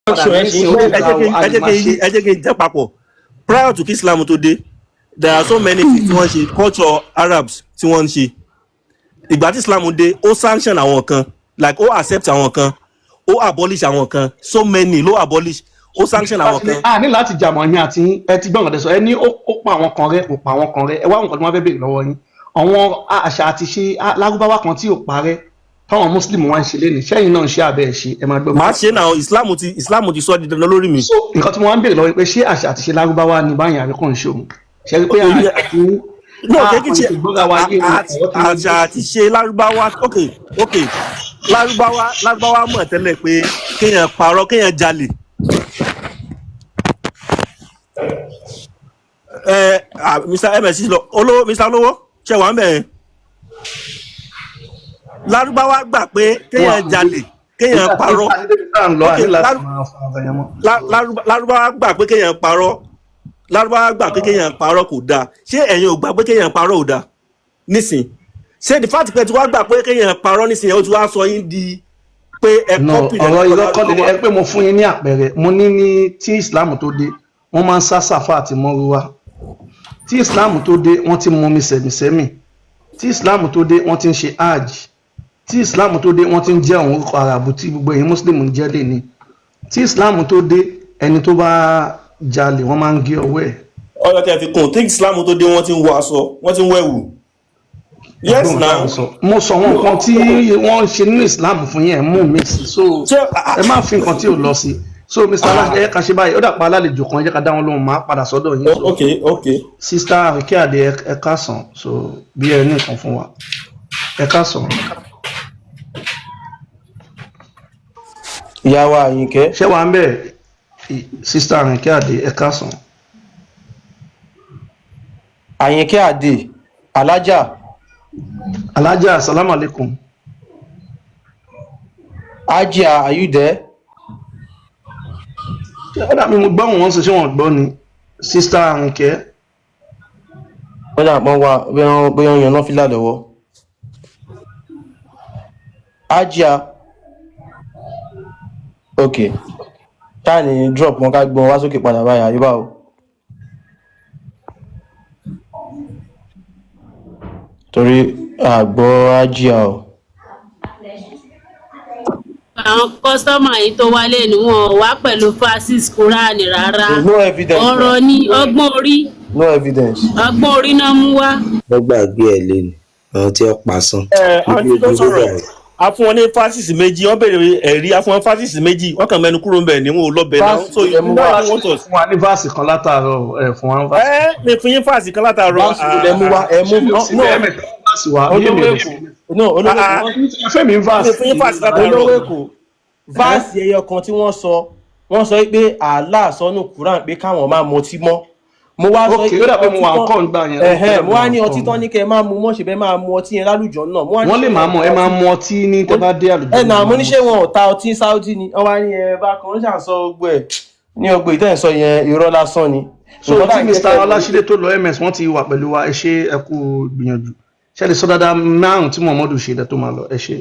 Padà ẹ nísìnyí, ó ti ẹ ta jẹ́ o, kí a ẹ lè jẹ́ máa kí ṣe. Ẹ jẹ́ kí n jẹ́ papọ̀. Prior to kí Islam tó dé, there are so many things tí wọ́n ṣe, culture Arabs tí wọ́n ń ṣe. Ìgbà tí Islam dé, ó sanction àwọn kan, like ó accept àwọn kan, ó abolish àwọn kan. So many ló abolish, ó sanction àwọn kan. A ní láti jàmọ̀ ẹ̀mí àti yín. Ẹ ti gbọ́ nǹkan tẹ́ sọ. Ẹ ní ó pa àwọn kan rẹ́, kò pa àwọn kan rẹ́. Ẹ wá nǹkan tí wọ́n fẹ́ béèrè lọ́wọ́ yín, àwọn àṣà àti ṣe lárúbáwá kan tí ò parẹ́ táwọn Muslim wá ń ṣe lénìí, sẹ́yìn náà ń ṣe àbẹ́ ẹ̀ ṣe? Ẹ máa gbọ́. Màá ṣe náà. Islam ti sọ di dandan lórí mi. So nǹkan tí mo wá ń béèrè lọ́wọ́ yín pé, ṣé àṣà àti ṣe lárúbáwá ni báyìí àbí kò ń ṣe òun ṣe rí pé àṣà àti No, kéèkì ṣe ìgbóra wa yé ni ọ̀rọ̀ tí mo àṣà àti ṣe lárúbáwá. Ok, lárúbáwá mọ̀ tẹ́lẹ̀ pé kéèyàn parọ́, kéèyàn jalè. Ẹ ah, Mr Ms lọ, olówó, Mr Olówó, ṣe wà ń bẹ̀ yẹn? Lárúbáwá gbà pé kéèyàn jalè, kéèyàn parọ́. Ok, Ok, lárúbáwá gbà pé kéèyàn parọ́. Lárúbáwá gbà pé kéèyàn parọ́ kò dáa. Ṣé ẹ̀yin ò gbà pé kéèyàn parọ́ ò dáa nísìn? Ṣé the fact pé tí wàá gbà pé kéèyàn parọ́ nísìn, ó ti wá sọ yín di pé ẹ No, copy ọ̀rọ̀ irọ́ kọ́ lélẹ̀. Ẹ pé mo fún yín ní àpẹẹrẹ. Mo ní ní tí Islam tó dé, wọ́n máa ń sá Sàfà àti Mọ́rúwá. Tí Islam tó dé, wọ́n ti mumi sẹ̀mìsẹ́mì. Tí Islam tó dé, wọ́n ti ń ṣe hajj. Tí Islam tó dé, wọ́n ti ń jẹ́ àwọn orúkọ Àràbù tí gbogbo ẹ̀yin Muslim ń jẹ́ lẹ́ni. Tí Islam tó dé, ẹni tó bá jalè, wọ́n máa ń gé ọwọ́ ẹ̀. Ọ̀rọ̀ tí a fi kún, tí Islam tó dé, wọ́n ti ń wọ aṣọ, wọ́n ti ń wẹ̀wù. Yes. Ẹ̀gbọ́n Now tá à ń sọ. Mo sọ àwọn nǹkan tí wọ́n ń ṣe nínú Islam fún yín, ẹ̀ mú mi sí. So ṣé ẹ má fi nǹkan tí ò lọ sí. So Mr Aláṣẹ, ẹ ká ṣe báyìí. Ó dàpọ̀ alálejò kan, ẹ jẹ́ ká dá wọn lóhùn, máa padà sọ́dọ̀ yín. So Ok. Sister Àríkẹ́ Àdé, ẹ káàsán. So bí ẹ ní nǹkan fún wa, ẹ káàsán. Ìyá wa Àyìnkẹ́. Ṣé wàá ń bẹ̀? Sister Àríkẹ́ Àdé, ẹ káàsán. Àyìnkẹ́ Àdè, alájà. Alájà, salamu alaikum. Ajia, are you there? Ṣé ó dàbí mo gbọ́ wọn sọ? Ṣé wọn gbọ́ ni, Sister Àríkẹ́? Wọ́n dà pọ́n wa bóyá wọ́n yan náfìlà lọ́wọ́. Ajia, ok, táà ní drop wọn, ká gbọ́n wá sókè padà báyìí, àyíbá o, torí àgbọ̀ ajia o. Àwọn customer yìí tó wálé ni wọn ò wá pẹ̀lú fasis Kúránì rárá. There is no evidence. Ọ̀rọ̀ ni ọgbọ́n orí. No evidence. Ọgbọ́n orí náà mú wá. Wọ́n gbàgbé ẹ̀ lé ní àwọn tí ó pa sán. Ẹ àǹtí tó Ibi ojú sọ̀rọ̀ bẹ̀rẹ̀. A fún wọn ní fásitì méjì, wọ́n béèrè ẹ̀rí. A fún wọn fásitì méjì, wọ́n kàn mẹ́nu kúrò ń bẹ̀ ní wọn ò lọ́bẹ̀ náà. Fásitì So lẹ you mú know wá. you want us. Fún wa ní verse kan látàárọ̀, ẹ fún wa ní verse. Ẹ mi fún yín fásitì kan látàárọ̀. Verse lẹ mú wá, ẹ mú Ṣé mi ò sí no. bẹ́ẹ̀ mẹ́ta verse wa bí Olówó èmi ò Èkó, no, Olówó Èkó. Ẹ fẹ́ mi Mi verse. fún yín fásitì látàárọ̀. Olówó Èkó, verse ẹyọ kan tí wọ́n sọ, wọ́n sọ pé Allah sọnù Quran pé káwọn máa mọtí mọ́. Mo wá sọ Ok, ó dà pé mo wà ń kọ́ nígbà yẹn. Ẹ̀hẹ́n, mo wá ní ọtí tán ní kẹ́ ẹ máa mu mọ́, ṣe bẹ́ẹ̀ máa mu ọtí yẹn lálùjọ náà. Mo wá ní Wọ́n lè ṣé máa wọn mọ̀, ò ẹ ta máa ọtí mu ọtí ní tẹ́ bá dé àlùjọ ẹ nà. Mo ní náà. ṣé wọn ò ta ọtí Saudi ni? Wọ́n wá ní ẹ bá kan ń ṣàǹsọ gbogbo ẹ̀ ní ọgbẹ́ ìtẹ́ǹsọ yẹn, irọ́ lásán ni. So Nǹkan tá tí à ń jẹ́ Mr kẹ́ ẹ mọ̀ ní Ọláṣídé tó lọ, Ms wọ́n ti wà pẹ̀lú wa. Ẹ ṣe, ẹ kú gbìyànjú. Ṣe lè sọ dáadáa márùn tí Muhammadu ṣe dẹ tó máa lọ? Ẹ ṣe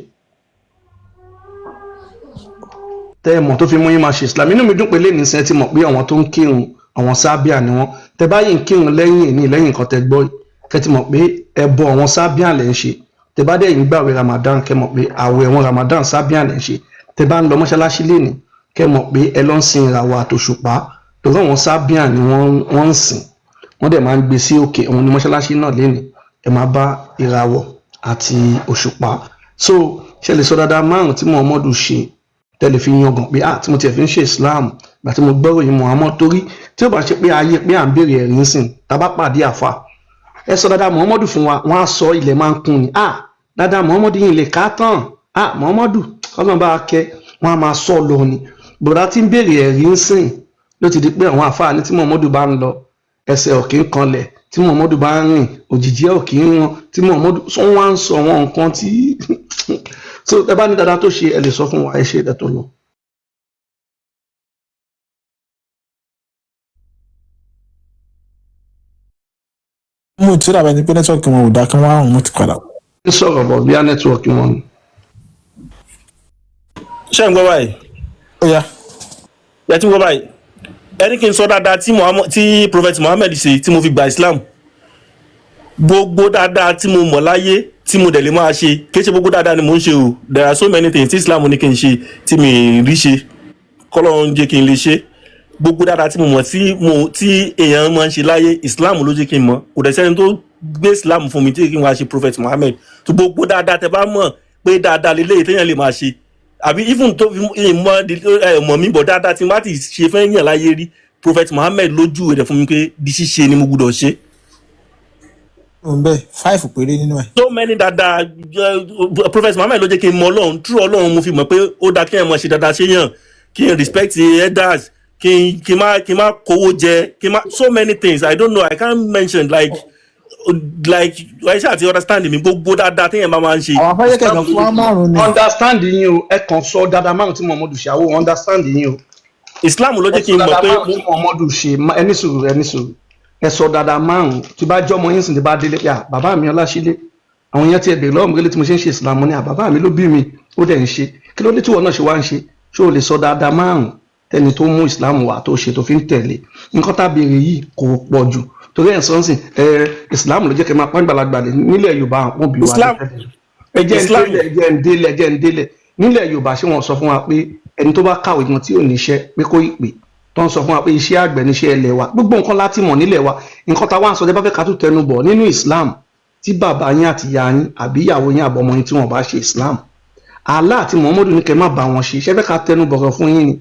tẹ́ ẹ mọ̀ tó fi mú yín máa ṣe Islam. Inú mi dùn pé lẹ́yìn sẹ́ ti mọ̀ pé àwọn tó ń kírun, àwọn Sábíà ni wọ́n. Tẹ́ bá yìí ń kírun lẹ́yìn ní lẹ́yìn nǹkan tẹ́ gbọ́ yìí, kẹ́ ti mọ̀ pé ẹbọ àwọn Sábíà lẹ́ ń ṣe. Tẹ́ bá dẹ̀ yìí gbàwé Ramadan, kẹ́ mọ̀ pé àwẹ̀ wọn Ramadan Sábíà lẹ́ ń ṣe. Tẹ́ bá ń lọ mọ́ṣáláṣí lénìí, kẹ́ mọ̀ pé ẹ lọ ń sin ìràwọ̀ àtòṣùpá, torí àwọn Sábíà ni wọ́n ń sìn. Wọ́n dẹ̀ máa ń gbé sí òkè òun ní mọ́ṣáláṣí náà lénìí, ẹ máa bá ìràwọ̀ àti òṣùpá. So ṣe lè sọ dáadáa márùn tí Muhammadu ṣe tẹ́lẹ̀ fi yangàn pé, ah, tí mo tiẹ̀ fi ń ṣe Islam ìgbà tí mo gbọ́rọ̀ yìí Muhammad? Torí tí ó bá ṣe pé ayé pé à ń béèrè ẹ̀rí ń sìn, tá a bá pàdé àfa, ẹ sọ dáadáa Muhammadu fún wa, wọ́n á sọ ilẹ̀ máa ń kún ni. Ah, dáadáa Muhammadu yìí lè ká tán. Ah, Muhammadu, kọ́nà bá a kẹ́, wọ́n á máa sọ lọ ni. Bọ̀dá tí ń béèrè ẹ̀rí ń sìn ló ti di pé àwọn àfa ní tí Muhammadu bá ń lọ, ẹsẹ̀ òkè ń kanlẹ̀, tí Muhammadu bá ń rìn, òjìji ẹ̀ òkè ń wọn, tí Muhammadu sọ, wọ́n á ń sọ àwọn nǹkan tí. So ẹ bá ní dáadáa tó ṣe, ẹ lè sọ fún wa. Ẹ ṣe ẹ tó lọ. Mo tí ó dàbẹ̀ ni pé network wọn ò dáa, kí wọ́n á rùn mú ti padà. Ń sọ̀rọ̀ bọ̀, bí a network wọn ni. Ṣé ń gbọ́ báyìí? Ó yá. Ẹ ti wọ́n báyìí, ẹni kí n sọ dáadáa tí Muhammad, tí Prophet Muhammad ṣe tí mo fi gba Islam. Gbogbo dáadáa tí mo mọ̀ láyé tí mo dẹ̀ lè máa ṣe, kì í ṣe gbogbo dáadáa ni mo ń ṣe o. There are so many things tí Islam ní kí n ṣe tí mi rí ṣe, kọ́lọ́run jẹ́ kí n lè ṣe. Gbogbo dáadáa tí mo mọ̀ tí mo tí èèyàn máa ń ṣe láyé, Islam ló jẹ́ kí n mọ̀. Kò dẹ̀ sẹ́ni tó gbé Islam fún mi tí kí n wá ṣe Prophet Muhammad. Tó gbogbo dáadáa tẹ bá mọ̀ pé dáadáa lélẹ́yìí téèyàn lè máa ṣe, àbí even tó fi mọ ẹ mọ̀ mí bọ̀, dáadáa tí n bá ti ṣe fẹ́ yàn láyé rí, Prophet Muhammad lójú rẹ̀ fún mi pé di ṣíṣe ni mo gbúdọ̀ ṣe. Òun bẹ́ẹ̀, five péré nínú ẹ̀. So many dáadáa, Prophet Muhammad ló jẹ́ kí n mọ Ọlọ́run. True Ọlọ́run, mo fi mọ̀ pé ó dáa kí ẹ mọ̀ ṣe dáadáa ṣe yàn, kí n respect elders, kí n má kówó jẹ, kí n má, so many things I don't know, I can't mention. Like ẹ ṣáà ti understand mi. Gbogbo dáadáa téèyàn bá máa ń ṣe. Àwọn afẹ́yẹ́ kẹ̀kẹ́ fún wa márùn-ún ni. Understand yín o. Ẹ kàn sọ dáadáa márùn tí Muhammadu ṣe, àwọn understand yín o. Islam ló Ẹ jẹ́ kí sọ n mọ̀ dáadáa pé márùn tí Muhammadu ṣe. Ẹ ní sùúrù, ẹ ní sùúrù. Ẹ sọ dáadáa márùn tí bá jọmọ yín sìn, tí bá délé pé, à, bàbá mi Ọláṣílé, àwọn yẹn ti ẹ bèrè lọ́wọ́ mi tí mo ṣe ń ṣe Islam ní, à, bàbá mi ló bí mi, ó dẹ̀ ń ṣe, kí ló dé tí wọn náà ṣe wá ń ṣe? Ṣé o lè sọ dáadáa márùn tẹni tó mú Islam wá tó ṣe tó fi ń tẹ̀lé? Nǹkan tá a béèrè yìí kò pọ̀ jù, torí ẹ̀ ń sọ ń sìn ẹ, Islam ló jẹ́ kí n máa pọ́n gbàlagbà lé nílẹ̀ Yorùbá, àwọn òbí wa Islam ẹ jẹ́ ń Islam délẹ̀, ẹ jẹ́ ń délẹ̀, ẹ jẹ́ ń délẹ̀. Nílẹ̀ Yorùbá, ṣé wọ́n sọ fún wa pé ẹni tó bá kàwé gan tí ò níṣẹ́ pé kó ìpè tó ń sọ fún wa pé iṣẹ́ àgbẹ̀ níṣẹ́ ilẹ̀ wa, gbogbo nǹkan láti mọ̀ nílẹ̀ wa. Nǹkan tá a wá ń sọ, tẹ́ bá fẹ́ ká tún tẹnu bọ̀ nínú Islam, tí bàbá yín àti ìyá yín àbí ìyàwó yín àbọ̀mọ yín tí wọ́n bá ṣe Islam, Allah àti Muhammadu ní kẹ́ má bá wọn ṣe. Ṣẹ́ fẹ́ ká tẹnu bọ̀rọ̀ fún yín ni?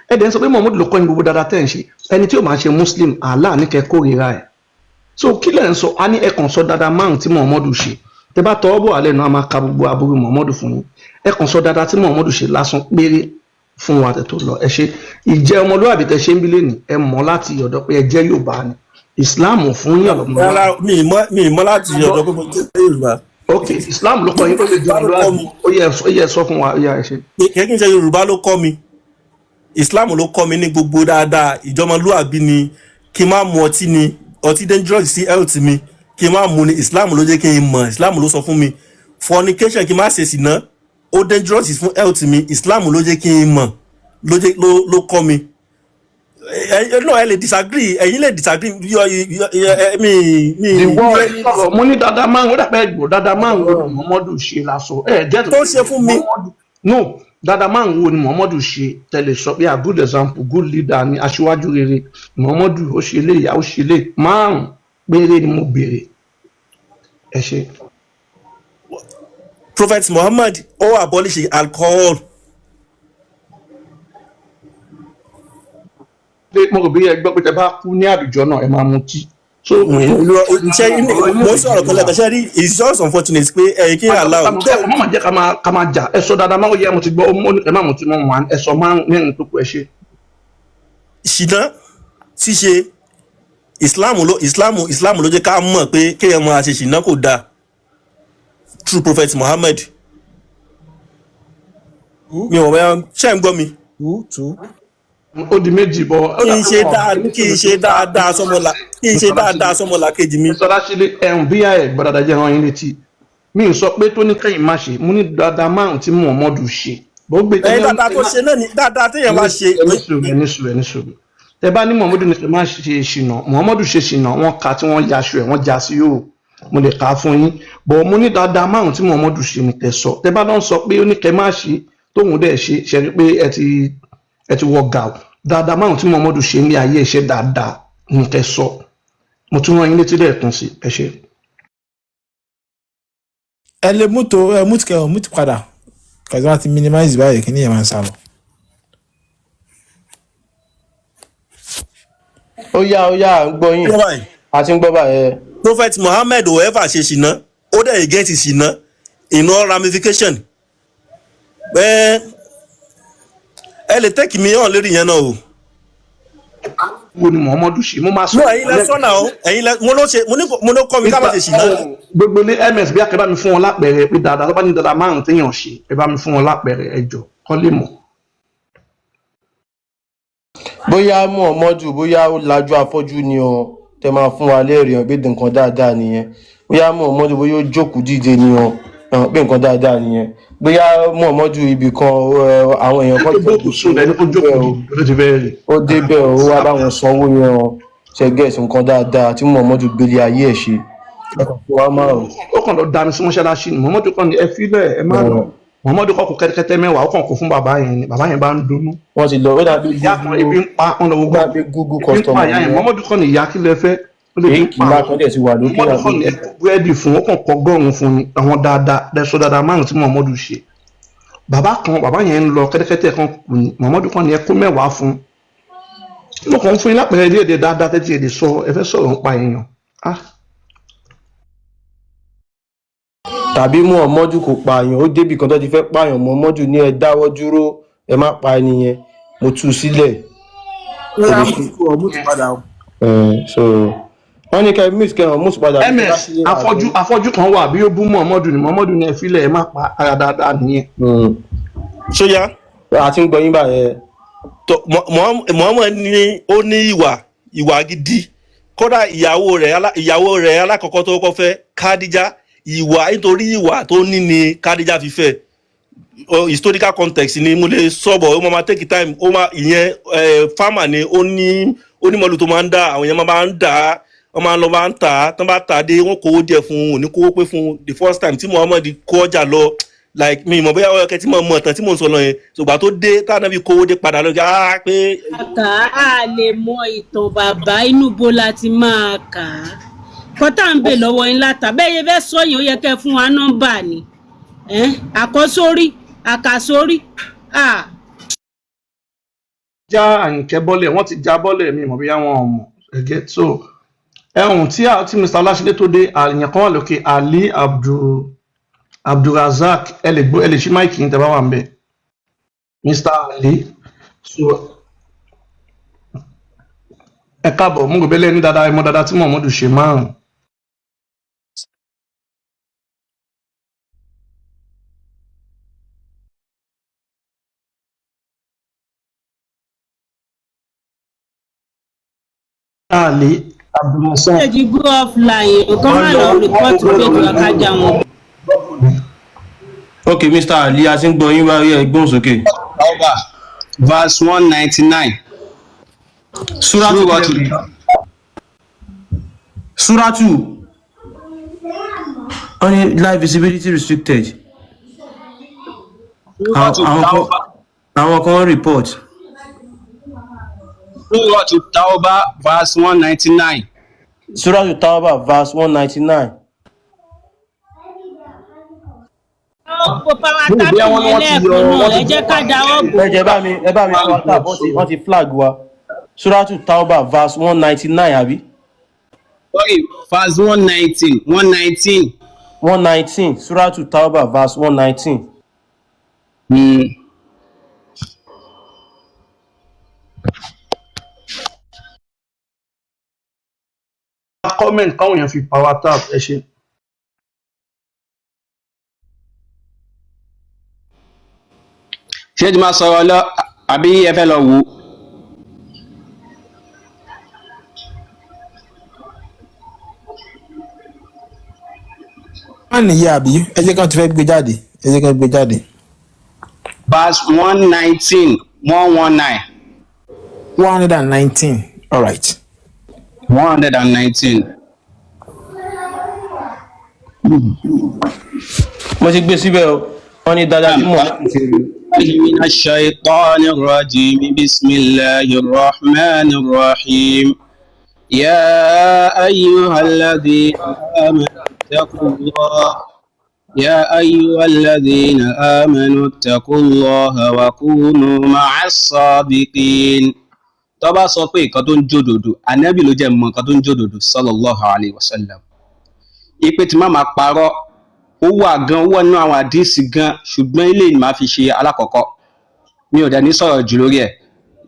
Ẹ dẹ̀ ń sọ pé Muhammadu ló kọ́ yín gbogbo dáadáa tẹ́ ń ṣe. Ẹni tí ò máa ṣe Muslim, Allah ní kẹ́ kórìíra ẹ̀. So kí lẹ̀ ń sọ? A ní ẹ kàn sọ dáadáa márùn tí Muhammadu ṣe. Tẹ́ bá tọwọ́ bọ̀ alẹ́ náà, a máa ka gbogbo aburú Muhammadu fún yín. Ẹ kàn sọ dáadáa tí Muhammadu ṣe lásán péré fún wa tẹ̀ tó lọ. Ẹ ṣe ìjẹ́ ọmọlúwàbí tẹ ṣe ń bí lẹ́nìí, ẹ mọ̀ láti ọ̀dọ̀ pé ẹ jẹ́ Yorùbá ni. Islam fún yín ọ̀lọ́mọlúwàbí. Rárá, mi ì mọ̀ láti ọ̀dọ̀ pé mo jẹ́ Yorùbá. Ok, Islam ló kọ́ yín pé lè jẹ́ ọmọlúwàbí. Ó yẹ sọ fún wa, ó yẹ ẹ ṣe. Kì í ṣe Yorùbá ló kọ́ mi, Islam ló kọ́ mi ní gbogbo dáadáa. Ìjọmọlúàbí ni, kí n má mu ọtí ni, ọtí dangerous sí health mi, kí n má mu ni, Islam ló jẹ́ kí n mọ̀, Islam ló sọ fún mi. Fornication, kí n má ṣe sìná, ó dangerous fún health mi, Islam ló jẹ́ kí n mọ̀, ló jẹ́ ló kọ́ mi. Ẹ no, ẹ lè disagree, ẹ̀yin lè disagree yọ yọ ẹ mi. Ìwọ sọ̀rọ̀, mo ní dáadáa márùn, ó dàpẹ́ ẹ̀gbọ́n, dáadáa márùn wo ni Muhammadu ṣe lásọ ẹ jẹ́ Tó ṣe fún mi. No, dáadáa márùn wo ni Muhammadu ṣe tẹ̀lé sọ pé a good example, good leader ni, aṣíwájú rere Muhammadu, ó ṣe lé ìyá, ó ṣe lé, márùn péré ni mo béèrè. Ẹ ṣe. Prophet Muhammad, ó abolish alcohol. Pé mo rò bí ẹ gbọ́ pé tẹ bá kú ní àlùjọ náà, ẹ máa mutí. So Ṣe mo sọ̀rọ̀ kan lẹ́ẹ̀kan, ṣe rí, it's just unfortunate pé ẹ̀yin kí n allow. Ẹ má jẹ́ ká máa jà. Ẹ sọ dáadáa máa yẹ, mo ti gbọ́, ó ní ẹ má mutí mọ́ wọn. Ẹ sọ márùn mẹ́rin tó kù, ẹ ṣe. Ṣìnà ṣíṣe, Islam ló jẹ́ ká mọ̀ pé kéèyàn máa ṣe ṣìnà kò dáa, through Prophet Muhammad. Mi ò mọ̀, ṣe ń gbọ́ mi? Two two. Ó di méjì bọ. Kí n ṣe dáadáa sọmọlá kejì mi. Sọlá sílé ẹ̀hún bí ẹ gbọ́dọ̀ jẹ́ rán yín létí. Mi ò sọ pé tó ní kẹ́yìn má ṣe, mo ní dáadáa márùn tí Muhammadu ṣe. Bó gbé. Ẹyin dáadáa tó ṣe náà ni dáadáa téèyàn bá ṣe. Ẹni sùúrù, ẹni sùúrù, ẹni sùúrù. Tẹ bá ní Muhammadu ní kẹ́ má ṣe ṣìnà, Muhammadu ṣe ṣìnà, wọ́n ka tí wọ́n yaṣọ ẹ̀, wọ́n já sí yòó, mo lè kà á fún yín bọ̀. Mo ní dáadáa márùn tí Muhammadu ṣe ní kẹ́ sọ. Tẹ bá lọ sọ pé ó ní kẹ́ má ṣe, tóun dẹ̀ ṣe, ṣe rí pé ẹ ti wọ gàù. Dáadáa márùn tí Muhammadu ṣe ní ayé ẹ ṣe dáadáa ní kẹ́ sọ. Mo tún rán yín létí lẹ́ẹ̀kan sí, ẹ ṣe. Ẹ lè mú tó ẹ mú kẹ ọ mú ti padà kàtí wọn ti minimize báyìí, kí ni yẹn máa ń sá lọ. Ó yá, ó yá, à ń gbọ́ yín. Gbọ́ báyìí. A ti ń gbọ́ báyìí. Prophet Muhammad ò ever ṣe ṣìnà, ó dẹ̀ against ṣìnà in all ramification. Ẹ lè take me on lórí yẹn náà o. Wo ni Muhammadu ṣe? Mo máa sọ. No, ẹ̀yin lẹ sọ́nà o, ẹ̀yin lẹ mo ló ṣe, mo ló kọ́ mi ká má ṣe ṣìnà. Gbogbo ní ms bí akẹ́ bá mi fún wọn lápẹẹrẹ pé dáadáa tó bá ní dáadáa márùn téèyàn ṣe, ẹ bá mi fún wọn lápẹẹrẹ, ẹ jọ, kọ́ lè mọ̀. Bóyá Muhammadu, bóyá ó lajú afọ́jú ni o, tẹ máa fún wa lẹ́rìí hàn pé nǹkan dáadáa nìyẹn. Bóyá Muhammadu, bóyá ó jókòó dìde ni o, hàn pé nǹkan dáadáa nìyẹn. Bóyá Muhammadu ibì kan àwọn èèyàn Ẹni kan tó ti gbókùn sùn lẹni kó débẹ̀ jókòó o, dìde ló ti fẹ́ rí. ó débẹ̀ o, ó wá bá wọn sanwó yẹn o. Ṣe gẹ̀ẹ́sì nǹkan dáadáa tí Muhammadu gbélé ayé ẹ̀ ṣe. Ẹ kàn fún wa márùn. Ó kàn lọ dami sí mọ́ṣáláṣí ni. Muhammadu kàn ní ẹ fílẹ̀, ẹ má lọ. Muhammadu kàn kó kẹ́tẹ́kẹ́tẹ́ 10 ó kàn kó fún bàbá yẹn ni. Bàbá yẹn bá ń dunnú. Wọ́n ti lọ, ó dàbí Ìyá kan ebi Google, ń pa wọn lọ ó gbogbo dàbí Google ebi ń pa customer ìyá ni yẹn. wọ́n. Muhammadu kàn ní ìyá kí lẹ fẹ́, ó lè fi ń Èkì pa ńlá àwọn. kan dẹ̀ ti wà lókè Muhammadu kàn àbí ní ẹ kó búrẹ́dì fún, ó kàn kọ 100 fún ni. Àwọn dáadáa lẹ́sọ dáadáa 5 tí Muhammadu ṣe. Bàbá kan, bàbá yẹn ń lọ, kẹ́tẹ́kẹ́tẹ́ kan kù ní. Muhammadu kàn ní ẹ kó 10 fún. Mo kàn ń fún yín lápẹẹrẹ díẹ̀ díẹ̀ dáadáa tẹ́tí ẹ̀ lè sọ, ẹ fẹ́ sọ̀rọ̀ nípa èèyàn. Ah, tàbí Muhammadu kò pààyàn, ó débì kan tó ti fẹ́ pààyàn, Muhammadu ní ẹ dáwọ́ dúró, ẹ má pa ẹni yẹn, mo tú u sílẹ̀. Ó yá, mute kó o mute padà o. So wọ́n ní kẹ́ mute, kẹ́ ọ̀ mute padà bí ms bá sílé afọ́jú àbí. afọ́jú kan wà bí ó bú Muhammadu ni. Muhammadu ni ẹ filẹ̀, ẹ má pa ara, dáadáa nìyẹn. Ṣóyá. Àti ń gbọ́ yín báyẹn. Tó Muhammad ní ó ní ìwà gidi. Kódà ìyàwó rẹ̀ alákọ̀ọ́kọ́ tó kọ́kọ́ fẹ́, Khadija, ìwà, nítorí ìwà tó ní ni Khadija fi fẹ́. Historical context ni mo lè sọ̀bọ̀, ó máa take time, ó máa ìyẹn farmer ni, ó ní onímọ̀lù tó máa ń dá àwọn èèyàn máa ń dá, wọ́n máa ń lọ máa ń tà á, tán bá tà á dé, wọ́n kówó díẹ̀ fún un, òní kówó pé fún un. The first time tí Muhammad kó ọjà lọ, like mi mọ̀ bóyá ọkẹ tí mo mọ̀ tán tí mo ń sọ lọ yẹn, ṣùgbọ́n tó dé táwọn náà fi kówó dé padà lọ́jọ́ á pé Kà á lè mọ ìtàn bàbá, inú bo la ti máa kà á? Kọ́tà ń bè lọ́wọ́ yín látà bẹ́ẹ̀ yẹ fẹ́ sọ yẹn, ó yẹ kẹ́ fún wa nọ́mbà ni. Ẹ́n, àkọ́sórí àkàsórí à. Já Àyìnkẹ́ bọ́lẹ̀, wọ́n ti já bọ́lẹ̀, mi mọ̀ bóyá wọn ò mọ̀ ẹ̀gẹ́. So ẹ̀hún tí tí Mr. Ọláṣídé tó dé, àyàn kan wà lókè, Ali Abdulrazak, ẹ lè gbọ́, ẹ lè ṣí mic yín tẹ́ bá wà ń bẹ̀, Mr. Ali. So ẹ káàbọ̀, mo rò bẹ́lẹ̀ ní dáadáa, ẹ mọ̀ dáadáa tí Muhammadu ṣe 5. Ali Abdulrazak. Ṣe ti go offline o, kọ́ má lọ rìpọ́tù pé kí wọ́n kájà wọn. Ok, Mr. Ali, a ti ń gbọ́ yín báyìí, ẹ gbóhùn sókè. Tawbah, verse 199. Suratu Suratu. Suratu wọ́n ní live visibility restricted. Àwọn Suratu àwọn kan Tawbah. Àwọn kan report. Suratu Tawbah, verse 199. Suratu Tawbah verse 199. Ó power Mo rò tapping bóyá wọ́n ní yẹn wọ́n ti yọ lẹ́ẹ̀kan náà, wọ́n ẹ ti jẹ́ ká dáwọ́ bò. Ẹ jẹ́ bá mi power tap, wọ́n ti flag wa. Suratu Tawbah verse 199, àbí? Sorry, verse 119. 119. 119. Suratu Tawbah verse 119. Comment káwọn èèyàn fi power tap, ẹ ṣe. Ṣé ti máa sọ̀rọ̀ lọ àbí ẹ fẹ́ lọ wò ó? Má nìyí àbí ẹ jẹ́ kí wọ́n ti fẹ́ gbé jáde, ẹ jẹ́ kí wọ́n gbé jáde. Verse 119, 119. 119, all right. 119. Mo ti gbé síbẹ̀ o, wọ́n ní dáadáa tí mò ń ṣe rí. من الشيطان الرجيم، بسم الله الرحمن الرحيم. يا أيها الذين آمنوا اتقوا الله، يا أيها الذين آمنوا اتقوا الله وكونوا مع الصادقين. Tó bá sọ pé nǹkan tó ń jódodo, ànábì ló jẹ́ mọ̀ nǹkan tó ń jódodo, sallallahu alayhi wa sallam, ipe tí má máa parọ́, ó wà gan, ó wà nínú àwọn àdíìsì gan, ṣùgbọ́n ilé ni màá fi ṣe alákọ̀ọ́kọ́, mi ò dẹ̀ ní sọ̀rọ̀ jù lórí ẹ̀,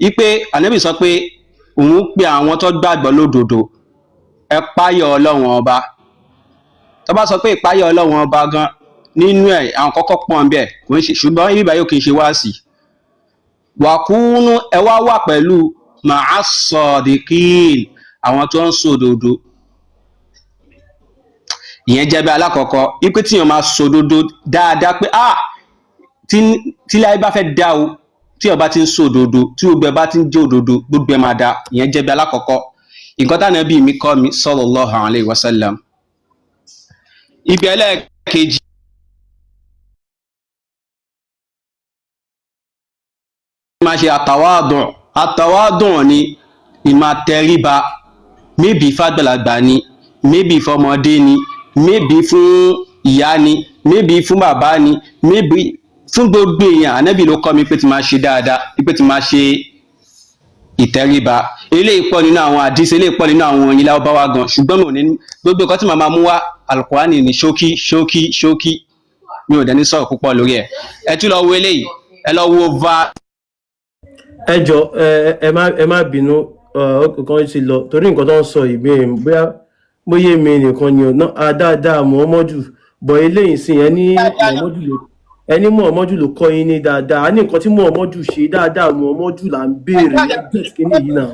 ipe ànábì sọ pé òun pe àwọn tó gbàgbọ́ lódodo, ẹ páyọ̀ Ọlọ́run ọba. Tó bá sọ pé ìpáyọ̀ Ọlọ́run ọba gan, nínú ẹ̀ àwọn kọ́kọ́ pọ̀ ń bẹ̀, kò ń ṣe, ṣùgbọ́n ibi ìbáyọ̀ kì í ṣe wáàsì. Wàkúnú, ẹ wá wà pẹ̀lú màá sọ̀dìkín, àwọn tó ń sòdodo. Ìyẹn jẹ́ bí alákọ̀ọ́kọ́, ipe tíyàn máa sòdodo dáadáa pé ah Tí láyé bá fẹ́ dá o, tí ọba ti ń sọ òdodo, tí gbogbo ẹ bá ti ń jẹ́ òdodo, gbogbo ẹ máa da. Ìyẹn jẹ́ bí alákọ̀ọ́kọ́ nǹkan táwọn ẹbí mi kọ́ mi, sallallahu alayhi wa sallam. Ibi ẹlẹ́ẹ̀kejì, máa ṣe àtàwádùn. Àtàwádùn ni ìmàtẹríba, maybe fàgbàlagbà ni, maybe fọmọdé ni, maybe fún ìyá ni, maybe fún bàbá ni, maybe fún gbogbo èèyàn. Ànábì ló kọ́ mi pé ti máa ṣe dáadáa, pé ti máa ṣe ìtẹríba. Eléyìí pọ̀ nínú àwọn àdìsí, eléyìí pọ̀ nínú àwọn orin lábáwá gan, ṣùgbọ́n mi ò ní gbogbo nǹkan tí màá máa mú wá. Alukurani ní ṣókí ṣókí ṣókí, mi ò dẹ̀ ní sọ̀rọ̀ púpọ̀ lórí ẹ̀. Ẹ tún lọ wo eléyìí, ẹ lọ wo va. Ẹ jọ, ẹ má bínú, ọkàn ti lọ torí nǹkan tó ń sọ yìí, bóyá bóyá èmi nìkan ni ò ná dáadáa Muhammadu bọ̀ eléyìí sìn. Ẹni Muhammadu ló kọ́ yín ní dáadáa. A ní nǹkan tí Muhammadu ṣe dáadáa, Muhammadu là ń béèrè. Ẹ kíní yìí náà.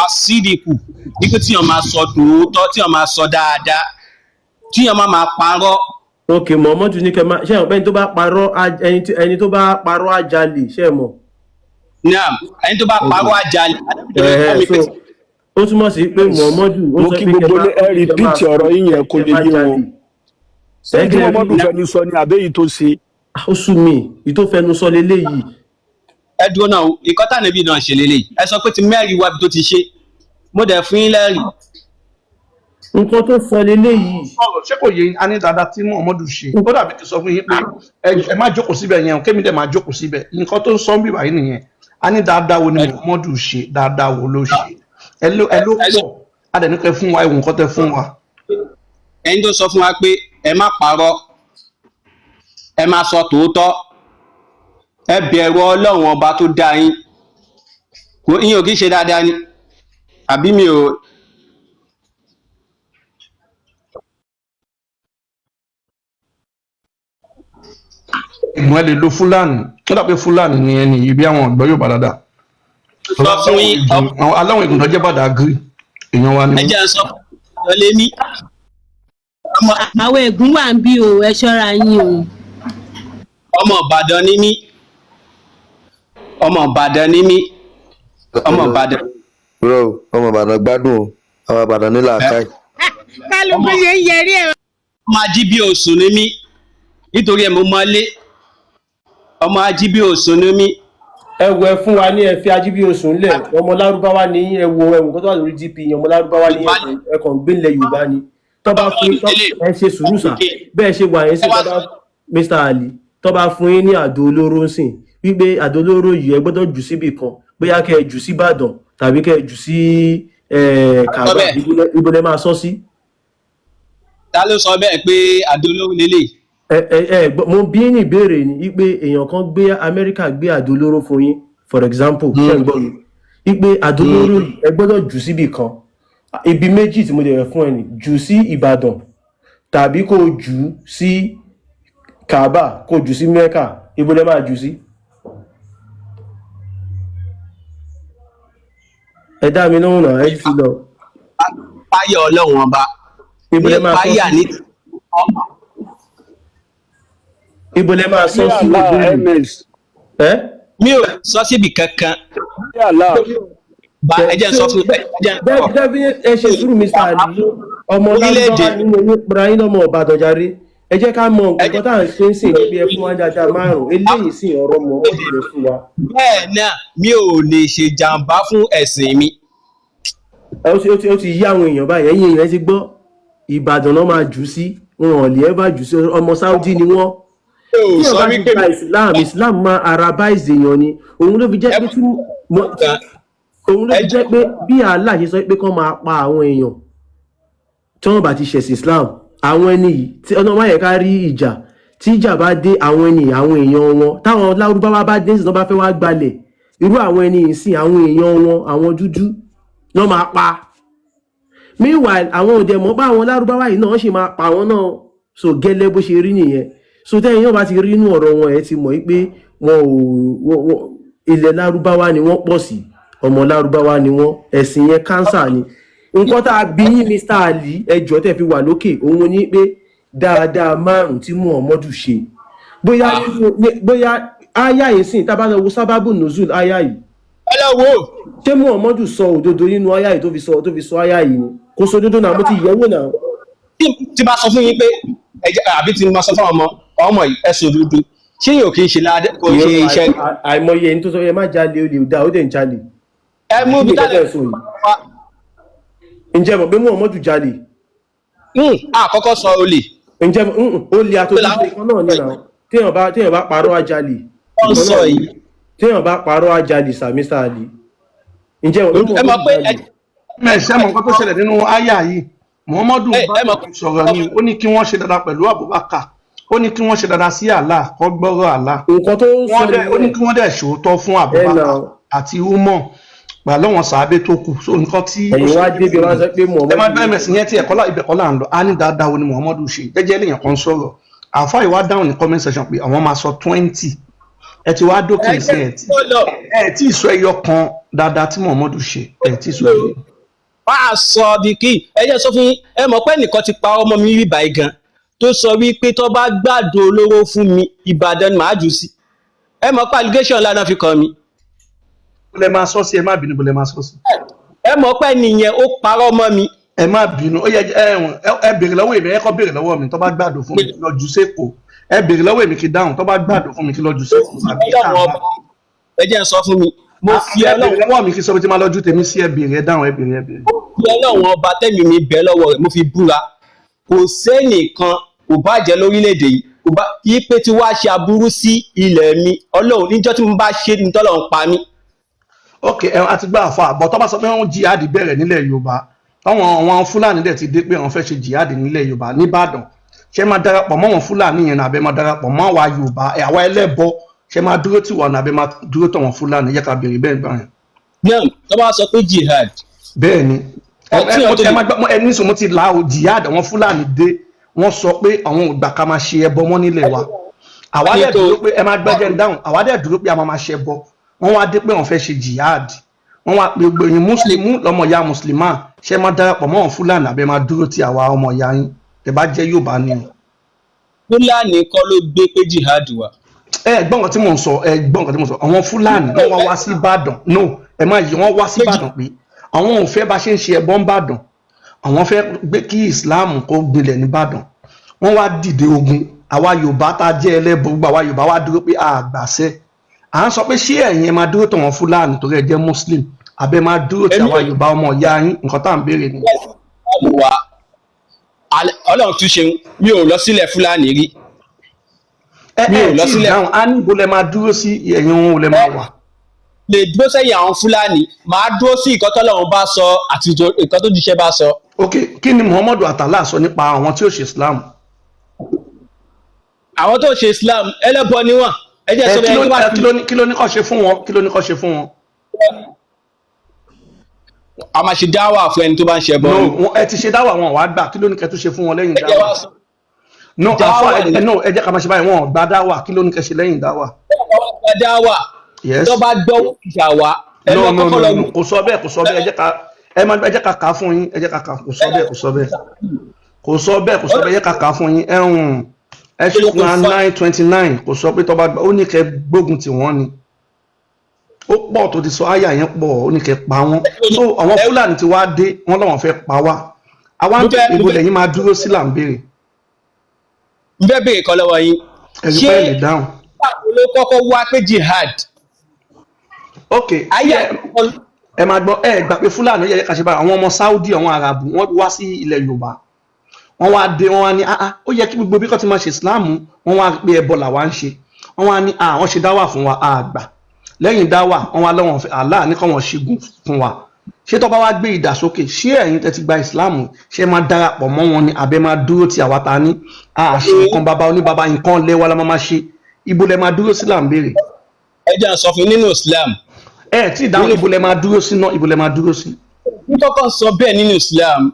Asídìkù ní pé tíyàn máa sọ tòótọ́, tíyàn máa sọ dáadáa, tíyàn máa máa parọ́. Ok, Muhammadu ní kẹ máa ṣe é, ẹni tó bá parọ́ ẹni tó bá parọ́ á jalè, ṣe é mọ̀? Naam, ẹni tó bá parọ́ á jalè. Ànábì ló kọ́ mi So pé ó túmọ̀ sí pé Muhammadu ó Mo sọ kí pé kẹ gbogbo má ilé, ẹ kẹ má repeat ọ̀rọ̀ yín yẹn kó kẹ lè má yé jalè. wọn. Ṣé Ẹ tí kí Muhammadu fẹnu sọ ni àbẹ́yìí tó ṣe? Ó sú mi, ìtò fẹnu sọ leléyìí. Ẹ dúró náà o, ìkọ́ tànàbí náà ṣe lélẹ́yìí, ẹ sọ pé ti mẹ́rin wábi tó ti ṣe, mo dẹ̀ fún yín lẹ́rìí. Nǹkan tó sọ leléyìí. Sọ̀rọ̀, ṣé kò yé yín? A ní dáadáa tí Muhammadu ṣe, ó dàbí ti sọ fún yín pé ẹ má jókòó síbẹ̀ yẹn o, kémi dẹ̀ má jókòó síbẹ̀. Nǹkan tó ń sọ ń bì báyìí nìyẹn. A ní dáadáa wo ni Muhammadu ṣe? Dáadáa wo ló ṣe? Ẹ ló pọ̀, a dẹ̀ ní kẹ́ fún wa ẹ̀wọ̀n nǹkan tẹ́ fún wa. Ẹni tó sọ fún wa pé ẹ má parọ́, ẹ má sọ tòótọ́, ẹ bẹ̀rù Ọlọ́run ọba tó dá yín, kò ìyẹn ò kí ń ṣe dáadáa ni àbí mi ò? Ìgbọ́n ẹ lè lo Fúlàní, ó dà pé Fúlàní ni ẹni yìí, bí àwọn ọ̀gbọ́n yóò bá dáadáa. Sọ fún yín. Àwọn aláwọ̀ ìgùn tó jẹ́ Bàdágìrì, èèyàn wa ni Ẹ wọ́n. jẹ́ n sọ fún yín lé ní ọmọ Àwọn ègún wà ń bí o, ẹ ṣọ́ra yín o. Ọmọ Ìbàdàn ni mí, ọmọ Ìbàdàn ni mí, ọmọ Ìbàdàn. Bro, ọmọ Ìbàdàn gbádùn o, ọmọ Ìbàdàn ní làákàyè. Kálukú ṣe ń yẹrí ẹ. Ọmọ ajíbíòsùn ni mí, nítorí ẹ mo mọlé, ọmọ ajíbíòsùn ni mí. Ẹ wo, ẹ fún wa ní, ẹ fi ajíbíòsùn lẹ. Ọmọ lárúbáwá ní, ẹ wo ẹwùn kó tó wà lórí DP yẹn, ọmọ lárúbáwá ní, ẹ kàn gbé ilẹ̀ Yorùbá ni. Tó bá fún ẹ, ṣe sùúrù sà, bẹ́ẹ̀ ṣe wà yẹn sí. Tó bá Mr Ali, tó bá fún yín ní àdó olóró ń sìn, wípé àdó olóró yìí ẹ gbọ́dọ̀ jù síbì kan, bóyá kẹ́ ẹ jù sí Ìbàdàn tàbí kẹ́ ẹ jù sí Kàbá, ibo lẹ máa sọ sí? Ta ló sọ bẹ́ẹ̀ pé àdó olóró lélẹ̀? Ẹ mo bí ní ìbéèrè ni wípé èèyàn kan gbé Amẹ́ríkà gbé àdó olóró fún yín, for example, ṣé ń gbọ́ mi, wípé àdó olóró yìí ẹ gbọ́dọ̀ jù síbì kan. Ibi méjì tí mo lè fún ẹ ní: jù sí Ìbàdàn tàbí kó jù sí Kaaba, kó jù sí Mecca. Ibo lẹ máa jù sí? Ẹ dá mi lóhùn náà, ẹ ti lọ. Páyà Ọlọ́run ọba. Ibo lẹ máa sọ Páyà sí? Ní. Ibo lẹ máa sọ sí? Allah. Ìbéèrè. Ms. Ẹ. Mi ò sọ síbi kankan. Allah. Bá ẹ jẹ́ n sọ fún ẹ jẹ́ n sọ. Bẹ́ẹ̀, ẹ ṣe sùúrù, Mr Ali, ọmọ Orílẹ̀-èdè. lárúbáwá nínú yín pera yín lọ́mọ Ìbàdàn jàre. Ẹ jẹ́ ká mọ nǹkan tá à ń ṣe ń sìn níbi. Ẹ fún wa dáadáa márùn eléyìí sì ọ̀rọ̀ mọ́ ọ́ lè fún wa. Bẹ́ẹ̀ náà, mi ò lè ṣe jàǹbá fún ẹ̀sìn mi. Ẹ, ó ti yí àwọn èèyàn báyìí. Ẹ̀yin èèyàn, ẹ ti gbọ́, Ìbàdàn náà máa jù sí, wọn ò lè ẹ́ bá jù sí. Ọmọ Saudi ni wọ́n. Mi ò Tí sọ ọba ti wípé gba Islam, Islam máa arabize èèyàn ni. Òun ló fi jẹ́ pé tí òun ló fi jẹ́ pé bí Allah ṣe sọ pé kán máa pa àwọn èèyàn tí wọ́n bá ti ṣẹ̀sìn Islam, àwọn ẹni yìí tí ọlọ́run máa yẹ ká rí ìjà, tí ìjà bá dé, àwọn ẹni yìí, àwọn èèyàn wọn, táwọn lárúbáwá bá dé sí, tó bá fẹ́ wá gbalẹ̀, irú àwọn ẹni yìí sìn, àwọn èèyàn wọn, àwọn dúdú náà máa pa. Meanwhile, àwọn òde mọ̀ pé àwọn lárúbáwá yìí náà ṣì máa pa àwọn náà. So gẹ́lẹ́ bó ṣe rí nìyẹn. So tẹ́yìn náà bá ti rí inú ọ̀rọ̀ wọn, ẹ ti mọ̀ pé wọn ò ilẹ̀ lárúbáwá ni wọ́n pọ̀ sí, ọmọ lárúbáwá ni wọ́n, ẹ̀sìn yẹn kánsà ni. Nǹkan tá a bí yín, Mr Ali, ẹjọ́ tẹ́ fi wà lókè, òun ni pé dáadáa márùn tí Muhammadu ṣe. Bóyá bóyá aya yìí sìn, tá a bá lọ wo sábàbù nùzúl aya yìí, Ẹ lọ wo. Ṣé Muhammadu sọ òdodo nínú aya yìí tó fi sọ aya yìí ni? Kò sọ òdodo náà, mo ti yẹ̀ wò náà. Tí bá sọ fún yín pé ẹ jẹ́, àbí tí mo sọ fún ọmọ ọmọ yìí, ẹ sọ òdodo, ṣé yóò kí n ṣe ládé kò ṣe iṣẹ́? Àìmọye ẹni tó sọ ẹ má jalè, olè ò dáa, ó dẹ̀ ń jalè. Ẹ mú Kí ibi ni tálẹ̀ ìkẹ́kẹ́ sọ yìí? Ǹjẹ́ mọ̀ pé Muhammadu jalè? Àkọ́kọ́ sọ olè. Ǹjẹ́ olè àtòjúṣe kan náà ni náà. Téèyàn bá parọ́, á jalè. Wọ́n Ìkan sọ náà ni. yìí. Téèyàn bá parọ́, á jalè. Sàmí sáàlì, ǹjẹ́ mọ̀ pé Ẹ mọ̀ Muhammadu pé jalè? Mẹ ṣe mọ nǹkan tó ṣẹlẹ̀ nínú àyà yìí? Muhammadu ẹ bá ẹ mọ̀ sọ̀rọ̀ ni, ó ní kí wọ́n ṣe dáadáa pẹ̀lú Abubakar, ó ní kí wọ́n ṣe dáadáa sí Allah, kó gbọ́rọ̀ Allah. Nǹkan tó ń sọ Wọ́n dẹ̀ ó ní nìyẹn. kí wọ́n dẹ̀ ṣòótọ́ fún Ẹ Abubakar nà àti Umar pẹ̀lú àwọn sàábé tó kù. So nǹkan tí ó Ẹ̀yin wá ṣẹlẹ̀ débi wá sọ pé ẹ má Muhammadu bẹ́ẹ̀ mẹ̀sìn yẹn tí ẹ̀kọ́ là, ibẹ̀ kọ́ là ń lọ. Á ní dáadáa wo ni Muhammadu ṣe? Jẹ́jẹ́ lèèyàn kan sọ̀rọ̀, àáfàá ìwá dáhùn ní comment section pé àwọn máa sọ 20. Ẹ ti wá dókè Ẹ sí jẹ́ ẹ tí kó lọ. ẹ tí ì sọ ẹyọ kan dáadáa tí Muhammadu ṣe, ẹ tí ì sọ ẹyọ. Wọ́n á sọ bí kí ẹ jẹ́ sọ fún yín. Ẹ mọ̀ pé ẹnìkan ti pa ọmọ mi rí báyìí gan, tó sọ wípé tó bá gbàdo olóró fún mi, Ìbàdàn ni màá jù sí. Ẹ mọ̀ pé allegation ńlá náà fi kàn mí. Bó lẹ máa sọ sí? Ẹ má bínú, bó lẹ máa sọ sí? Ẹ mọ̀ pé nìyẹn ó parọ́ mọ́ mi. Ẹ má bínú, ó yẹ ẹ ẹ béèrè lọ́wọ́ èmi. Ẹ kọ́ béèrè lọ́wọ́ mi, tó bá gbàdo fún mi kí lọ jù sẹ́kọ̀ọ́. Ẹ béèrè lọ́wọ́ èmi kí dáhùn, tó bá gbàdo fún mi kí lọ jù sẹ́kọ̀ọ́ àbí Ọlọ́run káàbà. ọba, ẹ jẹ́ n sọ fún mi, mo fi Ẹ Ọlọ́run béèrè lọ́wọ́ mi kí sọ pé tí máa lọ ju tèmi sí. Ẹ béèrè, ẹ dáhùn, ẹ béèrè, ẹ béèrè. Fi Ọlọ́run ọba tẹ́mi mi bẹ́ lọ́wọ́ rẹ̀, mo fi búra, kò sẹ́nìkan kò bá jẹ́ lórílẹ̀‐èdè yìí, kò bá kí pé tí wàá ṣe aburú sí ilẹ̀ mi, Ọlọ́run níjọ́ tí mo bá ṣe ní tọ́lọ́run pa mí. Ok, ẹ àti gbà àfa àbọ̀ tó bá sọ pé wọ́n jihad bẹ̀rẹ̀ nílẹ̀ Yorùbá, táwọn àwọn Fúlàní dẹ̀ ti dé pé wọ́n fẹ́ ṣe jihad nílẹ̀ Yorùbá nìbàdàn, ṣé máa darapọ̀ mọ́ wọn Fúlàní yẹn nàbẹ́ máa darapọ̀ mọ́ àwa Yorùbá ẹ, àwa ẹlẹ́bọ, ṣé máa dúró tì wọ́n nàbẹ́ máa dúró tọ̀ wọ́n Fúlàní? Yẹ ká béèrè bẹ́ẹ̀ gbà yẹn. Náà tó bá sọ pé jihad. Bẹ́ẹ̀ ni ẹ Ọtí ẹ mo ọtí ti ẹ máa gbọ́ ẹ ní sọ, mo ti là ó. Jihad, àwọn Fúlàní dé, wọ́n sọ pé àwọn ò gbà ká máa ṣe ẹbọ mọ́ nílẹ̀ wa. Àwa dẹ̀ dúró pé ẹ máa gbẹ́jẹ̀ ń dáhùn. Àwa dẹ̀ dúró pé a máa máa ṣe ẹbọ. Wọ́n wá dé pé wọ́n fẹ́ ṣe jihad, wọ́n wá pé gbogbo ẹ̀yin mùsùlùmí lọ́mọ ìyá mùsùlùmá, ṣé máa darapọ̀ mọ́ àwọn Fúlàní àbẹ́ máa dúró ti àwa ọmọ ìyá yín, tẹ́ bá jẹ́ Yorùbá ni o? Fúlàní kọ́ ló gbé pé jihad wà. Ẹ gbọ́ nǹkan tí mò ń sọ, ẹ gbọ́ nǹkan tí mò ń sọ. Àwọn Fúlàní wọ́n wá wá sí Ìbàdàn. No, ẹ má yí, wọ́n wá sí Ìbàdàn pé àwọn ò fẹ́ bá ṣe ń ṣe ẹbọ ń bàdàn, àwọn fẹ́ gbé kí Islam kó gbilẹ̀ nìbàdàn. Wọ́n wá dìde ogun. Àwa Yorùbá tá a jẹ́ ẹlẹ́bọ, gbogbo àwa Yorùbá wá dúró pé a gbàṣẹ. À ń sọ pé ṣé ẹ̀yin ẹ máa dúró tọ̀ wọ́n Fúlàní torí ẹ jẹ́ Muslim, àbẹ máa dúró tí àwa Yorùbá ọmọ ìyá yín? Nǹkan tá à ń béèrè ni. Wa Ọlọ́run tún ṣeun, mi ò lọ sílẹ̀ Fúlàní rí. Ẹ Mi ò ẹ lọ tí sílẹ̀. dáhùn, á ní ibo lẹ máa dúró sí? Ẹ̀yin òun ò lẹ máa wà? Lè dúró sẹ́yìn àwọn Fúlàní, màá dúró sí nǹkan tọ́lọ́run bá sọ àti nǹkan tó jíṣẹ́ bá sọ. Ok, kí ni Muhammadu Atala sọ nípa àwọn tí ó ṣe Islam? Àwọn tó ṣe Islam, ẹlẹ́bọ ni wọ́n. Ẹ jẹ́ Ẹ sọ kí bẹ́ẹ̀ ló tó bá ẹ, kí ló ní kó ṣe fún wọn? Kí ló ní kó ṣe fún wọn? A máa ṣe dáwà fún ẹni tó bá ń ṣe ẹbọ No, ni. ẹ ti ṣe dáwà, wọn wàá gbà. Kí ló ní kẹ́ tún ṣe fún wọn lẹ́yìn Ẹ jẹ́ dáwà? wá sọ. No, Dáwà àfọ ni. ẹ, no, ẹ jẹ́ ká máa ṣe báyìí. Wọn ò gba dáwà, kí ló ní kẹ́ ṣe lẹ́yìn dáwà? Gba dáwà. Yes. Tó bá gbọ́ ìjà wá, ẹ No, lọ no, kọ́kọ́ no, lọ no, kò sọ bẹ́ẹ̀, kò sọ bẹ́ẹ̀. Ẹ jẹ́ ká ẹ máa ẹ jẹ́ ká kà á fún yín. Ẹ jẹ́ ká kà á. Kò sọ bẹ́ẹ̀, kò sọ bẹ́ẹ̀, kò sọ bẹ́ẹ̀, kò sọ bẹ́ẹ̀. Ẹ jẹ́ ká kà á fún yín. Ẹ ń ẹ ṣe Quran 9:29. Kò sọ pé tó bá gbà, ó ní kẹ́ gbógun tì wọ́n ni. Ó pọ̀ tó ti sọ, àyà yẹn pọ̀, ó ní kẹ́ pa wọ́n. So àwọn Fúlàní ti wá dé, wọ́n làwọn fẹ́ pa wá. Àwa ń Mo fẹ́- bèèrè ibo mo fẹ́- lẹ́yìn máa dúró sí là ń béèrè. N fẹ́ béèrè kan lọ́wọ́ yín. Ẹ̀rí Ṣé pẹ́ lè dáhùn. báwo ló kọ́kọ́ wá pé jihad? Ok. Ayé Ẹ máa gbọ́, ẹ gbà pé Fúlàní yẹ ká ṣe báyìí. Àwọn ọmọ Saudi, àwọn Arabu, wọ́n wá sí ilẹ̀ Yorùbá, wọ́n wá dé, wọ́n wá ní, ah ah, ó yẹ kí gbogbo bí kò ti máa ṣe Islam. Wọ́n wá pé ẹbọ làwa ń ṣe. Wọ́n wá ní, ah, wọ́n ṣe dáwà fún wa, àgbà lẹ́yìn dáwà, wọ́n wá lọ́wọ́n fẹ́ Allah ní kọ́ wọ́n ṣígun fún wa. Ṣé tó bá wá gbé ìdà sókè, ṣé ẹ̀yin tẹ́ ti gba Islam, ṣé máa darapọ̀ mọ́ wọn ni, àbẹ́ máa dúró ti àwa ta ní àṣẹ nǹkan bàbá oníbàbá, nǹkan lẹ́wà la máa ṣe? Ibo lẹ máa dúró sí là ń béèrè. Ẹ jẹ́ n sọ fún yín, nínú Islam. Ẹ tí ì dáhùn, ibo lẹ máa dúró sí náà? Ibo lẹ máa dúró sí? Ní kọ́kọ́ sọ bẹ́ẹ̀ nínú Islam.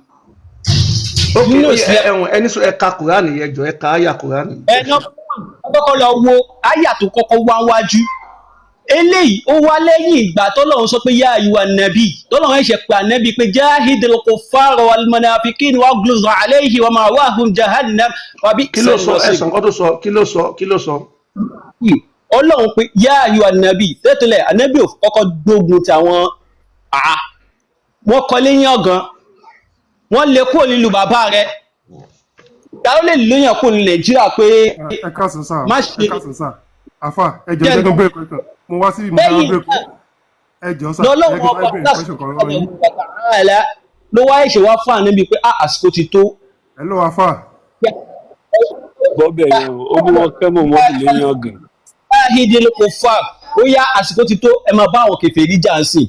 Ok. Nínú ẹ Islam. ẹwọn ẹni sọ, ẹ ka Kùránì yẹn jọ, ẹ ka àyà Kùránì. Ẹ náà kọ́kọ́ lọ wo àyà tó kọ́kọ́ wá wájú. Eléyìí ó wá lẹ́yìn ìgbà tọ́lọ́run sọ pé yá àyùwà nàbí, tọ́lọ́run ẹ̀ṣẹ̀ pé ànábì pé jahidil kuffara wal munafiqin wagluz alayhi wa ma'wahum jahannam wàbí. Kí ló sọ? Ẹ sọ nǹkan tó sọ. Kí ló sọ? Kí ló sọ? Ọlọ́run pé yá ayò ànábì tẹ́tẹ́lẹ̀, ànábì ò kọ́kọ́ gbógun ti àwọn àá wọ́n kọ́ léyìn ọ̀gán, wọ́n lè kúrò nílùú bàbá rẹ̀. Ta ló lè léyàn kúrò ní Nàìjíríà pé Ẹ káàsán sá. má Ẹ ṣe káàsán sá. Àfà, ẹ jọ̀ọ́, jẹ́ jẹ́ kí n béèrè question. Mo wá sí mo fẹ́ wá lẹ́yìn béèrè náà ẹ jọ̀ọ́ sá, ẹ jẹ́ lọ́lọ́run kí n ọba wá béèrè question kan lọ́wọ́ yín. ta'ala ló wá ẹ̀ṣẹ̀ wá fún ànábì pé ah, àsìkò ti tó. Hello àfà. Bọ́bẹ̀ yẹn o, ó ní wọ́n kẹ́ mọ̀ wọ́n sì léyìn ọ̀gàn. Ahidil kufar, ó yá, àsìkò ti tó, ẹ máa bá àwọn kèfèrí jà ń sìn.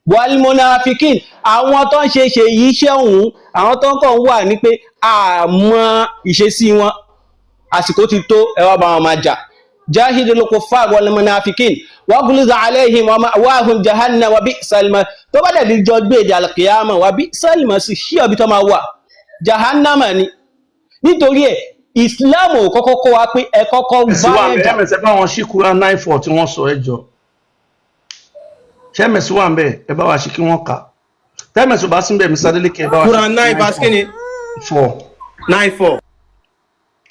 Walmunafikin, àwọn tó ń ṣe ṣe yìí iṣẹ́ òun, àwọn tó ń kàn wà ní pé àmọ́ ìṣesí wọn, àsìkò ti tó, ẹ wá bá wọn máa jà. Jahidil kufar walmunafikin wagluza alayhim wa ma'wahum jahannam wa bi'sal ma. Tó bá dẹ̀ di jọ gbé èdè alqiyama, wa bi'sal masir, sí ọ̀bí tó máa wà jahannama ni. Nítorí ẹ̀, Islam ò kọ́kọ́ kọ́ wa pé ẹ kọ́kọ́ Ms bá wà yẹn ń bẹ jà. Ms, ẹ bá wọn ṣí Quran 9:4 tí wọ́n sọ. Ẹ jọ, ṣé ms wà ń bẹ? Ẹ bá wa ṣí kí wọ́n kà. Tẹ́mẹ̀sì ò bá sí ń bẹ, Mr Adeleke, ẹ bá wa ṣí Quran 9 nine verse four kíni? Four. 9:4.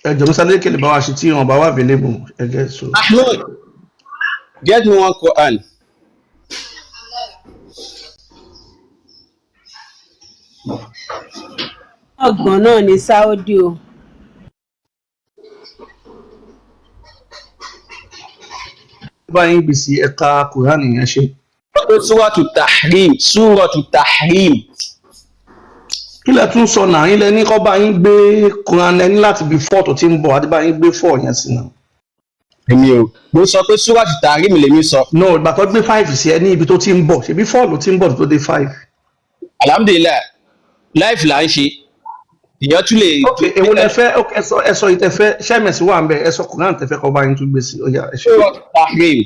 Ẹ jọ, Mr Adeleke lè bá wa ṣí tí wọn bá wà available. Ẹ jẹ́ so. Ahmed, get me one Quran. Ọgbọ̀n náà ní Saudi o. Bá yín gbèsè ẹ̀ka Quran yẹn ṣe. Pé Súrọ̀tù Tahrim, Súrọ̀tù Tahrim. Kí lẹ tún sọ náà? Yín lẹ ní kọ́ bá yín gbé Quran, ẹni láti bí four tó ti ń bọ̀ àti bá yín gbé four yẹn sí náà. Èmi ò. Mo sọ pé Súrọ̀tù Tahrim lèmi sọ. No, ìgbà tó gbé five sí ẹ ní ibi tó ti ń bọ̀, ṣebí four ló ti ń bọ̀ tó dé five. Alhamdulilayi, life là ń ṣe. Ìyẹn tún lè. Ok, èwo lẹ fẹ́? Ok, ẹ sọ ìtẹ̀fẹ́ sẹ́mẹ̀sì wà ń bẹ. Ẹ sọ Quran tẹ̀fẹ́ kọ́ bá yín tún gbé sí. Ó yá, ẹ ṣe. Súrọ̀tù Tahrim.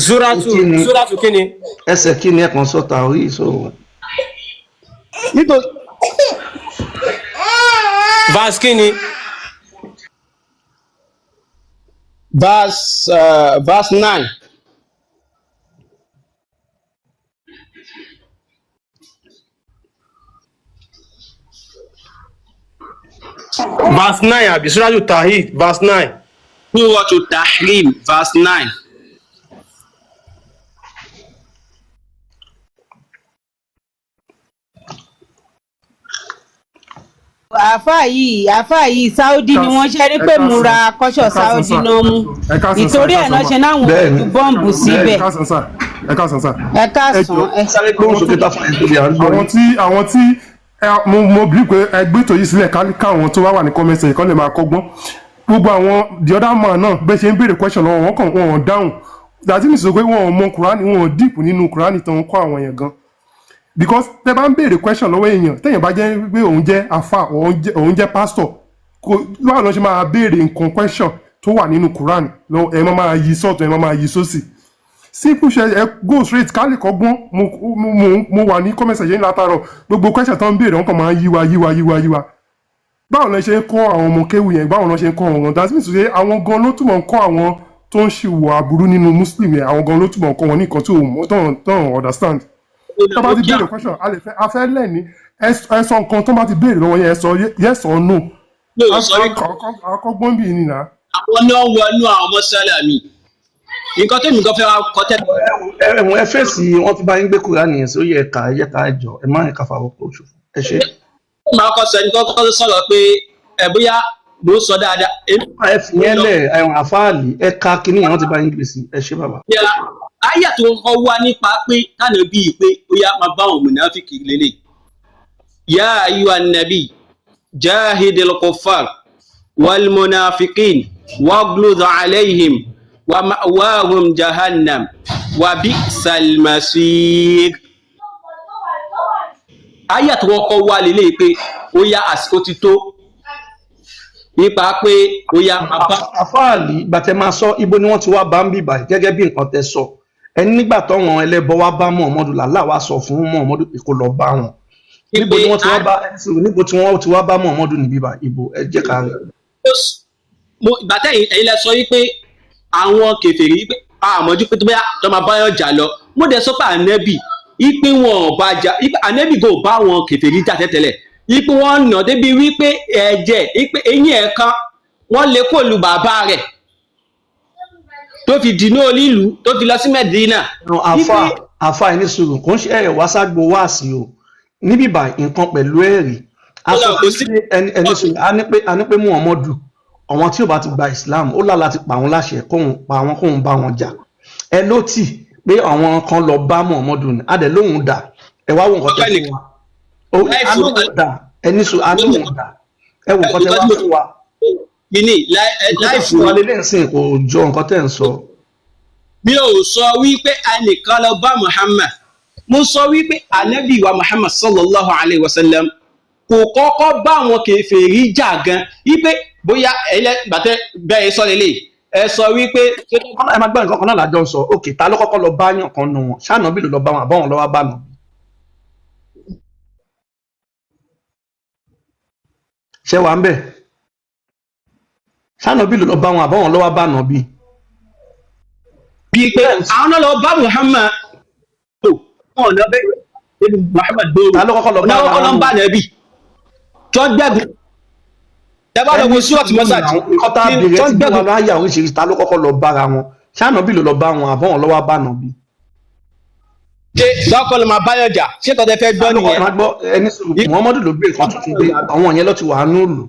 Zuratu Kí ni Zuratu kíni? Ẹsẹ̀ kí ni? Ẹ kàn sọ tàórí so. Nítorí Verse kíni? Verse 9. Verse 9 àbí Suratu Tahid verse 9. Súrọ̀tù Tahrim verse 9. Àáfàá yìí Saudi ni wọ́n ṣe rí Ẹ pé káàsán. múra kọ́ṣọ̀ Ẹ káàsán Saudi sà. náà mú. Ẹ káàsán sà. Ẹ Ìtorí ẹ̀ káàsán náà mà. ṣe náwọn Bẹ́ẹ̀ni. ju bọ́ǹbù Ẹ síbẹ̀. káàsán sà. Ẹ káàsán sà. Ẹ Ẹ káàsán jọ̀ọ́, ẹ. Sáré gbóhùn àwọn sókè tí tá fún ẹ tóbi, à ń gbọ́ àwọn yín. tí àwọn tí ẹ mo believe pé ẹ gbé ètò yìí sílẹ̀ káwọn tó wá wà ní comment section kán lè máa kọ́gbọ́n. Gbogbo àwọn the other man náà, bẹ́ẹ̀ ṣe ń béèrè question lọ́wọ́ wọn kàn wọn ò dáhùn. That means pé wọn ò mọ Kùránì, wọn ò deep nínú Kùránì tó ń kọ́ àwọn yẹn gan, because tẹ bá ń béèrè question lọ́wọ́ èèyàn, téèyàn bá jẹ́ pé òun jẹ́ afa, òun jẹ́ pastor, kò báwo ló ṣe máa béèrè nǹkan question tó wà nínú Quran lọ? Ẹ máa máa yí sọ́ọ̀tún, ẹ máa máa yí sósì. Simple ṣe, ẹ go straight ká lè kọ́gbọ́n. Mo wà ní comment section látàárọ̀, gbogbo question tó ń béèrè, wọn kàn máa ń yíwa yíwa yíwa yíwa. Báwo ló ṣe ń kọ́ àwọn ọmọ kéwù yẹn? Báwo ló ṣe ń kọ́ wọn? That means pé àwọn gan ló túmọ̀ ń kọ́ àwọn tó ń ṣìwò aburú nínú Muslim yẹn. Àwọn gan ló túmọ̀ ń kọ́ wọn ní nǹkan tí ò mọ̀ tó ń understand. Tó bá ti béèrè question, a lè fẹ́ a fẹ́ lẹ́ni ẹ sọ nǹkan tó bá ti béèrè lọ́wọ́ yẹn, ẹ sọ yes or no. Mi ò sọ wípé Akọ́gbọ́n bì ní nà. Àwọn náà wọnú àwọn mọ́sálà mi. Nǹkan tẹ́mi kan fẹ́ wá kọ́ tẹ́lẹ̀. Ẹ̀wọ̀n ẹ fèsì, wọ́n ti bá yín gbé Quran yẹn sí. Ó yẹ ẹ̀ka, ẹ jẹ́ ká jọ, ẹ má yẹn ká fàwọ́ kó ṣòfò. Ẹ ṣe. Màá kọ́ sọ ẹni kọ́kọ́ sọ̀rọ̀ pé ẹ bóyá mo ń sọ dáadáa. Èmi Ẹ fi yẹn lẹ̀, ẹ̀wọ̀n àfáàlì ẹ̀ka kínní yẹn wọ́n ti bá yín gbé sí. Ẹ ṣe, bàbá. Bóyá àyà tó kọ́kọ́ wá nípa pé kánà bíi pé ó yá máa bá àwọn mùnáfíkì lélẹ̀. Yá ayúwa nàbí jahidil kufar wal munafiqin waglud alayhim wa ma'wahum jahannam wa bi'sal masir. Àyà tó kọ́kọ́ wá lélẹ̀ pé ó yá, àsìkò ti tó nípa pé ó yá máa bá Àfáàlì, gbàtẹ́ máa sọ ibo ni wọ́n ti wá bá ń bì báyìí gẹ́gẹ́ bí nǹkan tẹ́ sọ. Ẹni nígbà táwọn ẹlẹ́bọ wá bá Muhammadu, làlá wá sọ fún Muhammadu pé kó lọ bá wọn. Níbo ni wọ́n ti wá bá ẹni? Níbo tí wọ́n ti wá bá Muhammadu níbí báyìí? Ibo? Ẹ jẹ́ ká rí. Mo ìgbà tẹ́yìn ẹ̀yin lẹ sọ wípé àwọn kèfèrí wípé àmọ́jú pé tó bóyá tó máa báyọ̀ jà lọ. Mo dẹ̀ sọ pé ànẹ́bì wípé wọn ò bá jà, wípé ànẹ́bì kò bá àwọn kèfèrí jà tẹ́tẹ́lẹ̀, wípé wọ́n nà débi wípé ẹ̀jẹ̀, wípé eyín ẹ̀ kan Wọ́n lé kó lu bàbá rẹ̀ tó fi dìnnú onílùú, tó fi lọ sí Mẹ́dínà. Àfa, àfa, ẹni sùúrù, kò ń ṣe ẹ̀ wá ságbo wá sí o níbí báyìí, nǹkan pẹ̀lú ẹ̀rí. A sọ pé ẹni sùúrù, a ní pé Muhammadu, àwọn tí ò bá ti gba Islam, ó lá láti pa àwọn láṣẹ kóun pa àwọn, kóun bá wọn jà. Ẹ ló tì pé àwọn kan lọ bá Muhammadu ni, a dẹ̀ lóhùn dà. Ẹ wá wo nǹkan tẹ fún wa. A lóhùn dà. Ẹni sùúrù, a lóhùn dà. Ẹ wo nǹkan tẹ wá fún wa. Kíní nǹkan tẹ fún wa lélẹ́yìn sìn kò jọ nǹkan tẹ̀ ń sọ. Mi ò sọ wípé ẹnìkan lọ bá Muhammad. Mo sọ wípé anabi wa Muhammad sallallahu alayhi wa sallam kò kọ́kọ́ bá àwọn kèfèrí jà gan, wípé bóyá ẹlẹ bàtẹ bẹ́ẹ̀ sọ lélẹ̀, ẹ sọ wípé. Ẹ máa gbọ́, nǹkan kan náà lájọ ń sọ. Ok, ta ló kọ́kọ́ lọ bá yàn kan nu wọn? Ṣáà bí ló lọ bá wọn, àbọ̀wọ̀n lọ́wọ́ bá nà? Ṣé wàá ń bẹ̀? Ṣáà bí ló lọ bá wọn, àbọ̀wọ̀n lọ́wọ́ bá nà bí? Bíi pé àwọn náà lọ bá Muhammad tó wọn lọ bẹ Muhammad gbòòrò. Ta ló kọ́kọ́ lọ bá náà kọ́kọ́ lọ ń bá nàbì tó ń gbẹ̀gùn tẹ́bá lọ wo súwọ́tì mọ́sàdì. Nǹkan tá a bèrè tí wọn láyà oríṣiríṣi, ta ló kọ́kọ́ lọ bára wọn? Ṣáà bí ló lọ bá wọn, àbọ̀wọ̀n lọ́wọ́ bá nà bí? Ṣé lọ́kọ́ ló máa báyọ̀ jà? Ṣé tọ́tẹ́ fẹ́ gbọ́ nìyẹn? Ẹni sùúrù, Muhammadu ló gbé nǹkan tuntun dé, àwọn yẹn ló ti wà nù lù.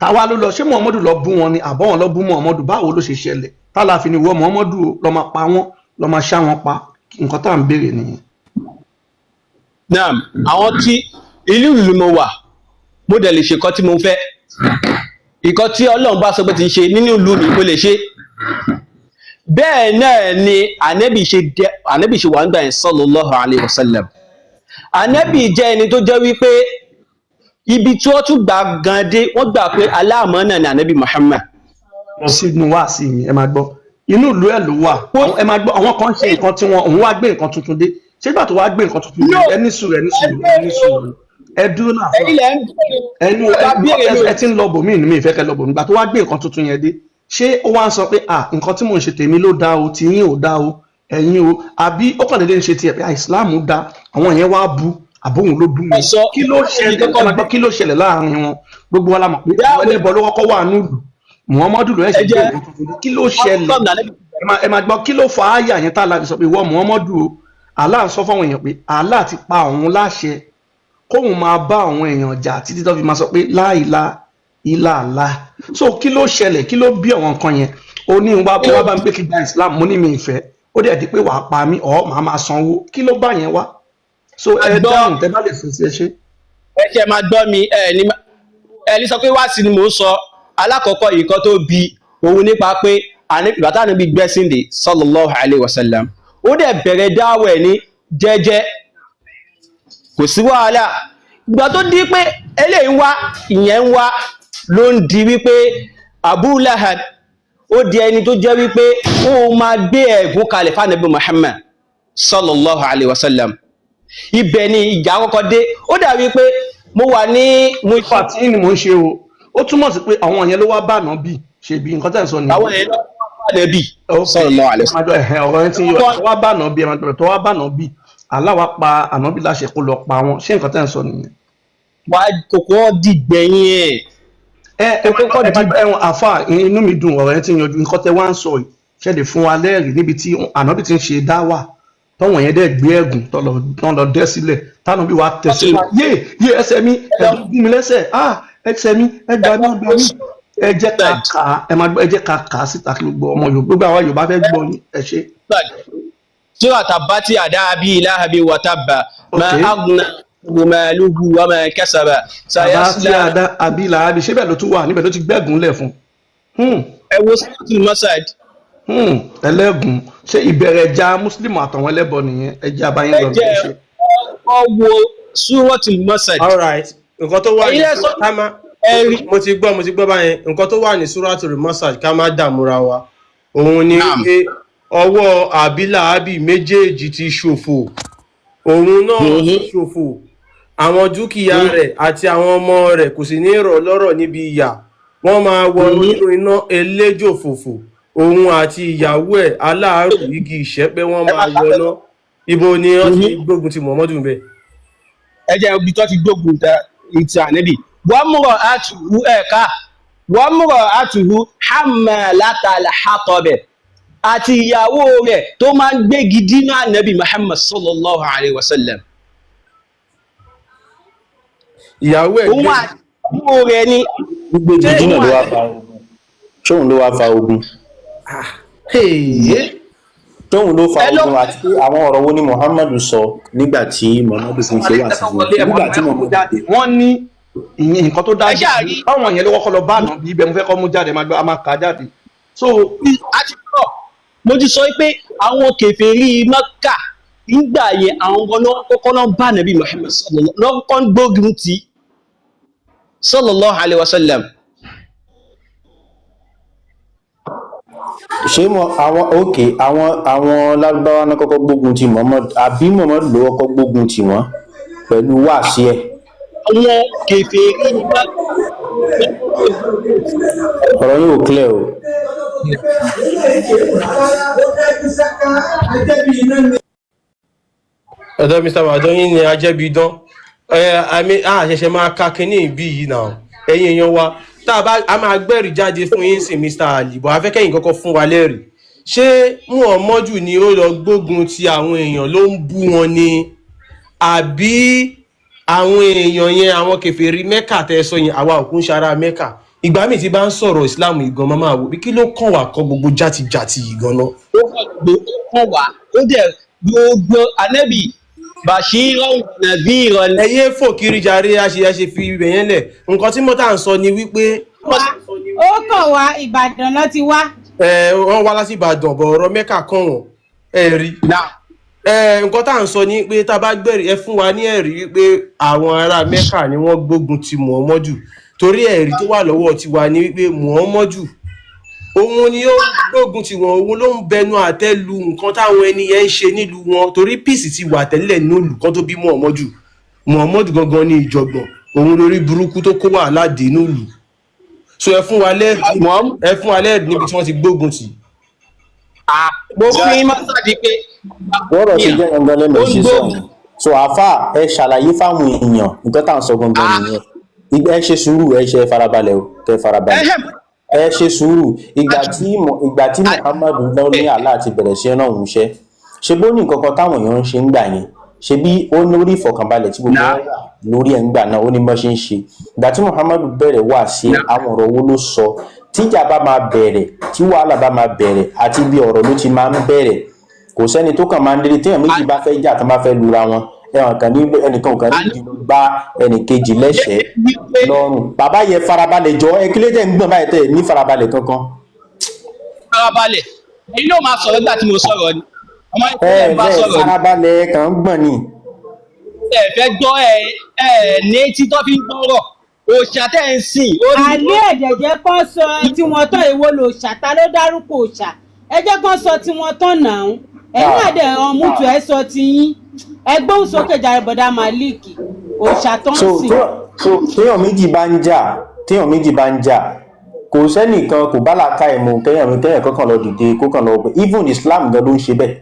Táwa ló lọ? Ṣé Muhammadu lọ bú wọn ni, àbọ̀wọ̀n lọ bú Muhammadu? Báwo ló ṣe ṣẹlẹ̀ tálà fi ni wọ Muhammadu lọ máa pa wọn, lọ máa ṣá wọn pa? Nǹkan tá à ń béèrè nìyẹn. Naam, àwọn tí ìlú mo wà, mo dẹ̀ lè ṣe nǹkan tí mo fẹ́. Nǹkan tí Ọlọ́run bá sọ pé ti ń ṣe nínú ìlú mi, mo lè ṣe. Bẹ́ẹ̀ náà ni ànẹ́bì ṣe wà ń gbà yẹn sallallahu alayhi wa sallam. Ànẹ́bì jẹ́ ẹni tó jẹ́ wípé ibi tí wọ́n tún gbà gan dé, wọ́n gbà pé aláàmọ́ náà ni ànẹ́bì Muhammad. Lọ sínú wá sí mi, ẹ máa gbọ́, inú ìlú ẹ ló wà. Ẹ máa gbọ́, àwọn kan ṣe nǹkan tí wọn, òun wá gbé nǹkan tuntun dé. Ṣé ìgbà tó wá gbé nǹkan tuntun dé, ẹ ní sùúrù, ẹ ní sùúrù, ẹ ní sùúrù, ẹ dúró náà fún ẹnu ẹ ti ń lọ bòmí ní mi ìfẹ́ kẹ lọ bòmí. Ìgbà tó wá gbé nǹkan tuntun yẹn dé, ṣé ó wá ń sọ pé à nǹkan tí mò ń ṣe tèmi ló dá o, tiyín ò dá o, ẹ̀yin o, àbí ó kàn déédéé ń ṣe tiẹ̀ pé Islam dá, àwọn yẹn wá bu, àbóhùn ló bú wọn? Kí ló ṣẹlẹ̀? Kí ló ṣẹlẹ̀ láàrin wọn? Gbogbo wa la mọ̀ pé ẹlẹ́bọ ló kọ́kọ́ wà nílùú, Muhammadu ló ẹ̀ṣẹ̀ gbé nǹkan tuntun dé. Kí ló ṣẹlẹ̀? Ẹ máa gbọ́, kí ló fa àyà yẹn tá a láti sọ pé ìwọ Muhammadu o, Allah sọ fáwọn èèyàn pé Allah ti pa òun láṣẹ kóun máa bá àwọn èèyàn jà títí tó fi máa sọ pé láìla ìlàlá. So kí ló ṣẹlẹ̀? Kí ló bí àwọn nǹkan yẹn? Ó ní wá wá bá mi pé kí gba Islam, mo ní mi ìfẹ́, ó dẹ̀ di pé wàá pa mí ọ̀ màá máa sanwó. Kí ló bá yẹn wá? So ẹ dáhùn tẹ bá lè sọ sí ẹ ṣe. Ẹ ṣe máa gbọ́ mi, ẹ ní sọ pé wá sí ni mò ń sọ. Alákọ̀ọ́kọ́, nǹkan tó bi òun nípa pé bàtà níbi gbẹ́sìndè sallallahu alayhi wa sallam, ó dẹ̀ bẹ̀rẹ̀ dáwọ̀ ẹ̀ ní jẹ́jẹ́, kò sí wàhálà. Ìgbà tó di pé eléyìí ń wá, ìyẹn ń wá, ló ń di wípé Abu Lahab ó di ẹni tó jẹ́ wípé ó máa gbé ẹ̀gún kalẹ̀ fánàbí Muhammad sallallahu alayhi wa sallam. Ibẹ̀ ni ìjà kọ́kọ́ dé. Ó dàbí pé mo wà ní. Fàtí ni mò ń ṣe o, ó túmọ̀ sí pé àwọn yẹn ló wá bá ànábì ṣe bí nǹkan tẹ̀ ń sọ nìyẹn. Àwọn yẹn ló wá bá ànábì sallallahu alayhi wa sallam. Ọ̀rọ̀ yẹn ti yọ tó wá bá ànábì, ẹ̀ máa tọ̀rọ̀ tó wá bá ànábì, Allah wá pa ànábì láṣẹ kó lọ pa wọn. Ṣé nǹkan tẹ̀ ń sọ nìyẹn? Wà á kókó dìgbẹ̀yìn ẹ̀. Ẹ ẹ àfa, inú mi dùn, ọ̀rọ̀ yẹn ti yanjú. Nǹkan tẹ wá ń sọ yìí, ṣe lè fún wa lẹ́rìí níbi tí ànábì ti ń ṣe dáwà, tọ́wọ̀n yẹn dẹ̀ gbé ẹ̀gùn tọ́ lọ dẹ́ sílẹ̀, tánàbí wa tẹ̀ sílẹ̀, yé yé, ẹsẹ̀ mi, ẹ̀gùn gún mi lẹ́sẹ̀, ah, ẹsẹ̀ mi, ẹgbà mi, ẹgbà mi. Ẹ jẹ́ ká kà á, ẹ máa gbọ́, ẹ jẹ́ ká kà á síta kí gbogbo ọmọ Yorùbá, gbogbo àwa Yorùbá fẹ́ gbọ́ yín. Ẹ ṣe. Sura tabbati ada abi lahabi wa tabba ma aghna maluhu wa ma kasaba. Bàbá tí a dá abi lahabi, ṣé bẹ́ẹ̀ ló tún wà níbẹ̀ ló ti gbẹ́gùn lẹ̀ fún. Ẹ wo Suratul Masad. Ẹlẹ́gùn, ṣé ìbẹ̀rẹ̀ ẹja mùsùlùmí àtàwọn ẹlẹ́bọ nìyẹn? Ẹja abayín lọ. Ẹ jẹ́ ọ wo Suratul Masad. All right, nǹkan tó wà ní ká má, mo ti gbọ́, mo ti gbọ́ báyẹn. Nǹkan tó wà ní Suratul Masad, ká má dààmúra wa, òun ni pé ọwọ́ àbílàábì méjèèjì ti ṣòfò, òun náà ti ṣòfò, àwọn dúkìá rẹ̀ àti àwọn ọmọ rẹ̀ kò sì ní rọ̀ lọ́rọ̀ níbi ìyà. Wọ́n máa wọ inú iná eléjò fòfò, òun àti ìyàwó ẹ̀ aláàárù igi ìṣẹ́pẹ́, wọ́n máa wọná. Ibo ni wọ́n ti gbógun ti Muhammadu bẹ́ẹ̀? Ẹ jẹ́ ibi tó ti gbógun ti ànábì wọ́n múrọ̀ àtúwú ẹ̀ka. Wamra'atuhu hammalatal hatab, àti ìyàwó rẹ̀ tó máa ń gbégi dínà ànábì Muhammad sallallahu alayhi wa sallam. Ìyàwó ẹ̀ Òun gbé àti ìyàwó rẹ̀ ni. Gbígbégi Ṣé dínà òun ló wá àti fa ogun? Ṣóun ló wá fa ogun? Hey. Tóun ló fa ẹ lọ ogun? Àti pé àwọn ọ̀rọ̀ wo ni Muhammadu sọ nígbà tí Muhammadu fi ń ṣe wá sí fún wọn nígbà tí Muhammadu dé? Wọ́n ní ìyẹn nǹkan tó ẹ dájú ṣáà rí. báwọn yẹn ló kọ́kọ́ lọ bá àná bí ibẹ̀ mo fẹ́ kọ́ mú jáde, máa gbọ́, a máa kà á jáde. So Àti sọ, mo ti sọ pé àwọn kèfèrí Mẹ́kà nígbà yẹn, àwọn gan ló kọ́kọ́ náà bá nàbí Muhammad sallallahu, lọ́kọ́ ń gbógun ti sallallahu alayhi wa sallam. Ṣé mo àwọn, ok, àwọn lárúbáwá náà kọ́kọ́ gbógun ti Muhammad, àbí Muhammad ló kọ́kọ́ gbógun ti wọ́n pẹ̀lú wáàsí ẹ̀? Àwọn kèfèrí Mẹ́kà. Ọ̀rọ̀ yóò clear o. Ọ̀dọ̀ Mr. Madoyin ni ajẹ́bidán. Ẹ àmì a ṣẹ̀ṣẹ̀ máa ka kínní ìbí yìí náà. Ẹ̀yin èèyàn wa, tá a bá a máa gbẹ́rìí jáde fún yín sí Mr. Ali, bọ̀ afẹ́kẹ́yìn kọ́kọ́ fún wa lẹ́rìí. Ṣé Muhammadu ni ó lọ gbógun ti àwọn èèyàn ló ń bú wọn ni, àbí àwọn èèyàn yẹn, àwọn kèfèrí Mẹ́kà tẹ́ sọ yẹn? Àwa òkú ń ṣara Mẹ́kà. Ìgbà míì tí bá ń sọ̀rọ̀ Islam ìgan, máa máa wò bí kí ló kàn wá kọ́ gbogbo játijàti ìgan náà. Ó kàn gbé, ó kàn wá, ó dẹ̀ gbogbo anabi bashiran nadhiran. Ẹ yéé fò kiri jàre, a ṣe fi ibẹ̀ yẹn lẹ̀. Nǹkan tí mọ́tà ń sọ ni wípé Wá ó kàn wá, Ìbàdàn lọ ti wá. Ẹ wọ́n wá láti Ìbàdàn bọ̀, ọ̀rọ̀ Mẹ́kà kàn wọ́n, ẹ rí. Ẹ nǹkan tá à ń sọ ni pé tá a bá gbẹ̀rí, ẹ fún wa ní ẹ̀rí wípé àwọn ará Mẹ́kà ni wọ́n gbógun ti Muhammadu, torí ẹ̀rí tó wà lọ́wọ́ tiwa ni wípé Muhammadu òun ni ó gbógun ti wọn, òun ló ń bẹnu àtẹ́ lu nǹkan táwọn ẹni yẹn ń ṣe nílùú wọn, torí peace ti wà tẹ́lẹ̀ nílùú kan tó bí Muhammadu. Muhammadu gangan ní ìjọ̀gbọ̀n, òun lórí burúkú tó kó wàhálà dé nílùú. So ẹ fún wa lẹ́ẹ̀rí, ẹ fún wa lẹ́ẹ̀rí níbi tí wọ́n ti gbógun tì. Mo fún yín mọ́sáàdì pé Wọ́rọ̀ ṣe jẹ́ gangan lẹ́nu ó ń ṣe sọ gbógun. yẹn. So àáfà, ẹ ṣàlàyé fáwọn èèyàn nǹkan tá à ń sọ gangan nìyẹn. Ẹ ṣe sùúrù, ẹ ṣe farabalẹ̀ o, kẹ farabalẹ̀, ẹ ṣe sùúrù. Ìgbà tí Muhammadu lọ ní Allah ti bẹ̀rẹ̀ sí rán òun iṣẹ́, ṣe bó ní nǹkan kan táwọn èèyàn ń ṣe ń gbà yẹn? Ṣe bí ó lórí ìfọ̀kànbalẹ̀ tí gbogbo wọn wà lórí ẹ̀ ń gbà náà, ó ní bọ́n ṣe ń ṣe. Ìgbà tí Muhammadu bẹ̀rẹ̀ wá sí, àwọn ọ̀rọ̀ wo ló sọ? Tíjà bá máa bẹ̀rẹ̀, tí wàhálà bá máa bẹ̀rẹ̀, àti bí ọ̀rọ̀ ló ti máa ń bẹ̀rẹ̀. Kò sẹ́ni tó kàn máa ń délé. Téèyàn méjì bá fẹ́ jà, tán bá fẹ́ lura wọn, ẹ̀wọ̀n kan ní ẹnìkan ò kàn ní ìdìbò gba ẹnìkejì lẹ́sẹ̀ẹ́ lọ́rùn. Bàbá yẹ farabalẹ̀ jọ, ẹ kílé tẹ̀ ń gbọ̀n báyìí tẹ̀ ní farabalẹ̀ kankan. Farabalẹ̀, èyí ló máa sọ̀rọ̀ nígbà tí mo sọ̀rọ̀ ni ọmọ Ẹ ìpínlẹ̀ bá ẹ sọ̀rọ̀ ni. Farabalẹ̀ kàn ń gbọ̀n ni. Ẹ fẹ́ gbọ́, ẹ ní etí tó fi ń gbọ́rọ̀, òòṣà tẹ́ ń sìn ó ní. Àlẹ́ ẹ̀dẹ̀jẹ̀ kan sọ tí wọ́n tán. Èwo lòòṣà? Ta ló dárúkọ òòṣà? Ẹ jẹ́ kán sọ tí wọ́n tán náà. Ẹ̀yin náà dẹ̀ ọ̀mùtù, ẹ sọ ti yín, ẹ gbóhùn sókè jàre. Bọ̀dá Malik, òòṣà tó ń So sìn. So téèyàn méjì bá ń jà, kò sẹ́nìkan kò bá làákà ẹ̀ mú kéèyàn kankan lọ dìde kó kàn lọ. Even Islam gan ló ń ṣe bẹ́ẹ̀.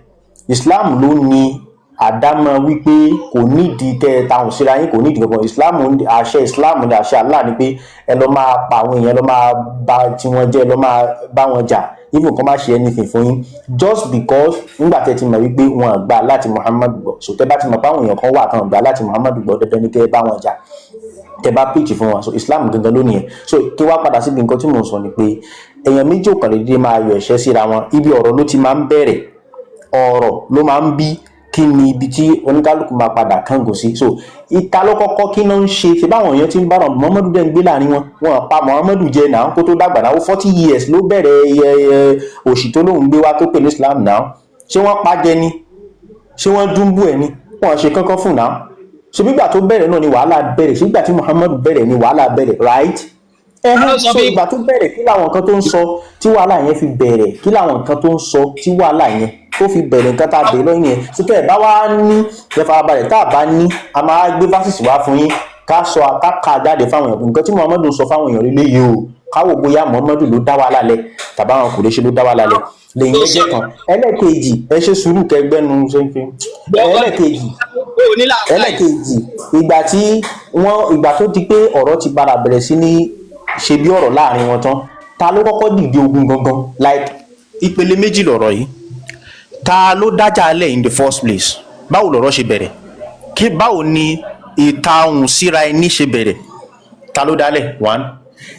Islam ló ní àdámọ̀ wípé kò nídìí kẹ́ ẹ tahùn síra yín, kò nídìí kankan. Islam, àṣẹ Islam ní àṣẹ Allah ni pé ẹ lọ máa pa àwọn èèyàn, ẹ lọ máa bà tiwọn jẹ́, ẹ lọ máa bá wọn jà, even kó má ṣe anything fún yín, just because nígbà tẹ́ ti mọ̀ wípé wọn gbà láti Muhammad gbọ́. So tẹ́ bá ti mọ̀ pé àwọn èèyàn kan wà kan gbà láti Muhammad gbọ́, dandan ni kẹ́ ẹ bá wọn jà, tẹ́ bá preach fún wọn. So Islam gangan ló nìyẹn. So kí wá padà síbi nǹkan tí mò ń sọ ni pé èèyàn méjì ò kàn lè dédé máa yọ ẹ̀ṣẹ́ síra wọn. Ibi ọ̀rọ̀ ló ti máa ń bẹ̀rẹ̀, ọ̀rọ̀ ló máa ń bí kí ni ibi tí oníkálukú máa padà kángun sí. So ìta ló kọ́kọ́, kí ló ń ṣe? Ṣe báwọn èèyàn ti ń bára Muhammadu dẹ́ ń gbé láàrin wọn, wọn pa Muhammadu jẹ náà kó tó dàgbà náà. Ó 40 years ló bẹ̀rẹ̀ òṣì tó lóun gbé wá tó pè ní Islam náà. Ṣé wọ́n pa jẹ ni? Ṣé wọ́n dúnbù ẹ̀ ni? Wọ́n ṣe kankan fún náà. Ṣe bígbà tó bẹ̀rẹ̀ náà ni wàhálà bẹ̀rẹ̀? Ṣe bígbà tí Muhammadu bẹ̀rẹ̀ ni wàhálà bẹ̀rẹ̀, right? Ẹhẹ́n, so ìgbà tó bẹ̀rẹ̀, kí làwọn nǹkan tó ń sọ tí wàhálà yẹn fi bẹ̀rẹ̀? Kí làwọn nǹkan tó ń sọ tí wàhálà yẹn tó fi bẹ̀rẹ̀? Nǹkan tá a bẹ̀rẹ̀ lọ́yìn yẹn, so tẹ́ ẹ̀ bá wá ní ẹ farabalẹ̀, tá a bá ní a máa gbé verses wá fún yín, ká sọ, ká kà jáde fáwọn èèyàn nǹkan tí Muhammadu sọ fáwọn èèyàn lílé yìí o, káwò bóyá Muhammadu ló dá wàhálà lẹ̀ tàbí àwọn kò lè ṣe ló dá wàhálà lẹ̀. Lẹ́yìn ẹjẹ kan, ẹlẹ́ẹ̀kejì, ẹ ṣe sùúrù kẹgbẹ́nu ṣẹ́ńfẹ́. Ẹlẹ́ẹ̀kejì, ìgbà tí wọ́n, ìgbà tó di pé ọ̀rọ̀ ti padà bẹ̀rẹ̀ sí ní ṣe bí ọ̀rọ̀ láàrin wọn tán, ta ló kọ́kọ́ dìde ogun gangan? Like, ìpele méjì lọ̀rọ̀ yìí. Ta ló dájà lẹ̀ in the first place? Báwo lọ̀rọ̀ ṣe bẹ̀rẹ̀? Kí báwo ni ìta ohùn síra ẹni ṣe bẹ̀rẹ̀? Ta ló dálẹ̀? One.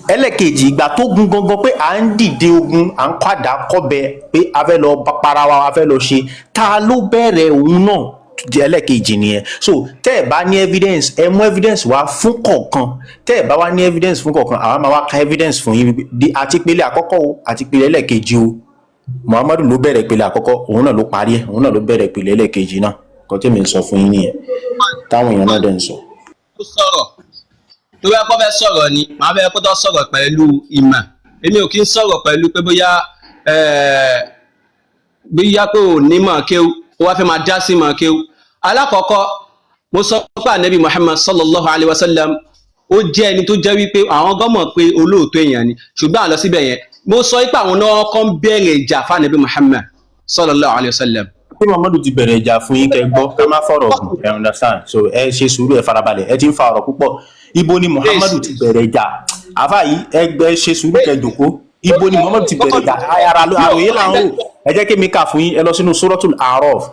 Ẹlẹ́kejì, ìgbà tó gun gangan pé à ń dìde ogun, à ń kọ́dà kọ́bẹ pé a fẹ́ lọ para wa, a fẹ́ lọ ṣe, ta ló bẹ̀rẹ̀ òun náà? Di ẹlẹ́kejì nìyẹn. So tẹ́ ẹ̀ bá ní evidence, ẹ mú evidence wá fún kọ̀ọ̀kan. Tẹ́ ẹ̀ bá wá ní evidence fún kọ̀ọ̀kan, àwa máa wá ka evidence fún yín di àti ìpele àkọ́kọ́ o àti ìpele ẹlẹ́kejì o. Muhammadu ló bẹ̀rẹ̀ ìpele àkọ́kọ́, òun náà ló parí ẹ̀, òun náà ló bẹ̀rẹ̀ ìpele ẹlẹ́kejì náà. Nǹkan tí èmi ń sọ fún yín nìyẹn, táwọn èèyàn náà dẹ̀ ń sọ. Ó sọ̀rọ̀ tó bá kọ́ fẹ́ sọ̀rọ̀ ni màá fẹ́ kó tó sọ̀rọ̀ pẹ̀lú ìmọ̀. Èmi ò kí ń sọ̀rọ̀ pẹ̀lú pé bóyá bóyá pé ò ní mọ̀ kéwú, ó wá fẹ́ máa dá sí mọ̀ kéwú. Alákọ̀ọ́kọ́, mo sọ pé Ànábì Muhammad sallallahu alayhi wa sallam, ó jẹ́ ẹni tó jẹ́ wípé àwọn gan mọ̀ pé olóòótọ́ èèyàn ni, ṣùgbọ́n àlọ́ síbẹ̀ yẹn, mo sọ pé àwọn náà kọ́ ń bẹ̀rẹ̀ ìjà fún Ànábì Muhammad sallallahu alayhi wa sallam. Pé Muhammadu ti bẹ̀rẹ̀ ìjà fún yín, kẹ́ gbọ́, ká má fọ̀rọ̀ gùn, ẹ understand? So ẹ ṣe sùúrù, ẹ farabalẹ̀, ẹ ti ń fa ọ̀rọ̀ púpọ̀. Ibo ni Muhammadu ti bẹ̀rẹ̀ ìjà? Àfa yìí, ẹ gbẹ ṣe sùúrù, kẹ́ jòkó. Ibo ni Muhammadu ti bẹ̀rẹ̀ ìjà? Ara àròyé là ń rò. Ẹ jẹ́ kí mi kà fún yín. Ẹ lọ sínú Suratul A'raf,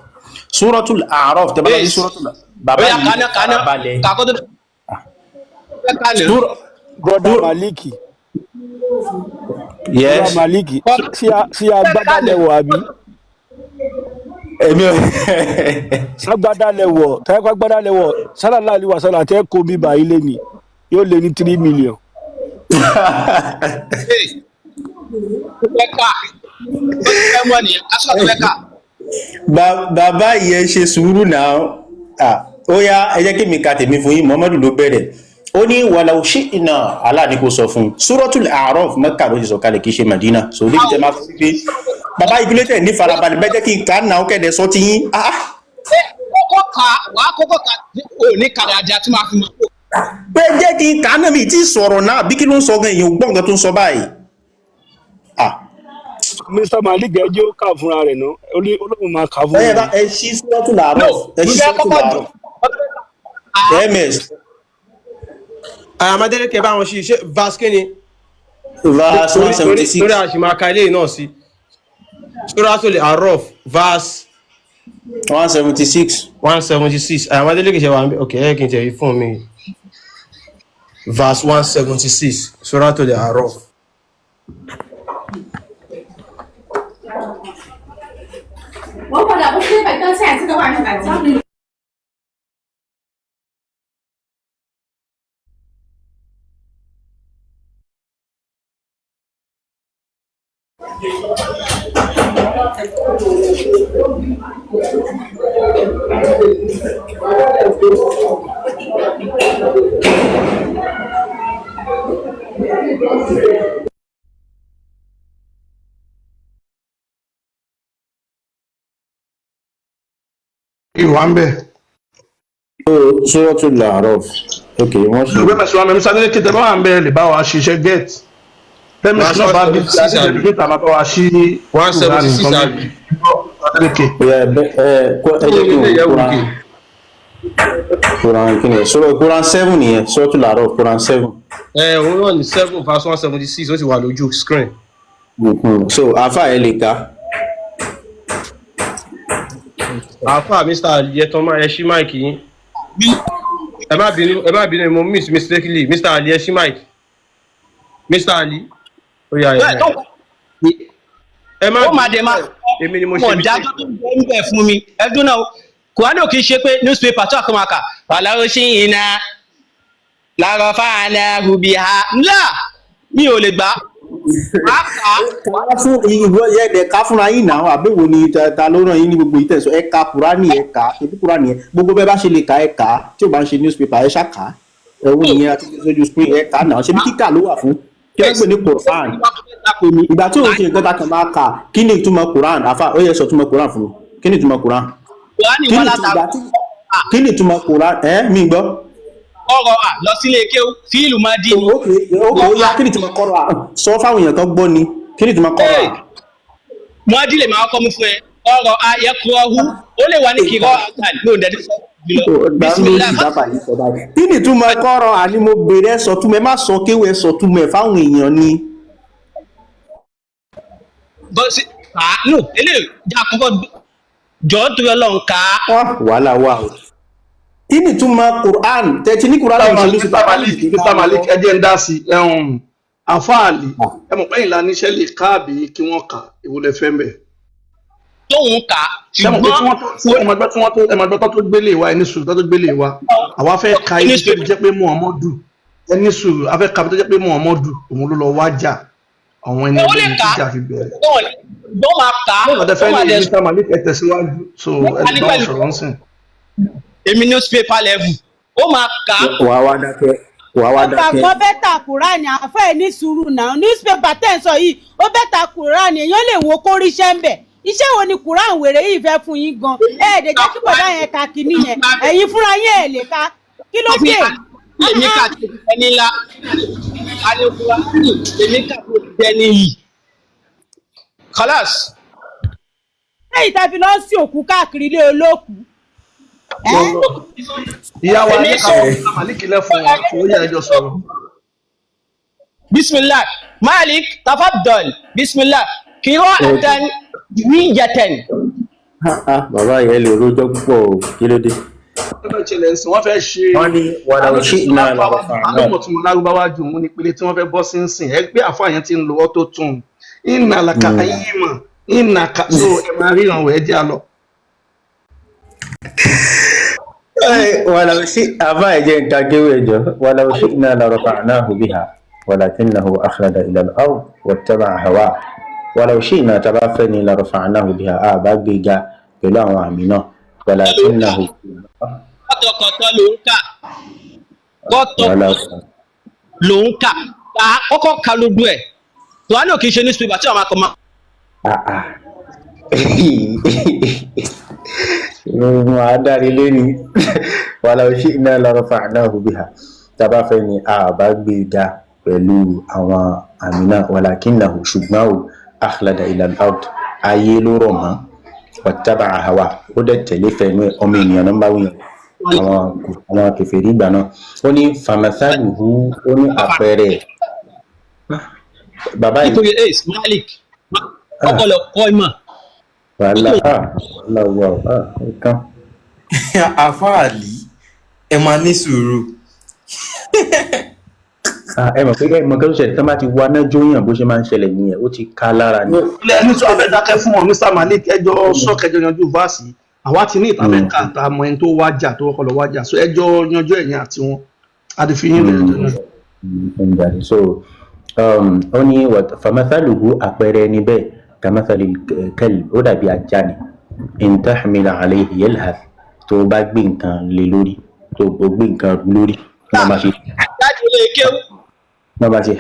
Suratul A'raf. Tẹ́ bá lọ sí Suratul bàbá Bóyá yìí, kaná kaná farabalẹ̀. Kakó tó kaná. Broda Maliki. Yes. Broda Maliki, sí agbádá lẹwọ àbí? Èmi ò. Ságbádá lẹwọ, tẹ́kọ̀ agbádá lẹwọ sálàlá àlìwà sálà tẹ́ kó mi báyìí lé ní yóò lé ní 3 million. Fẹ́ kà ó ti fẹ́ mọ́ nìyẹn, aṣọ àti fẹ́ kà. Bàbá yìí, ẹ ṣe sùúrù náà. Ah, ó yá, ẹ jẹ́ kí mi ka tèmi fún yín. Muhammadu ló bẹ̀rẹ̀. Ó ní wàlà shi'na, Allah ní kò sọ fún un. Suratul A'raf, Mẹ́kà ló ti sọ kalẹ̀, kì í ṣe Madina. So níbi tẹ máa fi pé bàbá ìbílẹ̀ tẹ̀ ní farabalẹ̀ bẹ́ẹ̀, jẹ́ kí n kà á nà ó kẹ̀dẹ̀ sọ ti yín. Ah, Kókó kà wàá kókó kà ò ní kàdà àjà tí màá fi mọ̀. Pé jẹ́ kí n kà á náà, mi ti sọ̀rọ̀ náà bí kí ló ń sọ gan, èèyàn ò gbọ́ nǹkan tó ń sọ báyìí. Ah. Mr Malik, ẹ jẹ́ ó kà fúnra rẹ̀ náà, ó ní olóhùn máa kà fún Ẹ bá ẹ ṣí Suratul A'raf, ẹ ṣí Suratul A'raf, ms. Àmàdélékè bá wọn ṣe ṣe verse kí ni? Verse 176. Torí àṣìmáka ilé náà sí Suratul A'raf verse 176. 176. Àmàdélékè ṣe wà ń bẹ. Ok, ẹ kì í tẹ̀ yí fún mi, verse 176, Suratul A'raf. 我本来不是把刚才这个晚上把家里。 Ìwà ń bẹ̀. Suratul A'raf, ok, wọ́n ṣe. Ìwé mẹ̀sùn àmì Musa Adeleke, tẹ bá wà ń bẹ̀ lè bá wa ṣiṣẹ́ get. Tẹ́mísì náà bá bí Adeleke tàbá bá wa ṣí. 176 àbí? Adeleke. Ó yá, ẹ bẹ ẹ kó ẹ jẹ́ kí n wo Quran. Quran kí ni ẹ sọ̀rọ̀? Quran 7 nìyẹn, Suratul A'raf, Quran 7. Ẹ òun náà ní 7 verse 176, ó ti wà lójú screen. So àáfà, ẹ lè ka. Àáfà Mr Ali, ẹ tán máa ẹ ṣí mic yín. Ẹ má bínú, ẹ má bínú, mo miss mistakenly. Mr Ali, ẹ ṣí mic. Mr Ali, ó yá, ẹ ẹ má Ó máa dẹ̀ máa èmi ni mo ṣe wọn mistake. dájọ́ tó ń bẹ ń bẹ̀ fún mi. Ẹdún náà, Kùránì ò kì í ṣe pé newspaper tó àkọ́mọ kà wàlá ó ṣì iná làrọ̀ fáànà rubí ha ńlá, mi ò lè gbà á kà á. Ká fún ìwọ yẹ ẹ ká fúnra yín náà, àbẹ̀wò ni ta ló ràn yín ní gbogbo ìtẹ̀sọ? Ẹ ka Kùránì, ẹ kà á, ṣebí Kùránì ẹ gbogbo bẹ́ẹ̀ bá ṣe lè kà, ẹ kà á. Tí ò bá ń ṣe newspaper, ẹ ṣá kà á. Ẹ wo nìyẹn àti sójú screen, ẹ kà á náà. Ṣebí kíkà ló wà fún? Kí wọ́n pè ní Quran ìgbà tí òun ṣe nǹkan ta kàn máa kà? Kí ni ìtumọ̀ Quran? Àfa, ó yẹ sọ ìtumọ̀ Quran fún mi. Kí ni ìtumọ̀ Quran? Kùránì Kí wà ni látara kí ni ìtumọ̀ Quran? Ẹ mi gbọ́. Ọ̀rọ̀ à lọ sílé kéwú fíìlù máa dín ní. Ok, ok, ó yá, kí ni ìtumọ̀ kọ́ra? Sọ fáwọn èèyàn tó gbọ́ ni, kí ni ìtumọ̀ kọ́ra? Mọ́dí lè máa kọ́ mú fún ẹ ọ̀rọ̀ ayẹ́kúrọ́hú, ó lè wà ní kírọ́ àtàn ní òǹdẹ́dẹ́ sọ. Jùlọ. Gbà ń lórí Bismillah. ìdábàá yìí sọ báyìí. Kí ni ìtumọ̀ kọ́rọ̀ àní mo béèrè, ẹ sọ túmọ̀, ẹ má sọ kéwù, ẹ sọ túmọ̀ ẹ fáwọn èèyàn ni. Bọ́ sí kà á no eléyìí já kọ́kọ́ jọ̀ọ́ torí Ọlọ́run kà á. Ah, wàhálà wà o. Kí ni ìtumọ̀ Quran tẹ̀tí ní Quran Mr. ló ń ṣe Malik, newspaper? Mr. Malik, Mr. Malik, ẹ jẹ́ ń dá sí i. Àfáàlì, ẹ mọ̀ pé ìlànà iṣẹ́ lè káàbì kí wọ́n kà ìwúlẹ̀ fẹ́ mbẹ̀. Tóun kà á Ṣé mọ̀ pé tí ṣùgbọ́n wọ́n tó ẹ mọ̀ pé tí wọ́n tó ẹ mọ̀ pé tó tó gbélé wa, ẹni sùúrù tó tó gbélé wa, àwa fẹ́ ka ibi tó ti jẹ́ pé Muhammadu, ẹni sùúrù, a fẹ́ ka ibi tó jẹ́ pé Muhammadu òun ló lọ wájà àwọn ẹni ó lè ẹlẹ́ni kà á tíjà fi bẹ̀rẹ̀. ṣùgbọ́n máa kà á Lọ́dọ̀ ó fẹ́ máa lè dẹ̀ Mr. Malik, ẹ tẹ̀síwájú, so ẹ lè bá wọn sọ̀rọ̀ ń sìn. Èmi newspaper level ó máa kà á. Wàá wá dákẹ́, wàá wá Newspaper dákẹ́. kan better kúránì. Àfẹ́ ẹ̀ ní sùúrù náà, newspaper tẹ̀ ń sọ yìí ó better kúránì. Èèyàn lè wo kó ríṣẹ́ ń bẹ̀. Iṣẹ́ wo ni kúránì wèrè yìí fẹ́ fún yín gan? Ẹ ẹ̀ dẹ̀ jẹ́ kí bọ̀dá yẹn ka kinní yẹn, ẹ̀yin fúnra yín ẹ̀ lè ka, kí ló dé? Èmi kà tó ẹni ńlá alukurani, èmi kà tó ẹni yìí khalas. Lẹ́yìn tá a fi lọ sí òkú káàkiri ilé olóòkú. Ìyá wa Èmi ní sọ káwọn Mr. Malik lẹ fún wọn tó yẹ ẹjọ́ sọ̀rọ̀. Bismillah, Malik, tafaddal, bismillah, qira'atan wiyatan. Ah, ah, bàbá yẹn lè rojọ́ púpọ̀ o, kí ló dé? Wọ́n fẹ́ ṣẹlẹ̀ ń sìn, wọ́n fẹ́ ṣe Wọ́n ní wàlàó ṣì náà lọ́rọ̀ fún àná. Alómọ̀tún lárúbáwá jù ú ní ìpele tí wọ́n fẹ́ bọ́ sí ń sìn. Ẹ gbé àfáà yẹn ti ń lo ọ́tó tún ìnà làkà ayé mọ̀ ìnà kà so ẹ máa ríran wẹ̀ ẹ́ jẹ́ àlọ́. Wàlàó ṣì àbá ẹ̀jẹ̀ nǹkan kéwù ẹ̀jọ̀ wàlàó ṣì náà lọ́rọ̀ fún àná biha wàlàkínnahu akhlada ila al-ard wattaba'a hawa. Wàlàó ṣì náà tá a bá fẹ́ ni lọ́rọ̀ fún àná biha, a bá gbé ga pẹ̀lú àwọn àmì náà, wàlàkínnahu Kọ́tọ̀kọ́tọ̀ ló ń kà, kọ́tọ̀ wàlàó. ló ń kà kà á kọ́kọ́ ka lójú ẹ̀ tòwánì ò kì í ṣe newspaper tí wọ́n máa kọ́ máa. Ah, ah. Mo adarí léni wàlàó ṣì náà lọ́rọ̀ fún àná biha, tá a bá fẹ́ ni a bá gbé ga pẹ̀lú àwọn àmì náà, wàlàkínnahu ṣùgbọ́n o akhlada ila al-ard, ayé ló rọ̀ mọ́, wattaba'a hawa, ó dẹ̀ tẹ̀lé fẹ̀mí ọmọ ènìyàn náà ń bá wíyàn àwọn kèfèrí ìgbà náà. Ó ní famathaluhu, ó ní àpẹẹrẹ ẹ̀. Bàbá yìí Nítorí ace Malik kọ́kọ́ lọ kọ́ ìmọ̀. Wàhálà, ah, wàhálà wà ó, ah, ó tán. Àfáàlì, ẹ máa ní sùúrù. Ah, ẹ mọ̀ pé ẹ mọ̀ kí ló ṣẹlẹ̀ tán bá ti wá náà jóyàn, bó ṣe máa ń ṣẹlẹ̀ nìyẹn, ó ti ká lára ni. Ilé ẹni tó abẹ́ dákẹ́ fún wọn, Mr. Malik, ẹjọ́ sọ́kẹjọ yanjú vaasi. Àwa ti ní ìtàfẹ́ kàtà mọ ẹni tó wájà tó kọ́kọ́ lọ wájà, so ẹjọ́ yanjú ẹ̀yìn àti wọn àti fi yín lẹ́jọ́ yanjú. Mm, so ó ní famathaluhu, àpẹẹrẹ ẹni bẹ́ẹ̀, kamathali kalb, ó dàbí ajá ni, in tahmil alayhi yalhath, tó o bá gbé nǹkan lé lórí, tó o gbé nǹkan lórí, wọ́n máa ṣe Jáde lè kéwú. Wọ́n máa ṣe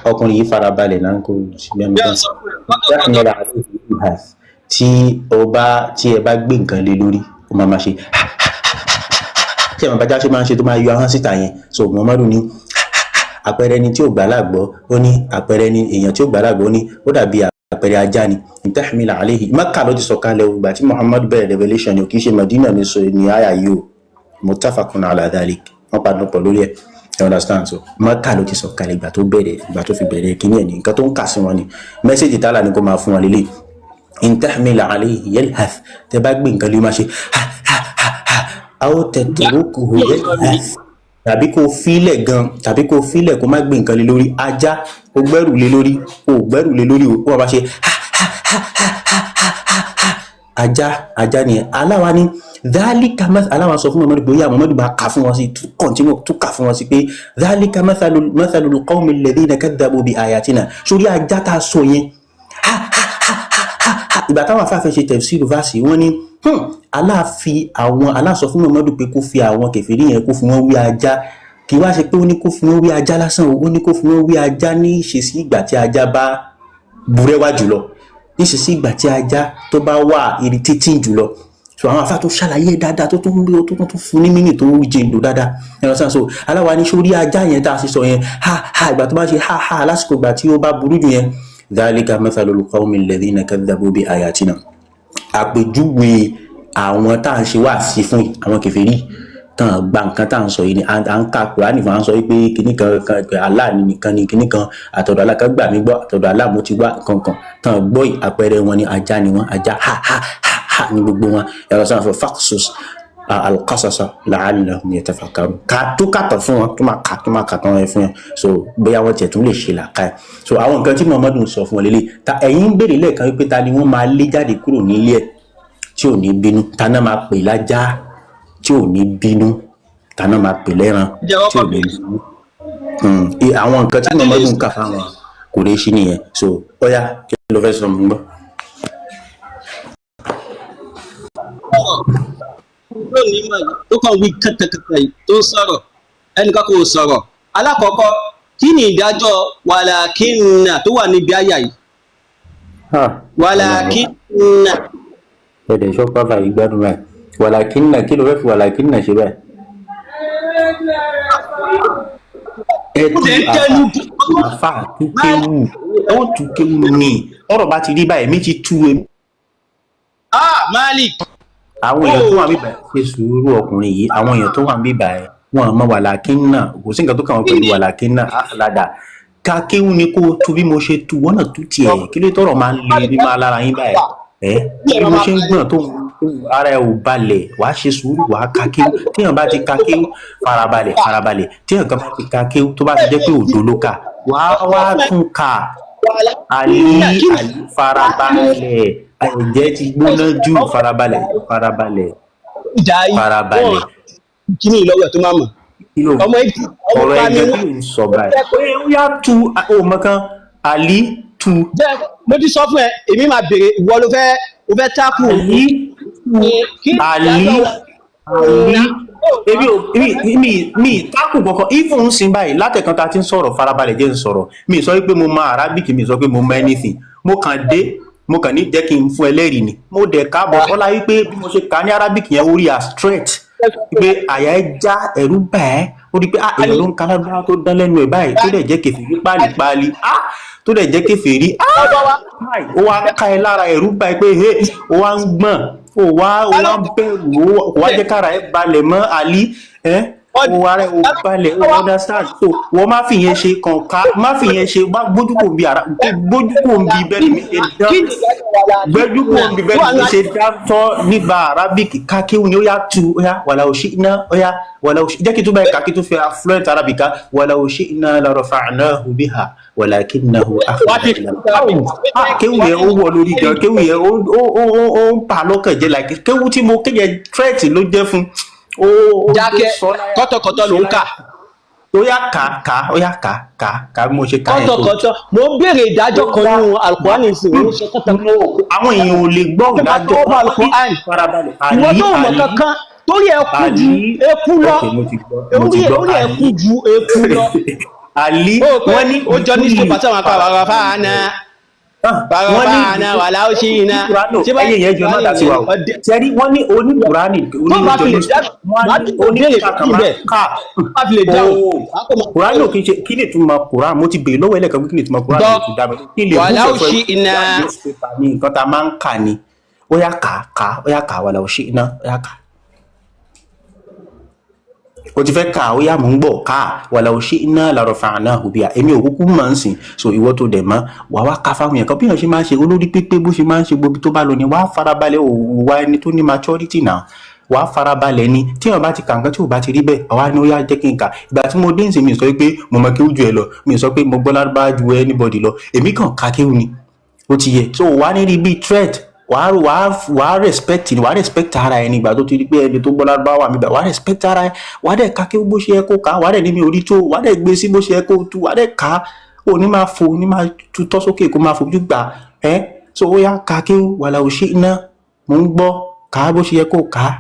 ọkùnrin yìí farabalẹ̀ náà kó síbẹ̀ Bí mọ́. wọ́n sọ fún ẹ kọ́tọ̀kọ́tọ̀. Tahmil alayhi yalhath, tí o bá tí ẹ bá gbé nǹkan lé lórí, ó máa máa ṣe tí ẹ máa bá já ṣe máa ń ṣe tó máa yọ ahọ́n síta yẹn. So Muhammadu ní àpẹẹrẹ ni tí ò gbà láàgbọ́, ó ní àpẹẹrẹ ni èèyàn tí ò gbà láàgbọ́, ó ní ó dàbí àpẹẹrẹ ajá ni, intahmil alayhi. Maka ló ti sọ̀kalẹ̀ o, ìgbà tí Muhammadu bẹ̀rẹ̀ revelation ni o, kì í ṣe Madina ni. So ní àyà yìí o, muttafaqun ala dhalik, wọ́n padà pọ̀ lórí ẹ̀, you understand? So Maka ló ti sọ̀kalẹ̀ ìgbà tó bẹ̀rẹ̀, ìgbà tó fi bẹ̀rẹ̀ kíní ẹ̀ ní nǹkan tó ń kà sí wọn ni message tálà ni kó máa fún wọn lélẹ̀. Intahmil alayhi yalhath, tẹ bá gbé nǹkan lé, ó máa ṣe ha ha ha ha, aw tatrukuhu yalhath, tàbí kó filẹ̀ gan, tàbí kó filẹ̀ kó má gbé nǹkan lé lórí, ajá ó gbẹ́rù lé lórí, ó gbẹ́rù lé lórí, ó wọ́n bá ṣe ha ha ha ha ha ha ha ha, ajá ajá ni. Aláwa ní dhalika aláwa sọ fún Muhammadu pé ó yá, Muhammadu bá kà fún wọn sí, tún continue tún kà fún wọn sí pé dhalika mathalul qawmi alladhina kadhabu bi ayatina. Sórí ajá tá a sọ yẹn, ha ha ha ha ha ha, ìgbà táwọn afáfẹ́ ṣe tafsiru fásì, wọ́n ní Allah fi àwọn, Allah sọ fún Muhammadu pé kó fi àwọn kèfèrí yẹn, kó fi wọ́n wí ajá. Kì í wá ṣe pé ó ní kó fi wọ́n wí ajá lásán o, ó ní kó fi wọ́n wí ajá ní ìṣesí ìgbà tí ajá bá burẹ́wà jùlọ, ní ìṣesí ìgbà tí ajá tó bá wà irritating jùlọ. So àwọn afá tó ṣàlàyé dáadáa, tó tún tó tún tó fún ní mínì tó jìndò dáadáa, ẹ̀rọ sàn. So aláwa ní sórí ajá yẹn tá a ṣe sọ yẹn, ha ha, ìgbà tó bá ṣe ha ha lásìkò ìgbà tí ó bá burú jù yẹn, dhalika mathalul qawmi alladhina kadhabu bi ayatina, àpèjúwe Àwọn tá à ń ṣe wáàsí fún yìí, àwọn kèfèrí tán gba nǹkan tá à ń sọ yìí ni à ń ka Kùránì fún, à ń sọ wípé kinní kan kan pé Allah ni nìkan ni kinní kan, àtọ̀dọ̀ Allah kan gbà mí gbọ́, àtọ̀dọ̀ Allah mo ti wá kankan tán gbọ́ yìí. Àpẹẹrẹ wọn ni ajá ni wọn, ajá ha ha ha ha ní gbogbo wọn. Yàrá sáà fún faqsus alqasasa la'allahum yatafakkarun, ká tó kàtàn fún wọn, tó máa kà, tó máa kà tán ẹ fún yẹn. So bóyá wọn tiẹ̀ tún lè ṣe làákàyè. So àwọn nǹkan tí Muhammadu ń sọ fún wọn lélẹ̀ ta ẹ̀yin ń béèrè lẹ́ẹ̀kan wípé ta ni wọ́n máa lé jáde kúrò nílé ẹ̀ tí ò ní bínú, ta náà máa pè lájá tí ò ní bínú, ta náà máa pè lẹ́ran tí ò ní bínú. Àwọn nǹkan tí Muhammadu ń kà fáwọn Kùrẹ́ṣì nìyẹn. So ọ̀yá, kí ló fẹ́ sọ? Mú gbọ́. Lónìí mọ̀ yìí tó kàn wí kàtàkàtà yìí tó ń sọ̀rọ̀, ẹnìkan kò sọ̀rọ̀. Alákọ̀ọ́kọ́, kí ni ìdájọ́ wàlàkínà tó wà níbi àyà yìí? Wàlàkínà. Ẹ̀dẹ̀ ṣọ́pá fàyè gbádùn báyìí. Wàlàkínà, kí ló fẹ́ fi wàlàkínà ṣe báyìí? Ẹ Ó tú ti ń tẹnu àfa tú kéwù, ó tú kéwù ní ọ̀rọ̀ bá ti rí báyìí, mi ti tú e. Ah, Malik. Àwọn èèyàn tó wà níbà, ṣe sùúrù ọkùnrin yìí. Àwọn èèyàn tó wà níbà ẹ, wọn mọ wàlàkínà, kò sí nǹkan tó kàn wọn pẹ̀lú wàlàkínà. Àlàdà ká kéwù ni kó o tú bí mo ṣe tú wọn náà tú tiẹ̀. Kí ló tọrọ máa ń le ní máa lára yín báyìí? Ẹ bí mo ṣe ń gbọ̀n tó ara ẹ ò balẹ̀, wàá ṣe sùúrù, wàá ka kéwù. Téèyàn bá ti ka kéwù, farabalẹ̀, farabalẹ̀. Téèyàn kan bá ti ka kéwù, tó bá ti jẹ́ pé òdo ló kà, wàá wá tún kà. Àlí, Àlí, farabalẹ̀, ẹ̀jẹ̀ ti gbóná jù, farabalẹ̀, farabalẹ̀, farabalẹ̀. Kí ni ìlọ́wọ́ ẹ̀ tó máa mọ̀? Kí ló Ọmọ èkì ọmọ ọ̀rọ̀ bá mi ẹ̀jẹ̀ wọ́n. kí ló ń sọ báyìí? Ó yá, tu ọmọ kan, Àlí, tu. Jẹ́ mo ti sọ fún ẹ, èmi máa béèrè, ìwọ ló fẹ́, o fẹ́ tákù. Àlí, Àlí, Àlí, ebi ò mi mi mi tákù kankan. Even ń sin báyìí látẹ̀kan tá a ti ń sọ̀rọ̀, farabalẹ̀, jẹ́ ń sọ̀rọ̀. Mi sọ pé mo mọ Arabic, mi sọ pé mo mọ anything. Mo kàn dé, mo kàn ní jẹ́ kí n fún ẹlẹ́rìí ni. Mo dẹ̀ káàbọ̀ ọlá wípé bí mo ṣe kà á ní Arabic yẹn, ó rí as threat pé àyà ẹ já, ẹ̀rù bà ẹ́. Ó rí pé ah, èèyàn ló ń ka lárúbáwá tó dán lẹ́nu ẹ̀ báyìí, tó dẹ̀ jẹ́ kèfèrí pálípálí, ah, tó dẹ̀ jẹ́ kèfèrí, ah, ó wá ká ẹ lára, ẹ̀rù bà ẹ́ pé he, ó wá ń gbọ̀n, ó wá bẹ̀rù, ó wá jẹ́ kára ẹ balẹ̀ mọ́. Àlí ẹ́ ó wá rẹ̀ ó balẹ̀, ó understand. So wọ́n má fi yẹn ṣe kàn ká, má fi yẹn ṣe, má gbójú kò ń bi ara, gbójú kò ń bi bẹ́ẹ̀ ni mi ṣe dán, gbẹ́jú kò ń bi bẹ́ẹ̀ ni mi ṣe dá tọ́ nípa Arabic. Kákéwù ni. Ó yá, tu, ó yá, wàlà òṣì iná, ó yá, wàlà òṣì, jẹ́ kí tó báyìí kàkí tó fi fluent Arabic ká. Wàlà òṣì iná larafa'nahu biha walakinahu akhlada ila ah, kéwù yẹn ó wọ lórí gan. Kéwù yẹn ó ń pa lọ́kàn jẹ́, like kéwù tí mo kéye threat ló jẹ́ fún ó ó Dákẹ́, sọ láyà. Kọ́tọ̀kọ́tọ̀ ló ń kà. Ó yá, kà kà, ó yá, kà kà kà bí mo ṣe kà yẹn tó. Kọ́tọ̀kọ́tọ̀, mo ń béèrè ìdájọ́ kan nínú Alukurani sí, mo ń sọ kọ́tọ̀kọ́tọ̀. Àwọn èèyàn ò lè gbọ́ ìdájọ́. Ọba Alukurani. Farabalẹ̀. Ìwọ Àlí, tó mọ̀ Àlí, kankan torí ẹ kú ju Àlí, eku lọ. ok, mo ti gbọ́, mo ti Orí gbọ́. orí ẹ Àlí, kú ju eku lọ. Àlí, Ó pé wọ́n ní ó jọ ní sèpà sáwọn akọ bàbá fáànà bàbá wọ́n ní fáànà wàlá ó ṣì iná. Kùránì ẹyẹ yẹn jọ má dá sí wa o. Tẹ́rí, wọ́n ní oníkùránì Tó bá fi lè dá, wọ́n ní oníkàkà máa kà. Tó bá fi lè dáhùn. Kùránì ò kí ń ṣe. Kí ni ìtumọ̀ kùránì? Mo ti béèrè lọ́wọ́ ẹlẹ́kan pé kí ni ìtumọ̀ kùránì, Gbọ́ mo ti dá mi kí lè wàlá bú ó sọ̀fẹ́ ṣì iná. Newspaper ni nǹkan tá a máa ń kà ni. Ó yá, kà kà, ó yá, kà wàlà ó ṣì iná, ó yá, kà. O ti fẹ́ kà, ó yá, mò ń gbọ́, kà wàlà ó ṣì iná làrọ̀ fàánà òbí à. Èmi ò kúkú mọ̀ ń sìn. So ìwọ tó dẹ̀ mọ́, wà wá ka fáwọn èèyàn kan bí èèyàn ṣe máa ń ṣe olórí pípé, bó ṣe máa ń ṣe gbogbo tó bá lọ ni wàá farabalẹ̀. Ò wá ẹni tó ní maturity náà, wàá farabalẹ̀ ni. Tí èèyàn bá ti kà nǹkan tí ò bá ti rí bẹ́ẹ̀, àwa ni ó yá, jẹ́ kí n kà. Ìgbà tí mo dé ǹsìn, mi sọ pé mo mọ kéwú ju ẹ lọ, mi sọ pé mo gbọ́ lárúbáwá ju anybody lọ. Èmi kàn ka kéwú ni, ó ti yẹ. So wàá ní rí bíi threat, wàá respect ni, wàá respect ara ẹni. Ìgbà tó ti rí pé ẹni tó gbọ́ lárúbáwá wà mí bá, wàá respect ara ẹ, wàá dẹ̀ ka kéwú bó ṣe yẹ kó kà, wàá dẹ̀ ní mi ò rí tó, wàá dẹ̀ gbé sí bó ṣe yẹ kó tu, wàá dẹ̀ kà á. Ò ní máa fò, ní máa tutọ́ sókè kó máa fojú gbà ẹ́. So ó yá, ka kéwú wàlà ò ṣe iná, mò ń gbọ́, kà á bó ṣe yẹ kó kà á.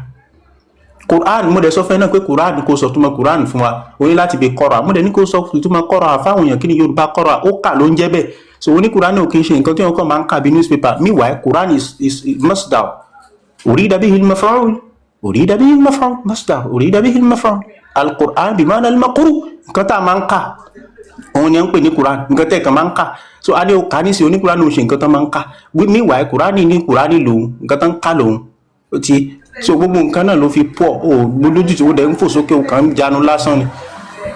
Quran, mo dẹ̀ sọ fẹ́ náà pé Quran, kò sọ túmọ̀ Quran fún wa. O ní láti fi kọ́ra. Mo dẹ̀ ní kó sọ túmọ̀ kọ́ra fáwọn èèyàn. Kí ni Yorùbá kọ́ra? Ó kà ló ń jẹ́ bẹ́ẹ̀. So oní Quran ò kì í ṣe nǹkan tí wọn kàn máa ń kà bí newspaper. Meanwhile, Quran is masdar urida bihi al-maf'ul, urida bihi al-maf'ul, masdar urida bihi al-maf'ul, al-Quran bima'na al-maqru. Nǹkan tá a máa ń kà, òun ni à ń pè ní Quran, nǹkan tẹ́ ẹ̀ kan máa ń kà. So a ní o kà ní sí oní Quran ò ṣe nǹkan tó máa ń kà. Meanwhile, Quran ní Quran lòun, nǹkan tó ń kà lòun. Ó ti So gbogbo nǹkan náà ló fi pọ̀ o lójútì, ó dẹ̀ ń fò sókè, o kàn ń janu lásán ni.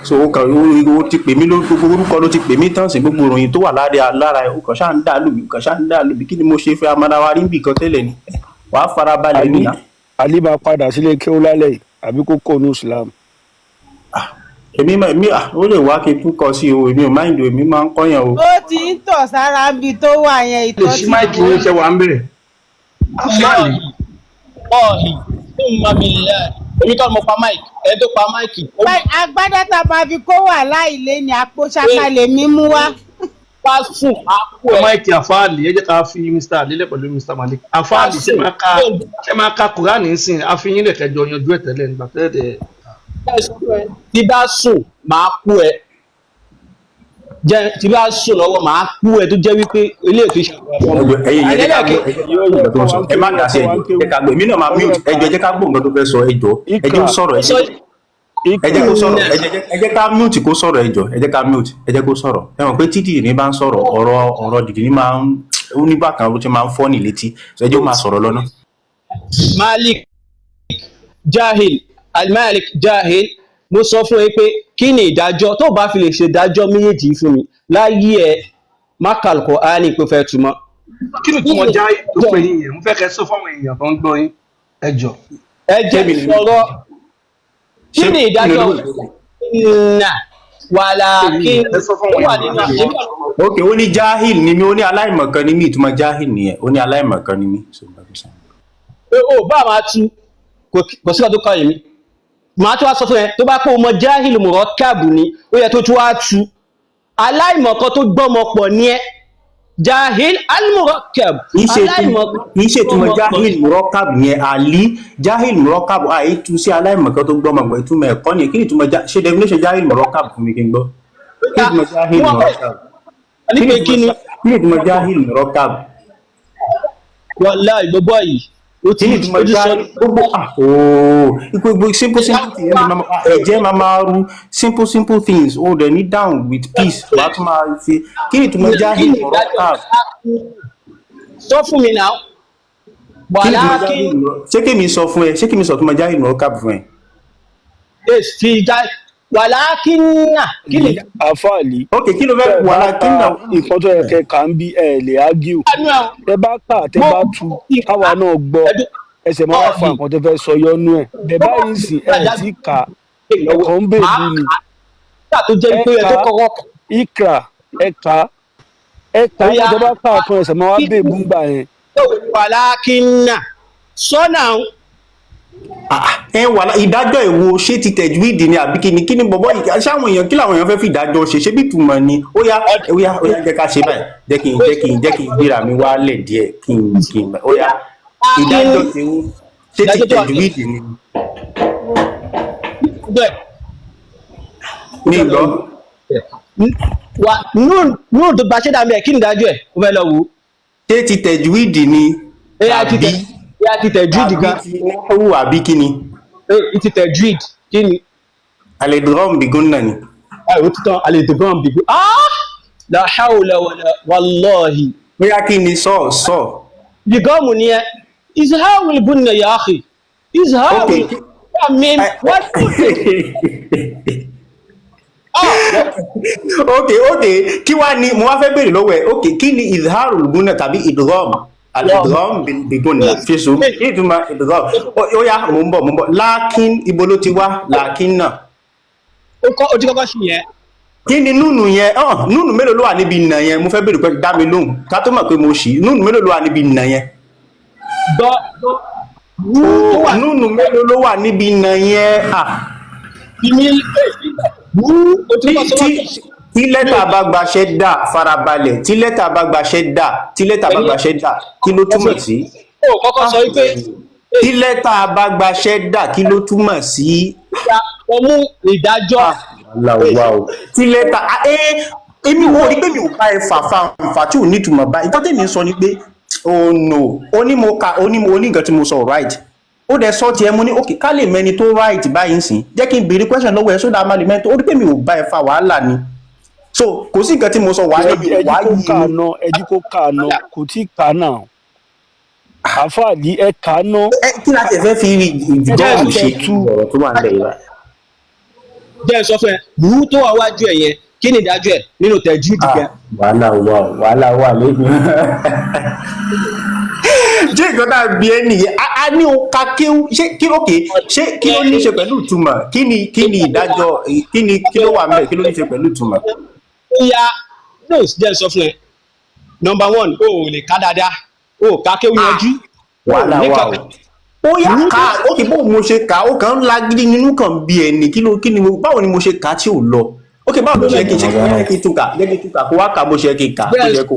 So o kàn o ti pè mí ló gbogbo orúkọ ló ti pè mí tán sí, gbogbo ìròyìn tó wà lára lára ẹ, o kàn ṣáà ń dà lù mí, o kàn ṣáà ń dà lù mí. Kí ni mo ṣe fẹ́ amára rí nbì kan tẹ́lẹ̀ ni? Wàá farabalẹ̀ Ali ní. Ali máa padà sílé kéwú lálẹ́ yìí àbí kó kó nu Islam. Èmi máa èmi à ó lè wá kí n tún kọ sí o, èmi ò máìndì, èmi máa ń kọ́yàn o. Ó ti ń tọ̀ sára níbi tó wà yẹn, Lè ìtọ̀ ṣí ti máìkì wò. yín, ṣe wà ń bẹ̀rẹ̀. Àfáàlì. Wallahi, thumma billahi, èmi kọ́ ni mo pa mike, ẹni tó pa mike ó Pé agbádá tá a máa fi kó wà láìlé ni àpò ṣaka lèmi mú wá. bá sùn á kú Ẹ ẹ. máìkì àfáàlì, ẹ jẹ́ ká fi Mr. Alílẹ̀ pẹ̀lú Mr. Malik. Bá Àfáàlì, ṣé sùn máa ka ṣé máa ka Kùránì ńsìn àfihàn lè kẹjọ yanjú ẹ̀ tẹ́lẹ̀ nígbà tẹ́lẹ̀. Tí bá sùn máa kú ẹ jẹ, tí bá sùn lọ́wọ́ máa kú ẹ, tó jẹ́ wípé ilé ètò ìṣàkóso Ẹjọ, ẹ̀yin yẹn, jẹ́ ká gbọ́, ẹlẹ́kẹ̀. ẹ jẹ́ ká gbọ́ nǹkan tó ń sọ. Ẹ má dá sí, ẹjọ jẹ́ ká gbọ́. Èmi náà máa mute. Ẹjọ, jẹ́ ká gbọ́ nǹkan tó fẹ́ sọ. Ẹjọ, ẹ jẹ́ ó sọ̀rọ̀, ẹ jẹ́ ẹ jẹ́ kó sọ̀rọ̀, ẹ jẹ́ ká mute kó sọ̀rọ̀. Ẹjọ, ẹ jẹ́ ká mute, ẹ jẹ́ kó sọ̀rọ̀. Ẹ mọ̀ pé tí dìdìrín bá ń sọ̀rọ̀, ọ̀rọ̀ dìdìrín máa ń ó ní bákan ó ti máa ń fọ́ ní létí. So ẹ jẹ́ ó máa sọ̀rọ̀ lọ́nà. Malik Jahil Almalik Jahil, mo sọ fún ẹ pé kí ni ìdájọ́ tó bá fi lè ṣe ìdájọ́ méjèèjì yìí fún mi láyé ẹ, má ka Al-Qur'ani pé fẹ́ túmọ̀. Kí ni túmọ̀ jáì tó pè yín yẹn? Mo fẹ́ kẹ́ sọ fáwọn èèyàn tó ń gbọ́ yín. Ẹ jọ. Ẹ jẹ́ Ṣé mi ni sọ̀rọ̀, kí ṣé ni mi ìdájọ́ ló nà wàlàkí Ẹ sọ ó fáwọn wà èèyàn. nínú àṣírí. Ok, ó ní jahil ni mí, ó ní aláìmọ̀kan ni mí. Ìtumọ̀ jahil nìyẹn, ó ní aláìmọ̀kan ni mí. So, nǹkan tó sọ. O bá máa tu, kò sí ọdún kan yìí màá tún wá sọ fún ẹ, tó bá pé o mọ jahil murakkab ni, ó yẹ tó tún wá tu aláìmọ̀kan tó gbọ́mọ pọ̀ ní ẹ, jahil almurakkab. Kì í ṣe Aláìmọ̀kan kì í ṣe ìtumọ̀ gbọ́mọ pọ̀. Jahil murọ́kàb yẹn, àlí jahil murọ́kàb àyè tu sí aláìmọ̀kan tó gbọ́mọ pọ̀. Ìtumọ̀ ẹ̀kọ́ nìyẹn. Kí ni ìtumọ̀ ṣe definition jahil murọ́kàb fún mi kí n gbọ́? Kí ni ìtumọ̀ jahil murọ́kàb? Ní Kí ni pé kí ni ìtumọ̀ kí ni ìtumọ̀ jahil murọ́kàb? Wàláì, gbogbo yìí ó Kí ti ni ìtumọ̀ ó ti sọ jahil gbogbo ooo gbogbo simple simple things ẹ̀ máa ẹ̀jẹ̀ máa máa ru simple simple things, ó dẹ̀ ní down with peace, wàá tún máa ṣe. Kí ni ìtumọ̀ kí jahil ni ìdájọ́ murọ́kàb? Sọ fún mi náà. Kí ni ìtumọ̀ Wàlákì jahil murọ́kàb? Ṣé kí mi sọ fún ẹ? Ṣé kí mi sọ ìtumọ̀ jahil murọ́kàb fún ẹ? Èsì já wàlákì náà kí ni Àfáàlì. Ok, kí ló fẹ́ Tẹ́ ẹ bá wàhálà ka kí náà? nǹkan tó yẹ kẹ́ kà ń bí, ẹ lè argue. Tẹ́ bá kà, tẹ́ bá tu, káwa náà gbọ́, ẹsẹ̀ máa wá fa nǹkan tó fẹ́ sọ yọnú ẹ̀. Bẹ́ẹ̀ báyìí sì ẹ tí kà, ẹ̀kọ́ ń bèbí ni. Tó jẹ́ Ẹ pé ẹ kà tó kọ́kọ́ ikra, ẹ kà, ẹ kà. Ó yá. Tẹ́ bá kà fún ẹsẹ̀ máa wá bèbú gbà yẹn. Wàlákì náà sọ́nà. Ẹ wà ìdájọ́ ìwo, ṣé ti tẹ̀júìdì ni àbí kíni kíni bọ̀bọ̀ yìí? Ṣáwọn èèyàn, kí làwọn èèyàn fẹ́ fi ìdájọ́ ṣe? Ṣé bí ìtumọ̀ ni? Ó yá, ó yá, ó yá, jẹ́ ká ṣe báyìí. Jẹ́ kí n gbéra mi wálẹ̀ díẹ̀ kí n ó yá, ìdájọ́ ti ń ṣé ti Ìdájọ́ tó wà tẹ̀júìdì ni? Bẹ́ẹ̀. Mi gbọ́. Wà nùn tó gba ṣé dàmí ẹ, kí ni ìdájọ́ ẹ? Ó fẹ́ lọ wò ó. Ṣé ti tẹ̀júìdì ni ai ti tàbí tẹ ai ti tẹ jude gan. Tàbí ti náhù àbí kíni? Ai ti tẹ jude, kí ni? Àlẹ́dùrọ́m bìgún náà ni. Ẹ ò ti tán àlẹ́dùrọ́m bìgún, ah, la hawla wala wallahi. Bóyá kí ni sọ sọ. Bìgọ́mù ni ẹ izhawul gunna ya akhi izhawul Okay. mim what. Ok, kí wá ni mo wá fẹ́ béèrè lọ́wọ́ ẹ̀? Ok, kí ni izharul gunna tàbí idgham, al-idgham bi-gunna? Fi sùúrù, kí ni ìtumọ̀ idgham? Ó yá, mò ń bọ̀. Lákín, ibo ló ti wá lákín náà? Ó kọ́ ojú kọ́kọ́ sí yẹn. Kí ni núnù yẹn? Ọ̀n núnù mélòó ló wà níbi ìnà yẹn? Mo fẹ́ béèrè pé dá mi lóhùn ká tó mọ̀ pé mo ṣì. Núnù mélòó ló wà níbi ìnà yẹn? Gbọ́. Ó, núnù mélòó ló wà níbi ìnà yẹn? Ah, tí lẹ́tà bá gbaṣẹ́ dà, farabalẹ̀, tí lẹ́tà bá gbaṣẹ́ dà, tí lẹ́tà bá gbaṣẹ́ dà, kí ló túmọ̀ sí? Ó kọ́kọ́ sọ wípé Tí lẹ́tà bá gbaṣẹ́ dà, kí ló túmọ̀ sí? Ó mú ìdájọ́. Aláwa o, tí lẹ́tà ẹ, èmi wo rí pé mi ò bá ẹ fà fà fà tí ò nítumọ̀ báyìí. Nǹkan tèmi ń sọ ni pé, oh no, ó ní mo ka, ó ní mo ní nǹkan tí mo sọ right, ó dẹ̀ sọ tiẹ̀. Mo ní ok, ká lè mẹni tó right báyìí ń sìn. Jẹ́ kí n béèrè question lọ́wọ́ ẹ sódà má lè mẹni tó ó rí pé mi ò bá ẹ fa wàhálà ni. So kò sí nǹkan tí mo sọ wàá Ẹjí wàá kó yí kà ná, ẹjí kó kà ná, kò tí ì kà náà. Àfáàlì, ẹ kà á ná. Ẹ kí la tẹ̀ fẹ́ fi ìdígọ́ọ̀mù ṣe Kẹ́ tú. ọ̀rọ̀ tó wà nílẹ̀ yìí báyìí. Jẹ́ ẹ sọ fún ẹ, wú tó wà wájú ẹ yẹn, kí ni ìdájọ́ ẹ nínú tẹ̀jú dìgẹ́? Wàhálà wà o, wàhálà wà lẹ́nu. Ṣé nǹkan tá a bí ẹ nìyẹn? A ní o ka kéwú, ṣé kí lókè, ṣé kí ló ní í ṣe pẹ̀lú ìtumọ̀? Kí ni ìdájọ́, kí ni kí ló wà ńbẹ̀, kí ló ní í ṣe pẹ̀lú ìtumọ̀? Ó yá, no, jẹ́ ẹ sọ fún ẹ, number one, o ò lè ká dáadáa, o ò ká kéwú yanjú. Wàhálà wà o. Ó yá, ká ó kì í bóun mo ṣe kà ó kàn ń lagídí nínú kàn bí ẹni kí ló kí ni mo báwo ni mo ṣe kà á tí ò lọ? Ókè, báwo ló ṣe kí n ṣe jẹ́ kí n tún kà, jẹ́ kí n tún kà, kó wá kà bó ṣe kí n kà bó ṣe kó.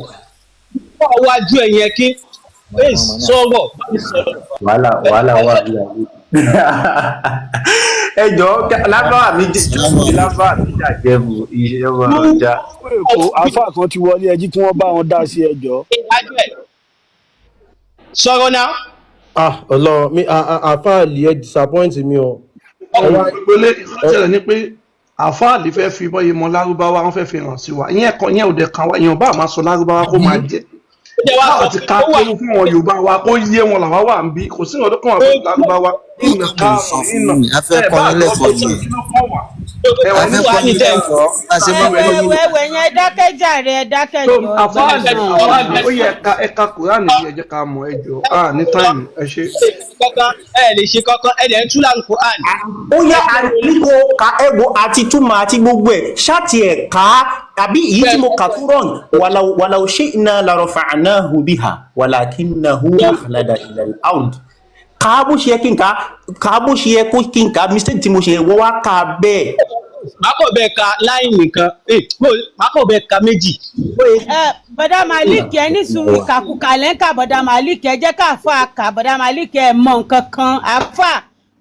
Wà wájú ẹ yẹn, kí ẹ sọ̀rọ̀, bá mi sọ̀rọ̀. Wàhálà wà ní ayé. Ẹ jọ, lábàá mi jẹ, lábàá mi jàjẹbù iṣẹ́ máa ń já. Èkó àáfàá kan ti wọlé, ẹjí kí wọ́n bá wọn dá sí, ẹjọ́. Ìdájọ́ ẹ, sọ̀rọ̀ náà. Ah, Ọlọ́run mi, àfáàlì, ẹ disappoint mi o. Ẹ wá. Ìpele ìṣẹ̀lẹ̀ ni pé àfáàlì fẹ́ fi bọ́yé mọ lárúbáwá, wọ́n fẹ́ fi hàn sí wa. Ìyẹn kan ìyẹn ò dẹ̀ kan wa. Èèyàn bá máa sọ lárúbáwá kó máa jẹ́ báwa ti ká kéwú fún àwọn Yorùbá wa kó yé wọn làwa wà ń bí. Kò sí ìrọ̀lẹ́ kan wà pẹ̀lú lárúbáwá ìnà káàmù ìnà A fẹ́ ẹ kọ́ bá yín àtọ́ lẹ́kọ̀ọ́ tó ni. kí ló kàn wá ẹ A wà ní fẹ́ kọ́ yín lẹ́kọ̀ọ́. A ṣe mọ́ kọ́ yín. Ẹwẹ yẹn, ẹ dákẹ́jàre, ẹ so dákẹ́jọ. Àfáàlì, àfáàlì, ó yẹ ẹ̀ka ẹ̀ka Kùránì yìí, ẹ jẹ́ ká mọ̀. Ẹ jọ, ah, ní táìmù, ẹ ṣe. Kankan ẹ lè ṣe kankan, ẹ dẹ̀ ń tú láǹkó àn. Ó yá, àníkó ka ẹgbò àti túmọ̀ àti gbogbo ẹ̀ ṣáàtì ẹ̀ ká àbí èyí tí mo kà tó rọ̀n wàlàó ṣé iná larọ̀ fàánà hù bí ha wàlà kí n na hu àkàlàdà ilẹ̀ out. Ká bó ṣe yẹ kí n ká, ká bó ṣe yẹ kó kí n ká, mistake tí mo ṣe wọ́n wá ká bẹ́ẹ̀. Màá kọ̀ bẹ́ẹ̀ ka láì nìkan, màá kọ̀ bẹ́ẹ̀ ka méjì. Ẹ bọ̀dá Malik, ẹ ní sùúrù, ìkàkùkà lẹ́ńkà. Bọ̀dá Malik, ẹ jẹ́ ká àfa kà. Bọ̀dá Malik, ẹ mọ nǹkan kan. Àfa,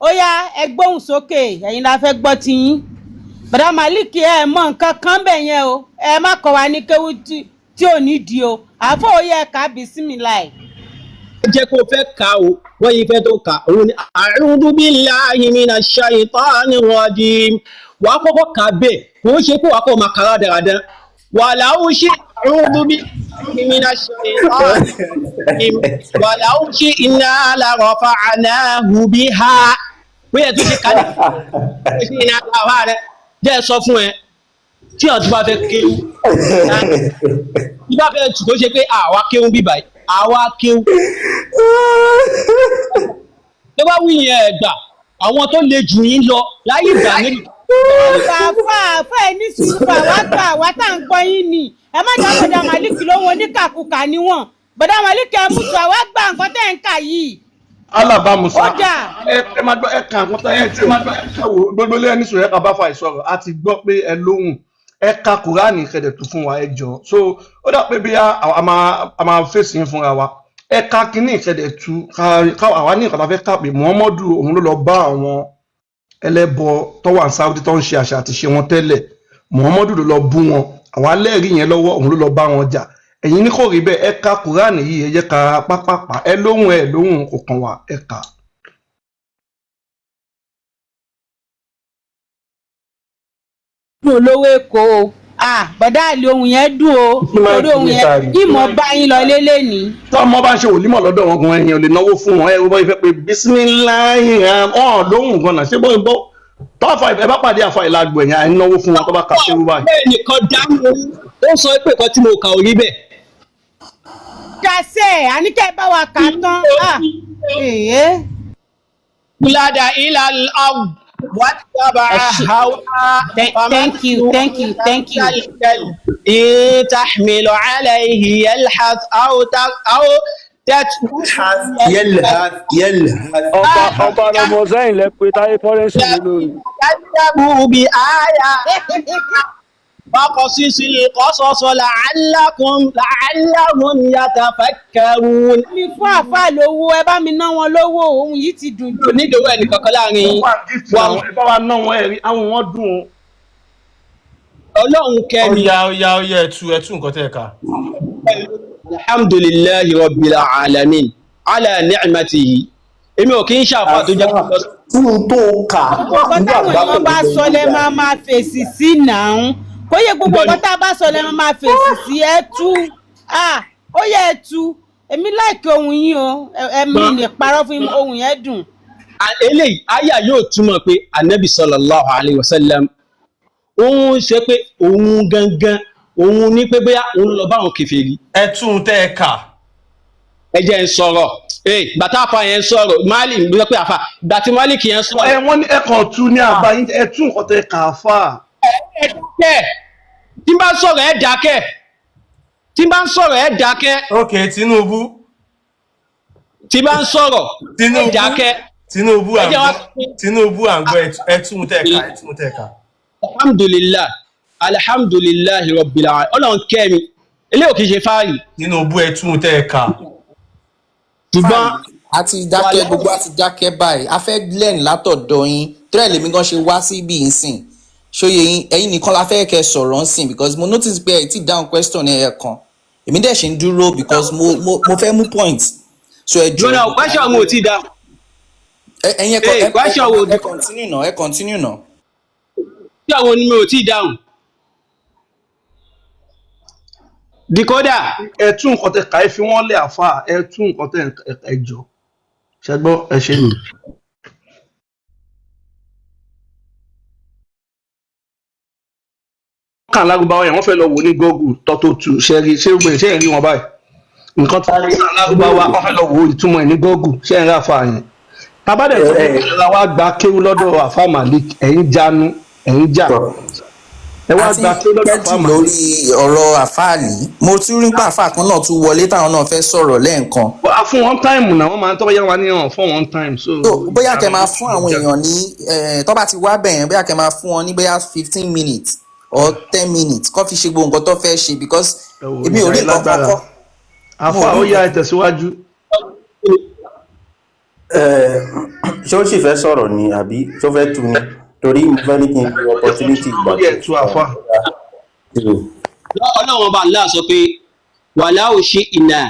ó yá, ẹ gbóhùn sókè, ẹ̀yin la fẹ́ gbọ́ tiyín. Bọ̀dá Malik, ẹ mọ nǹkan kan bẹ̀ yẹn o, ẹ má kọ́ wa ní kéwú tí ò ní di o. Àfa, ó yẹ ká bisimilayi. Jẹ́ kó o fẹ́ ka o, wọ́n yìí fẹ́ tó ka òun ni a'udhu billahi minash shaitani rajim. Wàá kọ́kọ́ kà bẹ́ẹ̀, kò ń ṣe pé wàá kọ́ máa kàrà dáradára. Walau a'udhu billahi minash shaitani rajim walau shi'na la rafa'nahu biha. Bóyá tó ṣe kálí ṣe ní àwa rẹ jẹ́ ẹ sọ fún ẹ tí ọ̀tún bá fẹ́ kéwú, tí bá fẹ́ tù, kó ṣe pé àwa kéwú bíbáyìí, àwa kéwú tó bá wí yẹn, ẹ gbà àwọn tó le jù yín lọ láyé ìgbà méjì. Àfa, àfa, ẹ ní sùúrù. Àwa gbà, àwa tá à ń gbọ́ yín ni. Ẹ má dá bọ̀dá Malik lóhùn, oníkàkùkà ni wọ́n. Bọ̀dá Malik, ẹ mú tu, àwa gbà nǹkan tẹ́ ń kà yìí. Alábàámusa. Ó dà. Ẹ máa gbọ́, ẹ kà nǹkan tẹ́ ẹ tí máa gbọ́. Ẹ wò gbogbo ilé, ẹni sọ̀rọ̀, ẹ kà bá fa ìsọ̀rọ̀. A ti gbọ́ pé ẹ lóhùn, ẹ ka Kùránì kẹ̀dẹ̀ tó fún wa, ẹ jọ. So ó dà pé bí a máa fèsì yín fúnra wa. Ẹ ka kínní kẹ̀dẹ̀ tu ká àwa ní nǹkan tá a fẹ́ kà pé Muhammadu òun ló lọ bá àwọn ẹlẹ́bọ tó wà ní Saudi tó ń ṣe àṣà àti ṣe wọn tẹ́lẹ̀. Muhammadu ló lọ bú wọn, àwa lẹ́rìí yẹn lọ́wọ́, òun ló lọ bá wọn jà. Ẹ̀yin ní kò rí bẹ́ẹ̀. Ẹ ka Kùránì yìí, ẹ jẹ́ ká pápápá. Ẹ lóhùn, ẹ lóhùn, kò kàn wá, ẹ kà. Dùn olówó èkó o. Ah, bọ̀dá àlè, ohun yẹn dùn o, torí ohun yẹn ìmọ̀ bá yín lọ lélẹ̀ ní. Tọ́mọ bá ń ṣe wòlímọ̀ lọ́dọ̀ wọn gan, ẹ̀yìn ò lè náwó fún wọn. Ẹ bọ́ ìfẹ́ pé bisimilayi ọ̀hún lóhùn gan náà ṣé bọ́ bọ́ tọ́fà ẹ bá pàdé àfa ìlàgbọ̀, ẹ̀yìn à ń náwó fún wọn tó bá kà sí irú báyìí. Bẹ́ẹ̀ nìkan dáhùn, ó sọ pé nǹkan tí mo kà ò rí bẹ́ẹ̀. Dasẹ́ àníkẹ́ bá wa kà á tán. Ah, èé. Lada ila al-ard wattaba'a hawa. Thank you, thank you, thank you. In tahmilu alayhi yalhath aw Yalhath, yalhath. Ọba ọmọ sẹ́yìn lẹ pé táyé kọ́rẹ́nsì lé lórí. Kadzabu bi ayatina faqasis al-qasas la'allahum yatafakkarun. Mi fún àáfàá lówó, ẹ bá mi ná wọn lówó, ohun yìí ti dùn jù. Onídòwò ẹnì kankan láàrin yín. Ẹ bá wa ná wọn, ẹ̀rí àwọn wọn dùn o. Ọlọ́run kẹ́mi. Ó yá, ó yá, ó yá, ẹ tú nǹkan tẹ́ ẹ kà. Alhamdulillahi rabbil alamin ala ni'matihi. Èmi ò kí ń ṣàfà tó jẹ́ kó lọ. Fún tó kà. Gbogbo nǹkan táwọn èèyàn bá sọ lẹ máa máa fèsì sí nàún. Kó yẹ gbogbo nǹkan tá a bá sọ lẹ máa máa fèsì sí. Ẹ tú, ah, ó yẹ ẹ tú. Èmi láìkí ohun yín o, ẹ̀mí lè parọ́ fún yín, ohun yẹn dùn. Eléyìí àyà yóò túmọ̀ pé anabi sallallahu alayhi wa sallam òun ṣe pé òun gangan òun ní pé bóyá òun lọ bá àwọn kèfèrí. Ẹ tún un tẹ́ ẹ kà. Ẹ jẹ́ ń sọ̀rọ̀ ee, gbàtà àfa yẹn ń sọ̀rọ̀, Malik ń sọ pé àfa gbàtí Malik yẹn ń sọ̀rọ̀. Ẹ wọ́n ní ẹ kàn tú ní àbá yín, ẹ tún nǹkan tẹ́ kà á fà. Ẹ dákẹ́, tí n bá ń sọ̀rọ̀ ẹ dákẹ́, tí n bá ń sọ̀rọ̀ ẹ dákẹ́. Ok, Tinubu. Tí n bá ń sọ̀rọ̀ ẹ dákẹ́. Tinubu à Ẹ ń jẹ́ wá gbọ́, Tinubu à ń gbọ́, ẹ tún un tẹ́ ẹ kà, ẹ tún un tẹ́ ẹ kà. Alhamdulilah, alhamdulilah rabbil alamin, Ọlọ́run kẹ́ mi, eléyìí ò kì í ṣe fáàrí. Tinubu, ẹ tún un tẹ́ ẹ kà. Ṣùgbọ́n a ti dákẹ́, gbogbo a ti dákẹ́ báyìí. A fẹ́ learn látọ̀dọ̀ yín tẹ́lẹ̀, lèmi gan ṣe wá síbi ìsìn ṣóye yín. Ẹ̀yin nìkan la fẹ́ kẹ́ sọ̀rọ̀ ń sìn, because mo notice pé ẹ̀ tí down question ẹ̀ kan, èmi dẹ̀ ṣe ń dúró because mo fẹ́ mú point, so ẹ jọ̀ọ́. Jọ́nà, question wo ti dá? Ẹ̀yin ẹ Hey, question wo? Ẹ continue náà, ẹ continue náà. Question wo ni mi ò tí dáhùn? Decoder. Ẹ tún nǹkan tẹ́ kà, ẹ fi wọ́n lé àfa, ẹ tún nǹkan tẹ́ ẹ jọ ṣe gbọ́, ẹ ṣe. Kàn lárúbáwá yẹn, wọ́n fẹ́ lọ wò ní Google tọ́tò tù ṣe rí, ṣé gbé ṣé ẹ rí wọn báyìí? Nǹkan tó kàn lárúbáwá, wọ́n fẹ́ lọ wo ìtumọ̀ ẹ̀ ní Google. Ṣé ẹ rí àfa yẹn? Tábàdẹ̀ tó ń bá wa gba kéwú lọ́dọ̀ àfa Malik, ẹ̀yin jánu, ẹ̀yin jà, ẹ wá Àti gba kéwú lọ́dọ̀ àfa pẹ́jù Malik. Lórí ọ̀rọ̀ àfáàlì, mo tún rí pàfà kan náà tún wọlé táwọn náà fẹ́ sọ̀rọ̀ lẹ́ẹ̀kan. A fún one time náà, wọ́n máa ń tọ́ yá wa ní hàn fún one time, so. So bóyá kẹ́ máa fún àwọn èèyàn ní tó bá ti wá bẹ̀yẹn, bóyá kẹ́ máa fún wọn ní bóyá 15 minutes or 10 minutes kó fi ṣe gbogbo nǹkan tó fẹ́ ṣe, because èmi ò Ìjà rí yìí nǹkan kan lágbára. kọ́. Àfa, ó yá, ẹ tẹ̀síwájú. Ṣé ó sì fẹ́ sọ̀rọ̀ ni àbí ṣó fẹ́ tu ni? Torí mo fẹ́ ní kí n lo opportunity ìgbà Ó yẹ tú àfa. Ọlọ́run ọba Allah sọ pé wàhálà ò ṣe ìnà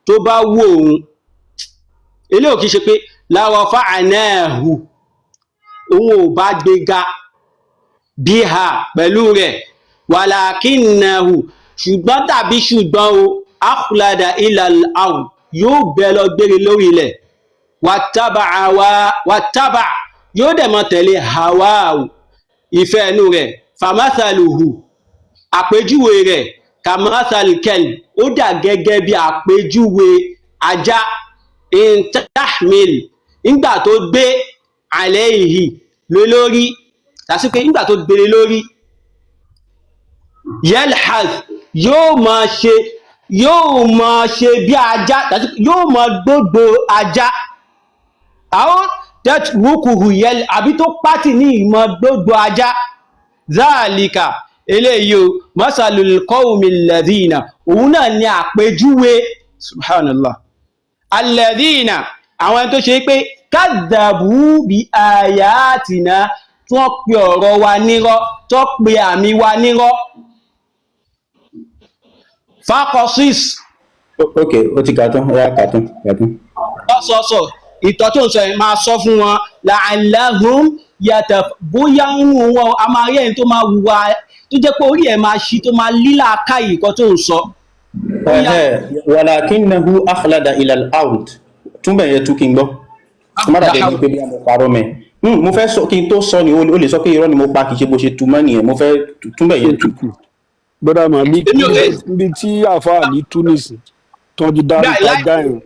tó bá wù òun, eléyìí ò kì í ṣe pé láwọ fáànáhù, òun ò bá gbéga bíhà pẹ̀lú rẹ̀, wàlàkínnahu, ṣùgbọ́n tàbí ṣùgbọ́n o akhlada ilal ard, yóò gbẹ lọ gbére lórí ilẹ̀, wàtábà àwa wàtábà, yóò dẹ̀ mọ́ tẹ̀lé hawahu, ìfẹ́ inú rẹ̀, famathaluhu, àpèjúwe rẹ̀, kamathal kelb, ó dà gẹ́gẹ́ bí àpèjúwe ajá, intahmil, nígbà tó gbé alayhi lé lórí, tàbí pé nígbà tó gbélé lórí, yelhaz, yóò máa ṣe bí ajá, tàbí yóò máa gbogbo ajá, àwọn tẹ́tùrúkùhù yẹl, àbí tó pátì ní ìmọ̀ gbogbo ajá, záàlìkà, eléyìí o, masalul qawmi alladhina, òun náà ni àpèjúwe, subhanallah, alladhina, àwọn tó ṣe pé kadhabu bi ayatina, tí wọ́n pe ọ̀rọ̀ wa nírọ́, tó pe àmì wa nírọ́, faqasis. Ok, ó ti kà tán, ó yá, kà tán, kà tán. Lọ́sọ̀ọ̀sọ̀ ìtọ́ tó ń sọ yẹn máa sọ fún wọn, la'allahum yàtọ̀, bóyá ń wù wọn, a máa rí ẹni tó máa wùwà tó jẹ́ pé orí ẹ̀ máa ṣí, tó máa lílà káyì nǹkan tó ń sọ. Walakinnahu akhlada ila al-ard, túnbẹ̀ yẹn tú kí n gbọ́, kó má dàbí ẹni pé bí mo parọ́ mẹ́. Mo fẹ́ sọ kí n tó sọ ni, o lè sọ pé irọ́ ni mo pa, kì í ṣe bó ṣe tu mọ́ nìyẹn. Mo fẹ́ túnbẹ̀ yẹn tú. Bọ́dà Malik, níbi tí àáfàá ní Tunis tó ti dárúkọ ajá yẹn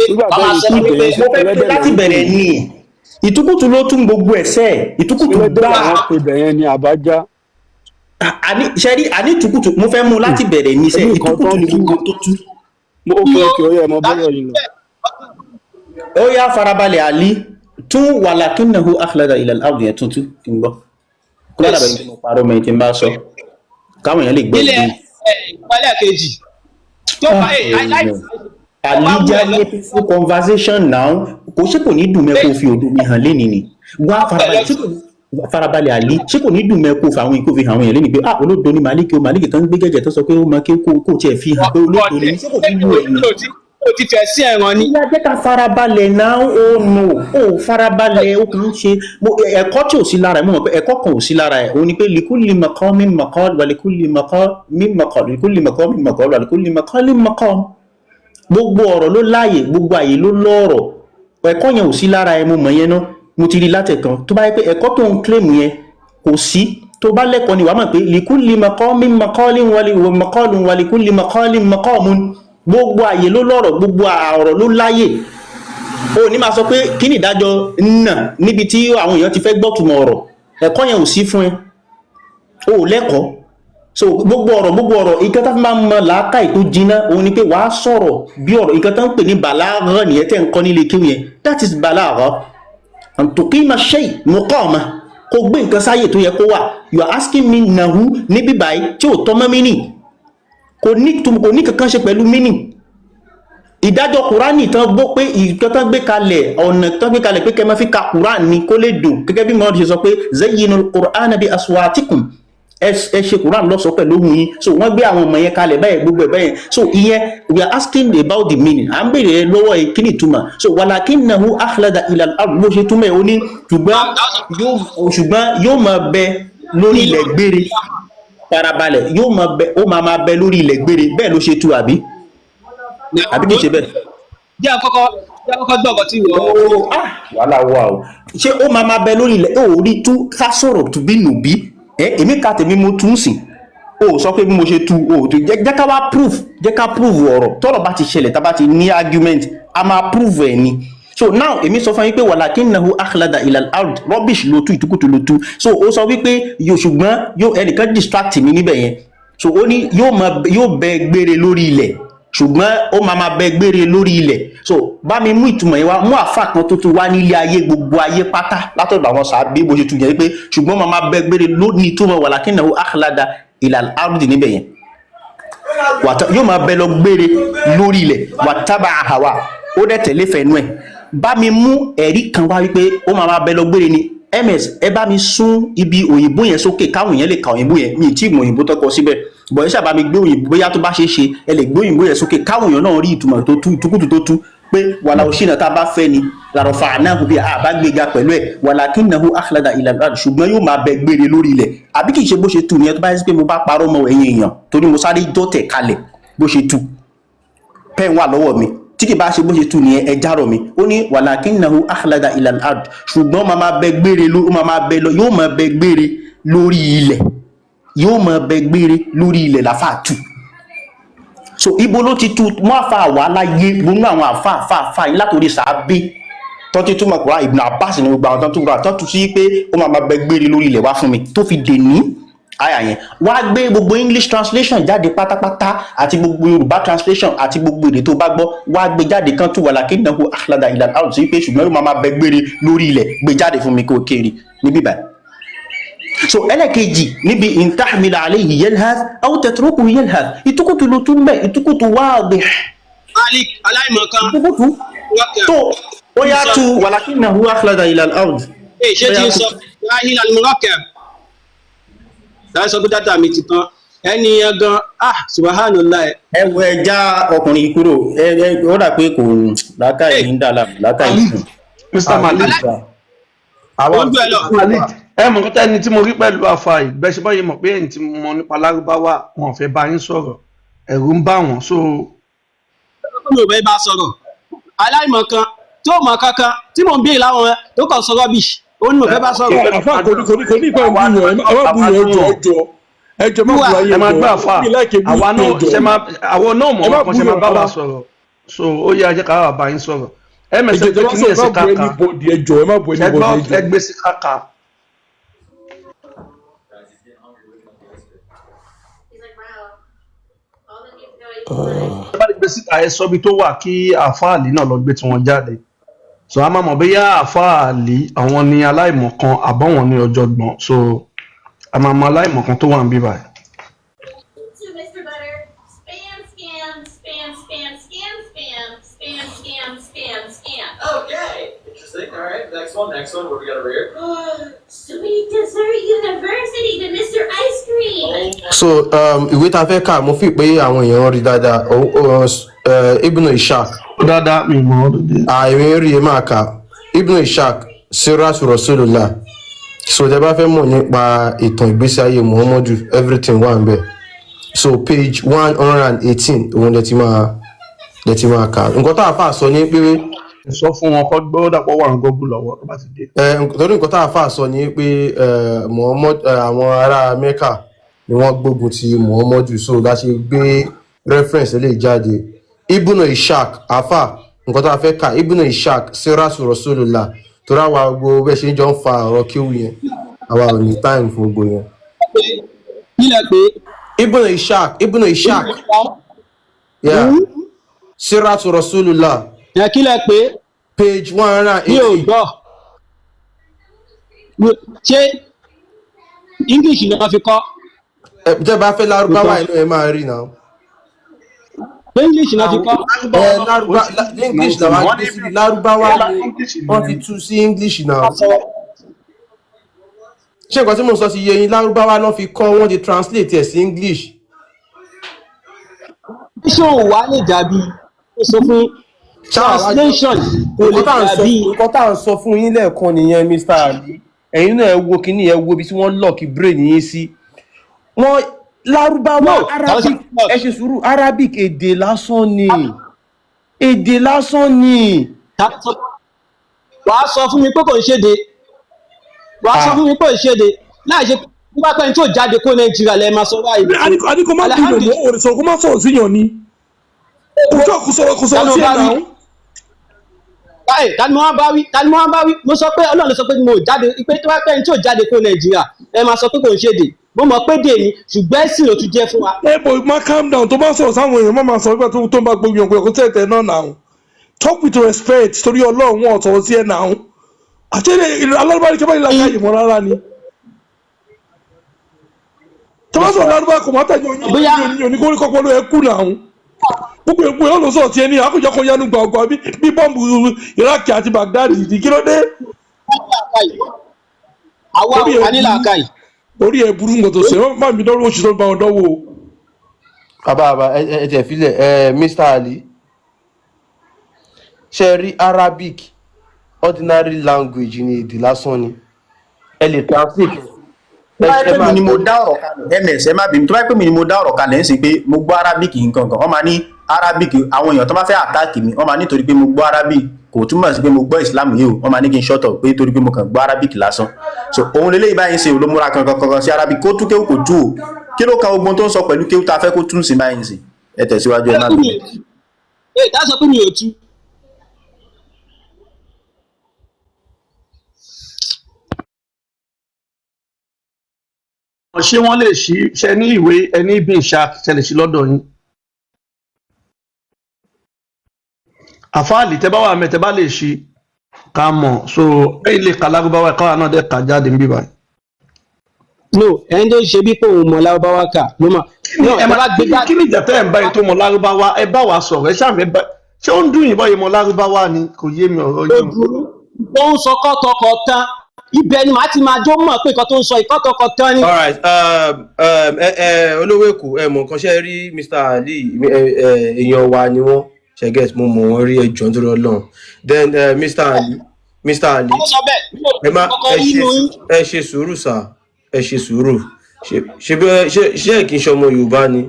nígbà tó yìí tún bẹ̀rẹ̀ Mo fẹ́ pé láti bẹ̀rẹ̀ ni ìtukùtù ló tún gbogbo ẹ̀ sẹ́ ìtukùtù ẹlẹ́dẹ̀ gbáà. làwọn pe bẹ̀yẹn ní àbájá. Àní ṣẹ́rí, àní ìtukùtù mo fẹ́ mú láti bẹ̀rẹ̀ ní sẹ́ ìtukùtù ni gbogbo tó tú. Ok ok ó yẹ, mọ bọ́rọ̀ yìí lọ. Ó yá, farabalẹ̀, àlí tún walakinnahu akhlada ila al-ard yẹn tuntun kí n gbọ́, kó má dàbẹ̀ ní pé mo parọ́ mọ́ ẹ tí n bá sọ káwọn èèyàn lè gbọ́ Nílẹ̀ ìdí. ẹ̀ ìpínlẹ̀ kejì tó bá ẹ̀ láì Àlíjá ní peaceful conversation now, kò ṣe kò ní dùn mẹ́ kó fi òdo mi hàn lénìí ni. Wá farabalẹ̀, ṣé kò ní farabalẹ̀, àlí, ṣé kò ní dùn mẹ́ kó fa àwọn ikú fi hàn àwọn èèyàn lénìí pé ah, olódo ni Màlíkì o, Màlíkì tó ń gbé gẹ̀gẹ̀ tó sọ pé ó mọ kí kó tiẹ̀ fi hàn pé olódo ni, ṣé kò ní dùn ẹ̀ ni? Ó ti fẹ̀ sí ẹ̀ràn ni. Ìyá, jẹ́ ká farabalẹ̀ náà. Ó nù ó farabalẹ̀, ó kàn ń ṣe ẹ̀kọ́ tí ò sí lára ẹ̀. Mo mọ̀ pé ẹ̀kọ́ kan ò sí lára ẹ̀, òun ni pé likulli maqamin maqal wa likulli maqamin maqal, likulli maqamin maqal wa likulli maqalin maqam. Gbogbo ọ̀rọ̀ ló láàyè, gbogbo àyè ló lọ́rọ̀. Ẹ̀kọ́ yẹn ò sí lára ẹ, mo mọ̀ yẹn ná, mo ti rí látẹ̀kan. Tó bá yẹ pé ẹ̀kọ́ tó ń claim yẹn kò sí, tó bá lẹ́kọ̀ọ́ ni wàá mọ̀ pé likulli maqamin maqalin wa maqalun wa likulli maqalin maqamun. Gbogbo àyè ló lọ́rọ̀, gbogbo ọ̀rọ̀ ló láyè. O ní máa sọ pé kí ni ìdájọ́ nà níbi tí àwọn èèyàn ti fẹ́ gbọ́tùmọ̀ ọ̀rọ̀. Ẹ̀kọ́ yẹn ò sí fún ẹ, o ò lẹ́kọ̀ọ́. So gbogbo ọ̀rọ̀, gbogbo ọ̀rọ̀, nǹkan tó fi máa ń mọ làákàyè tó jiná òun ni pé wàá sọ̀rọ̀ bí ọ̀rọ̀. Nǹkan tó ń pè ní bàlágà nìyẹn tẹ́ ń kọ́ nílé kéwù yẹn. That is bàlágà, an tuqima shay muqama, kó gbé nǹkan sáyè tó yẹ kó wà. You are asking me nahu níbí báyìí tí ò tọ́ mọ́ mí nì, kò ní kankan ṣe pẹ̀lú meaning. Ìdájọ́ Kùránì tán gbọ́ pé ìkan tán gbé kalẹ̀, ọ̀nà tán gbé kalẹ̀ pé kẹ́ máa fi ka Kùránì kó lè dùn, gẹ́gẹ́ bí Muhammad ṣe sọ pé zayyinu Kùránì bí aswatikum, ẹ ṣe Kùránì lọ́ṣọ̀ọ́ pẹ̀lú ohùn yín. So wọ́n gbé àwọn ọmọ yẹn kalẹ̀ báyẹn, gbogbo ẹ̀ báyẹn. So ìyẹn, we are asking about the meaning, à ń béèrè lọ́wọ́ ẹ kí ni ìtumọ̀. So walakinnahu akhlada ila al-ard, bó ṣe túmọ̀ ẹ̀, ó ní ṣùgbọ́n yóò máa bẹ lórí ilẹ̀ gbére. Farabalẹ̀, yóò máa bẹ, ó máa máa bẹ lórí ilẹ̀ gbére. Bẹ́ẹ̀ ló ṣe tú, àbí àbí kìí ṣe bẹ́ẹ̀? Jẹ́ àkọ́kọ́ gbọ́ ọ̀gọ́ tí wọ́n. Wàhálà wà o. Ṣé ó máa máa bẹ lórí ilẹ̀? Ó rí tú ká sọ̀rọ̀ tùbí nùbí ẹ. Èmi ka tèmi, mo tún sìn, o sọ pé bí mo ṣe tu o tó jẹ́ ká wá proof, jẹ́ ká prove ọ̀rọ̀. Tọ́rọ̀ bá ti ṣẹlẹ̀, tá bá ti ní argument, a máa prove ẹ̀ ni. So now èmi sọ fún yín pé walakinnahu akhlada ilal ard, rubbish ló tú, ìtukùtù ló tú. So ó sọ wípé yóò, ṣùgbọ́n yóò, ẹnìkan distract mi níbẹ̀ yẹn. So ó ní yóò máa, yóò bẹ gbére lórí ilẹ̀, ṣùgbọ́n ó máa máa bẹ gbére lórí ilẹ̀. So bá mi mú ìtumọ̀ yẹn wá, mú àfà kan tó tún wá nílé ayé, gbogbo ayé pátá, látọ̀dọ̀ àwọn sàábé, bó ṣe tu yẹn pé ṣùgbọ́n máa máa bẹ gbére lónìí, ìtumọ̀ walakinnahu akhlada ilal ardi níbẹ̀ yẹn, yóò máa bẹ lọ gbére lórí ilẹ̀. Wàtábà àhàwà, ó dẹ̀ tẹ̀lé fẹ̀nu ẹ̀. Bá mi mú ẹ̀rí kan wá wípé ó máa máa bẹ lọ gbére ni. Ms, ẹ bá mi sún ibi òyìnbó yẹn sókè káwọn yẹn lè ka òyìnbó yẹn. Mi ì tí ì mọ òyìnbó tó kọ síbẹ̀ bọ̀, ẹ ṣáà mi gbé òyìnbó, bóyá tó bá ṣe é ṣe, ẹ lè gbé òyìnbó yẹn sókè káwọn èèyàn náà rí ìtumọ̀ tó tú, ìtukùtù tó tú pé wàlà òṣìnà tá a bá fẹ́ ni làrọ̀fà ànáhùn bí a bá gbéga pẹ̀lú ẹ̀, walakinnahu akhlada ila al-ard, ṣùgbọ́n yóò máa bẹ gbére lórí ilẹ̀. Àbí kì í ṣe bó ṣe tú nìyẹn? Tó bá yẹ sí pé mo bá parọ́ mọ́ ẹ̀yin èèyàn, torí mo sáré dọ́tẹ̀ kalẹ̀ bó ṣe tú, pen wà lọ́wọ́ mi, tí kì bá ṣe bó ṣe tú nìyẹn, ẹ járọ mi. Ó ní walakinnahu akhlada ila al-ard, ṣùgbọ́n máa máa bẹ gbére ló, ó máa máa bẹ lọ, yóò máa bẹ gbére lórí ilẹ̀, yóò máa bẹ gbére lórí ilẹ̀ làfà tù. So ibo ló ti tu? Mú àfa wà láyé, gbónú àwọn àfa àfa àfa yìí látòrí sàábé tọ́tí túmọ̀ kúrò, Ibn Abbas ní gbogbo àwọn tó ń túmọ̀, tó tún sí pé ó máa máa bẹ gbére lórí ilẹ̀ wá fún mi tó fi dè ní àyà yẹn. Wá gbé gbogbo English translation jáde pátápátá, àti gbogbo Yorùbá translation, àti gbogbo èdè tó bá gbọ́, wá gbé jáde kan tún walakinnahu akhlada ila al-ard sí pé ṣùgbọ́n yóò máa máa bẹ gbére lórí ilẹ̀. Gbé jáde fún mi kó kéré níbí báyìí. So ẹlẹ́kejì níbi in tahmil alayhi yalhath aw tatrukuhu yalhath, ìtukùtù ló tún bẹ́ẹ̀, ìtukùtù wadih. Malik aláìmọ̀kan. Ìtukùtù tó ó yá tu walakinnahu akhlada ila al-ard. Ee, ṣé ti ń sọ rahil al-murakkab láti sọ pé dátà mi ti tán, ẹni yẹn gan, ah, subhanallah. Ẹ wo, ẹ já ọkùnrin yìí kúrò. Ẹ ó dà pé kò lákàyè ń dà láàmú, lákàyè sùn. Mr Malik. Malik, ẹ mọ̀ nǹkan tẹ́ni tí mo rí pẹ̀lú àfa yìí bẹ́ẹ̀ ṣe báyìí mọ̀ pé ẹ̀yin tí mo mọ̀ nípa Lárúbáwá, wọn ò fẹ́ bá yín sọ̀rọ̀, ẹ̀rù ń bà wọ́n so. Mi ò fẹ́ bá sọ̀rọ̀, aláìmọ̀kan tí ó mọ̀ kankan tí mò ń béèrè láwọn ẹ tó kàn sọ rubbish, ó ní mo fẹ́ bá sọ̀rọ̀. Àfa, kò ní ìpẹ́ búyàn, ẹ má búyàn, ẹjọ, ẹjọ, ẹjọ, má búyàn. Ẹ máa gbọ́ àfa, àwa náà ṣe máa, àwọn náà mọ̀ wọn kan ṣe máa bá wa sọ̀rọ̀, so ó yẹ ajẹ́ ká wà bá yín sọ̀rọ̀. Ẹ mẹ̀sẹ̀ pé kí ni ẹ̀ sí káka ẹjọ, ẹ má bú ṣe gbọ́ anybody, ẹjọ. Ẹ gbé sí káka. Ẹ bá lè gbé síta, ẹ sọ ibi tó wà kí àfáàlì náà lọ gbé tiwọn jáde, so a máa mọ̀ bóyá àfáàlì àwọn ni aláìmọ̀kan àbọ̀wọ̀n ní ọ̀jọ̀gbọ́n, so a máa mọ aláìmọ̀kan tó wà ń bí báyìí. To Mr. Butter, spam, scam, spam, spam, scam, spam, spam, scam, spam, scam. Okay. Interesting. All right. Next one. Next one. What do we got over here? Sweet Dessert University to Mr. Ice Cream. So ìwé tá a fẹ́ kà, mo fi pé àwọn èèyàn rí dáadáa. Ibn Ishaq. Dáadáa, mi mọ̀ ọ́ lóde. Àìrí rí, ẹ máa kà Ibn Ishaq, Siratu Rasulullah. So tẹ bá fẹ́ mọ̀ nípa ìtàn ìgbésí ayé Muhammadu, everything wà ń bẹ̀. So page 118 òun lẹ ti máa Lẹ ti máa kà nǹkan tá a fà sọ ni pé. Sọ fún wọn kó gbọ́ dàpọ̀ wà ní Google lọ́wọ́ tó bá ti dé. Ẹ torí nǹkan tá a fà sọ ni pé Muhammad, àwọn ará Mecca ni wọ́n gbógun ti Muhammadu, so la ṣe gbé reference eléyìí jáde. Ibùnà Ishaq, afa, nǹkan tá a fẹ́ kà, Ibùnà Ishaq, Siratu Rasulullah, torí àwa gbogbo bẹ́ẹ̀ ṣe ń jọ ń fa ọ̀rọ̀ kíwù yẹn, àwa ò ní time fún gbogbo yẹn. Kílẹ̀ pé. Ibùnà Ishaq, Ibùnà Ishaq, yeah, Siratu Rasulullah. Ẹ kílẹ̀ pé. Page 180. Mi ò gbọ́. Ṣé English ni wọ́n fi kọ́? Ẹ tẹ́ bá fẹ́ Lárúbáwá inú ẹ máa rí náà. Ṣé English ni wọ́n fi kọ́? Ẹ Lárúbá, English làwọn gbé síbi, Lárúbáwá ni wọ́n ti tú sí English náà. Ṣé nǹkan tí mo sọ ti yé yín? Lárúbáwá náà fi kọ́, wọ́n ti translate ẹ̀ sí English. Ṣé òun wà lè dàbí ó sọ fún translation kò lè Nǹkan tá à ń sọ dàbí. Nǹkan tá à ń sọ fún yín lẹ́ẹ̀kan nìyẹn, Mr. Ali. Ẹ̀yin náà, ẹ wo kínní, ẹ wo ibi tí wọ́n lock brain yín sí. Wọ́n Lárúbáwá, Arabic, ẹ ṣe sùúrù, Arabic èdè lásán ni, èdè lásán ni. Wàá sọ fún mi pé kò ń ṣèdè, wàá sọ fún mi pé kò ń ṣèdè láì ṣe bí wàá pẹ́ni tó jáde kó Nàìjíríà lẹ́ẹ̀ máa sọ báyìí. Àní kò má bínú mọ́ òrè sọ̀rọ̀, kó má sọ̀rọ̀ sí yàn ni, kò sọ, kò sọ̀rọ̀, kò sọ̀rọ̀ sí ẹ̀ náà. Báyìí, tani mo wá bá wí? Tani mo wá bá wí? Mo sọ pé Ọlọ́run ló sọ pé mo jáde pé tó bá pẹ́ni tó jáde kó Nàìjíríà ẹ máa sọ pé kò ń ṣèdè. Mo mọ̀ pé dè ní, ṣùgbọ́n ẹ̀sìn ló tún jẹ́ fún wa. Ẹ bọ̀, má calm down. Tó bá sọ̀rọ̀ sáwọn èèyàn, má máa sọ nígbà tó ń bá gbogbo èèyàn kò tẹ̀ náà náà. Talk with respect, torí Ọlọ́run, wọn ò sọ̀rọ̀ sí ẹ̀ náà. Àti alárúbá ní kẹ́bàá ìlànà ìmọ̀ rárá ni. Tó bá sọ̀rọ̀ lárúbá kò má tẹ̀yìn oyin oní kórìkọ́ pẹ̀lú ẹ kú náà. Gbogbo èkó yóò lọ sọ̀rọ̀ tiẹ̀ ní àkójọ kan yanu gbàgbà bí bọ́ǹbù Iraq àti Baghdad ní, kí ló dé? Àwa ò ní làákàyè. Orí ẹ burú, nǹkan tó ṣe má mi dọ́rọ̀ oṣù tó ń bá wọn dánwò. Bàbá, bàbá, ẹ tẹ̀ filẹ̀. Ẹ Mr. Ali, ṣe rí Arabic, ordinary language ni, èdè lásán ni, ẹ lè translate. Tó bá yẹ pé mi ni mo dá ọ̀rọ̀ kalẹ̀, ms, ẹ má bínú, tó bá yẹ pé mi ni mo dá ọ̀rọ̀ kalẹ̀ ń sìn pé mo gbọ́ Arabic nǹkan kan, wọ́n máa ní Arabic, àwọn èèyàn tó bá fẹ́ attack mi, wọ́n máa ní torí pé mo gbọ́ Arabic kò túmọ̀ sí pé mo gbọ́ Islam yìí o. Wọ́n máa ní kí n shut up pé torí pé mo kàn gbọ́ Arabic lásán. So òun lélẹ́yìí báyìí ń ṣe ló múra kankan kankan sí Arabic. Kó tú kéwù, kò tú o, kí ló kan ogun tó ń sọ pẹ̀lú kéwù tá a fẹ́ kó tún sí báyìí ń sìn? Ẹ tẹ̀síwájú, ẹ má bínú. Ẹ tá sọ pé mi ò tú. Ṣé wọ́n lè ṣí ṣe ní ìwé ẹni bí ìṣá ṣẹlẹ̀ sí lọ́dọ̀ yín? Àfáàlì, tẹ bá wà mẹ, tẹ bá lè ṣí ká mọ̀, so ẹ̀yin lè ka Lárúbáwá, káwa náà dẹ̀ kà jáde níbí báyìí. No, ẹni tó ń ṣe bí pé òun mọ Lárúbáwá kà ló mọ. Ẹ máa kí ni ìjà tẹ́ ẹ̀ ń bá yẹn tó mọ Lárúbáwá? Ẹ bá wa sọ̀rọ̀, ẹ ṣàfẹ́ bá ṣé ó ń dùn yín báyìí mọ Lárúbáwá ni? Kò yé mi ọ̀rọ̀ yìí. Ó ń sọ kọ́tọkọ̀tàn, ibẹ̀ ni màá ti máa jó mọ̀ pé nǹkan tó ń sọ ìkọ́tọkọ̀tàn ni. All right, ẹ olówó Èkó, ẹ mọ̀ nǹkan ṣe rí, Mr. Ali, ẹ èèyàn wa ni wọ́n ṣe get, mo mọ̀ wọ́n rí, ẹjọ́ nítorí Ọlọ́run. Then Mr. Ali, Mr. Ali, ẹ má ẹ ṣe sùúrù sà, ẹ ṣe sùúrù. Ṣe bí ṣe ṣe kì í ṣe ọmọ Yorùbá ni?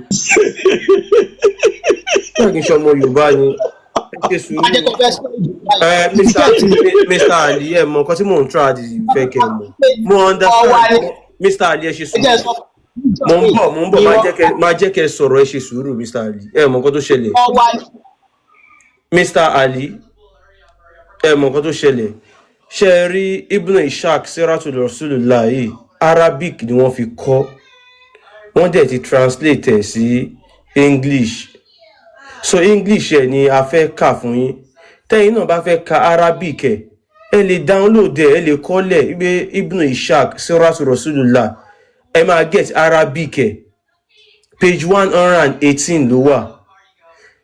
Ṣe kì í ṣe ọmọ Yorùbá ni? Ẹ ṣe sùúrù. Ẹ Mr. Ali, ẹ mọ̀ nǹkan tí mò ń try àti fẹ́ kẹ́ ẹ mọ̀, mo understand. Mr. Ali, ẹ ṣe sùúrù, mo ń bọ̀, mo ń bọ̀, máa jẹ́ kẹ́ sọ̀rọ̀. Ẹ ṣe sùúrù, Mr. Ali. Ẹ mọ̀ nǹkan tó ṣẹlẹ̀, Mr. Ali, ẹ mọ̀ nǹkan tó ṣẹlẹ̀. Ṣe ẹ rí Ibn Ishaq Siratul Rasulullah yìí, Arabic ni wọ́n fi kọ́, wọ́n dẹ̀ ti translate ẹ̀ sí English, so English ẹ̀ ni a fẹ́ kà fún yín. Tẹ́yìn náà bá fẹ́ ka Arabic ẹ̀, ẹ lè download ẹ̀, ẹ lè kọ́lẹ̀ wípé Ibn Ishaq Siratul Rasulullah, ẹ máa get Arabic ẹ̀, page 118 ló wà.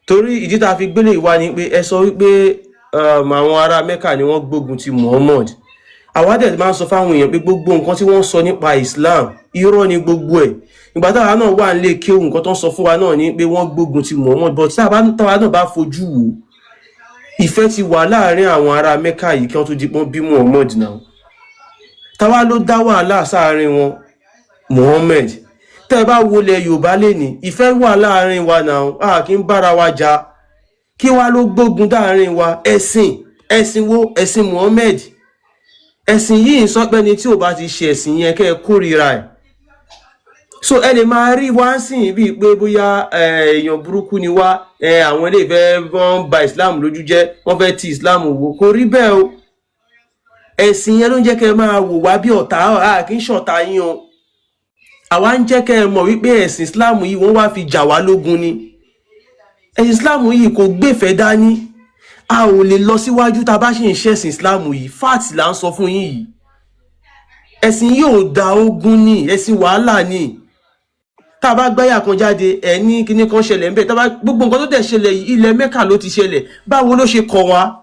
Torí ìdí tá a fi gbélé ìwá ni pé ẹ sọ wípé àwọn ará Mecca ni wọ́n gbógun ti Muhammad. Àwa dẹ̀ máa ń sọ fáwọn èèyàn pé gbogbo nǹkan tí wọ́n sọ nípa Islam, irọ́ ni gbogbo ẹ̀. Ìgbà táwa náà wà nílé kéwù, nǹkan tó ń sọ fún wa náà ni pé wọ́n gbógun ti Muhammad, but táwa náà bá fojú wò, ìfẹ́ ti wà láàárín àwọn ará Mecca yìí kí wọ́n tó di pọ́n bí Muhammad náà. Táwa ló dá wàhálà sáàárín wọn? Muhammad. Tẹ́ ẹ bá wọlé Yorùbá lẹ́ni, ìfẹ́ wà láàárín wa náà, a kì í bára wa jà. Kí wá ló gbógun dáàrin wa? Ẹ̀sìn. Ẹ̀sìn wo? Ẹ̀sìn Muhammed. Ẹ̀sìn yìí ń sọ pé ẹni tí ò bá ti ṣe ẹ̀sìn yẹn, kẹ́ ẹ kórìíra ẹ̀. So ẹ lè máa rí wá sìn bíi pé bóyá èèyàn burúkú ni wá, àwọn ilé ìfẹ́ wọ́n ń ba Islam lójú jẹ́, wọ́n fẹ́ ti Islam wò. Kò rí bẹ́ẹ̀ o. Ẹ̀sìn yẹn ló ń jẹ́ kẹ́ ẹ máa wò wá bí ọ̀tá. A kì í ṣọ̀tá yín o. Àwa ń jẹ́ kẹ́ ẹ mọ̀ wípé ẹ̀sìn Islam yìí, wọ́n wá fi jà wá lógun ni. Ẹ̀sìn Islam yìí kò gbèfẹ́ dání. A ò lè lọ síwájú tá a bá ṣì ń ṣẹ̀sìn Islam yìí. Fact là ń sọ fún yín yìí. Ẹ̀sìn yìí ò da, ogun ni ẹ̀sìn, wàhálà ni. Tá a bá gbáyà kan jáde, ẹ̀ ní kinní kan ṣẹlẹ̀ ńbẹ̀. Tá a bá gbogbo nǹkan tó dẹ̀ ṣẹlẹ̀ yìí, ilẹ̀ Mẹ́kà ló ti ṣẹlẹ̀. Báwo ló ṣe kọ̀ wá?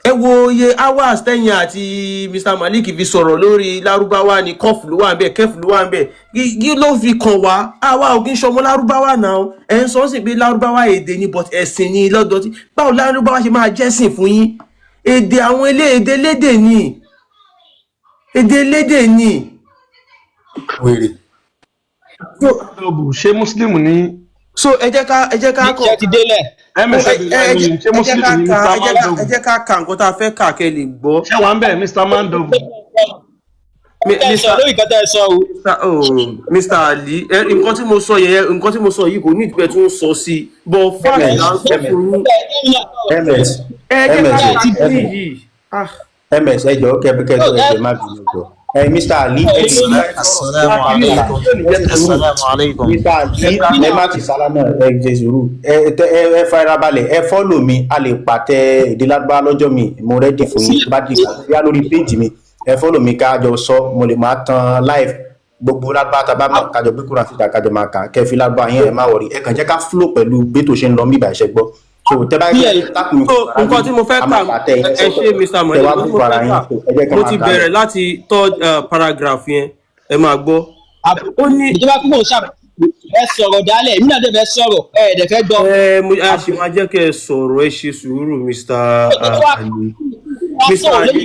Ẹ wo iye hours tẹ́yìn àti Mr Malik fi sọ̀rọ̀ lórí Lárúbáwá ni. Kọ́ọ̀fù ló wà ń bẹ̀, kẹ́fù ló wà ń bẹ̀. Kí ló fi kàn wá? Àwa ò kí ń ṣọmọ Lárúbáwá náà. Ẹ̀ ń sọ sí pé Lárúbáwá èdè ni, but ẹ̀sìn ni lọ́dọ̀ tí. Báwo Lárúbáwá ṣe máa jẹ́sìn fún yín? Èdè àwọn ilé, èdè lédè ni, èdè lédè ni. Wèrè. Ṣé Muslim ní. So ẹ jẹ́ ká kọ Ṣé ti délẹ̀? Ms ẹ ṣé jẹ́ Muslim ká ní ka Mr ẹ jẹ́ ká Mandovu? Ẹ jẹ́ ká ka nǹkan tá a fẹ́ kà kẹ́ lè gbọ́. Ṣé wàá ń bẹ̀, Mr Mandovu? Ẹ sọ lórí nǹkan tẹ́ ẹ sọ o. Mr. Oh, Mr. Ali, nǹkan tí mo sọ yẹn, nǹkan tí mo sọ yìí, kò ní ìpẹ́ tún sọ sí i, but fact ms là ń sọ fún yín. Ms Ẹ jẹ́ ms ká ka kíní yìí. Ah. Ms, ẹ jọ̀ọ́, kẹ kẹ tó, ẹ jọ̀ọ́, má bínú, jọ ẹ Mr Ali, ẹ lè Assalamu alaikum. Assalamu alaikum. Mr Ali, ẹ má ti sálámà, ẹ jẹ sùúrù, ẹ farabalẹ̀, ẹ follow mi. A lè pàtẹ èdè Lárúbáwá lọ́jọ́ mi. Mo ready fún yín. Bá di yá lórí page mi, ẹ follow mi, ká jọ sọ. Mo lè máa tan live gbogbo Lárúbáwá tá a bá mọ̀, kájọ gbé kúrò síta, kájọ máa kà, kẹ́ fi Lárúbáwá yẹn. Ẹ má worry, ẹ kàn jẹ́ ká flow pẹ̀lú bí tó ṣe ń lọ mí ìbà ìṣẹ́ gbọ́. So tẹ bá yẹ tákùn So nǹkan tí mo fẹ́ a kà máa pàtẹ yẹn. Ẹ ṣe, Mr Tẹ Malik, wá nǹkan tí bú mo ara fẹ́ yín. kà, Ẹ jẹ́ ká mo máa ti kà á lọ. bẹ̀rẹ̀ láti third paragraph yẹn. Ẹ máa gbọ́. Ó ní Ìjọba kúkú ṣàbẹ̀ ẹ sọ̀rọ̀ dálẹ̀, èmi náà dẹ̀ fẹ́ sọ̀rọ̀, ẹ dẹ̀ fẹ́ gbọ́. Ẹ mo a ṣì máa jẹ́ kẹ́ ẹ sọ̀rọ̀. Ẹ ṣe sùúrù, Mr Ali. Mr Ali,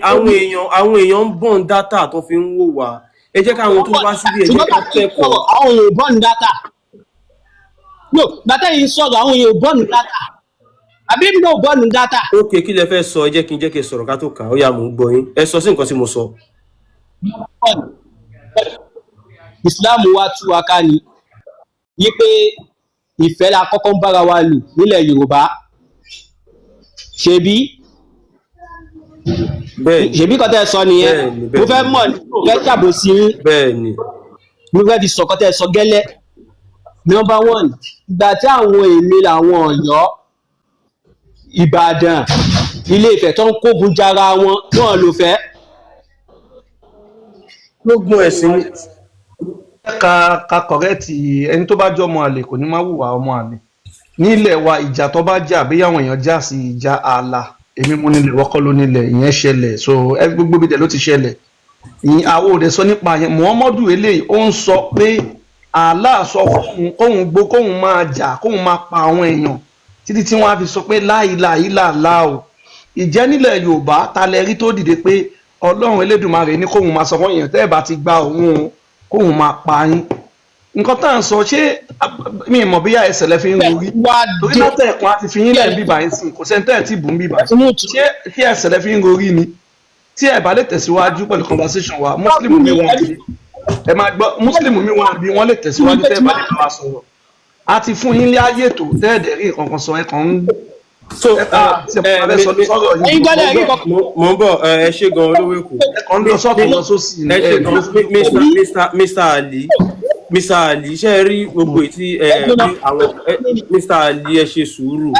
àwọn èèyàn ń bọ̀n data tó fi ń wò wá. Ẹ jẹ́ káwọn tó wá síbí, ẹ jẹ́ Ṣùgbọ́n ká bàtà yìí kẹ́kọ̀ọ́. sọ̀rọ̀, àwọn èèyàn ò bọ́ọ̀nù data. No, bàtà yìí sọ̀rọ̀, àwọn èèyàn ò bọ́ọ̀nù data, àbí mi náà ò bọ́ọ̀nù data. Ok, kí lẹ fẹ́ sọ? Ẹ jẹ́ kí n jẹ́ kí ẹ sọ̀rọ̀ ká tó kà ó. Yá, mò ń gbọ́ yín. Ẹ sọ sí nǹkan tí mo sọ. Islam wa tú wa ká ni wípé ìfẹ́ la kọ́kọ́ ń bára wa lò nílẹ̀ Yorùbá. Ṣebí Bẹ́ẹ̀ni. Ṣebí kọ́ tẹ́ ẹ sọ nìyẹn? Bẹ́ẹ̀ni. Mo fẹ́ mọ̀ ní, mo fẹ́ ṣàbòsí yín. Bẹ́ẹ̀ni. Mo fẹ́ fi sọ̀kọ́ tẹ́ ẹ sọ gẹ́lẹ́. Number one, ìgbà tí àwọn èmi làwọn Ọ̀yọ́, Ìbàdàn, Ilé Ifẹ̀ tó ń kógun jara wọn náà ló fẹ́. Gbógun ẹ̀sìn. Ká correct. Ẹni tó bá jẹ́ ọmọ àlè kò ní má hùwà ọmọ àlè nílẹ̀ wa. Ìjà tó bá jà bí àwọn èèyàn jà sí ìjà ààlà, èmi mo nílẹ̀, wọ́kọ́ ló nílẹ̀, ìyẹn ṣẹlẹ̀. So gbogbo ibi dẹ̀ ló ti ṣẹlẹ̀. Ìyẹn àwọn òde sọ nípa yẹn. Muhammadu eléyìí, ó ń sọ pé Allah sọ fóun kóun gbó, kóun máa jà, kóun máa pa àwọn èèyàn títí tí wọ́n á fi sọ pé láìláìláìlá o. Ìjẹ́ nílẹ̀ Yorùbá, ta lẹ rí tó dìde pé Ọlọ́run Elédùmarè ní kóun máa sọ fún èèyàn, tẹ́ ẹ̀ bá ti gba òun o, kóun máa pa yín? Nǹkan tá à ń sọ, ṣé mi ì mọ̀ bóyá ẹsẹ̀ lẹ fi ń rorí, torí látẹ̀kùn àti fi yín lẹ̀ ń bíbà yín sìn, kò sẹ́ni tẹ́ ẹ̀ tí bù ń bíbà. Ṣé ẹsẹ̀ lẹ fi ń rorí ni tí ẹ bá lè tẹ̀síwájú pẹ̀lú conversation wa? Muslim mi wà bí, ẹ máa gbọ́, Muslim mi wà bí, wọ́n lè tẹ̀síwájú tẹ́ ẹ bá lè bá wa sọ̀rọ̀. A ti fún yín láyè tó tẹ́ ẹ̀ dẹ̀ rí nǹkan kan sọ, ẹ kàn ń So ẹ kàn sọ sọ́rọ̀ yìí. Mo ń bọ̀. Ẹ ṣe gan, olówó Èkó. Ẹ kàn ń lọ sọ́tún lọ sósì. Ẹ ṣe gan, Mr Ali. Mr Ali, ṣe é rí gbogbo ètí ẹ bí àwọn Mr Ali, ẹ ṣe sùúrù.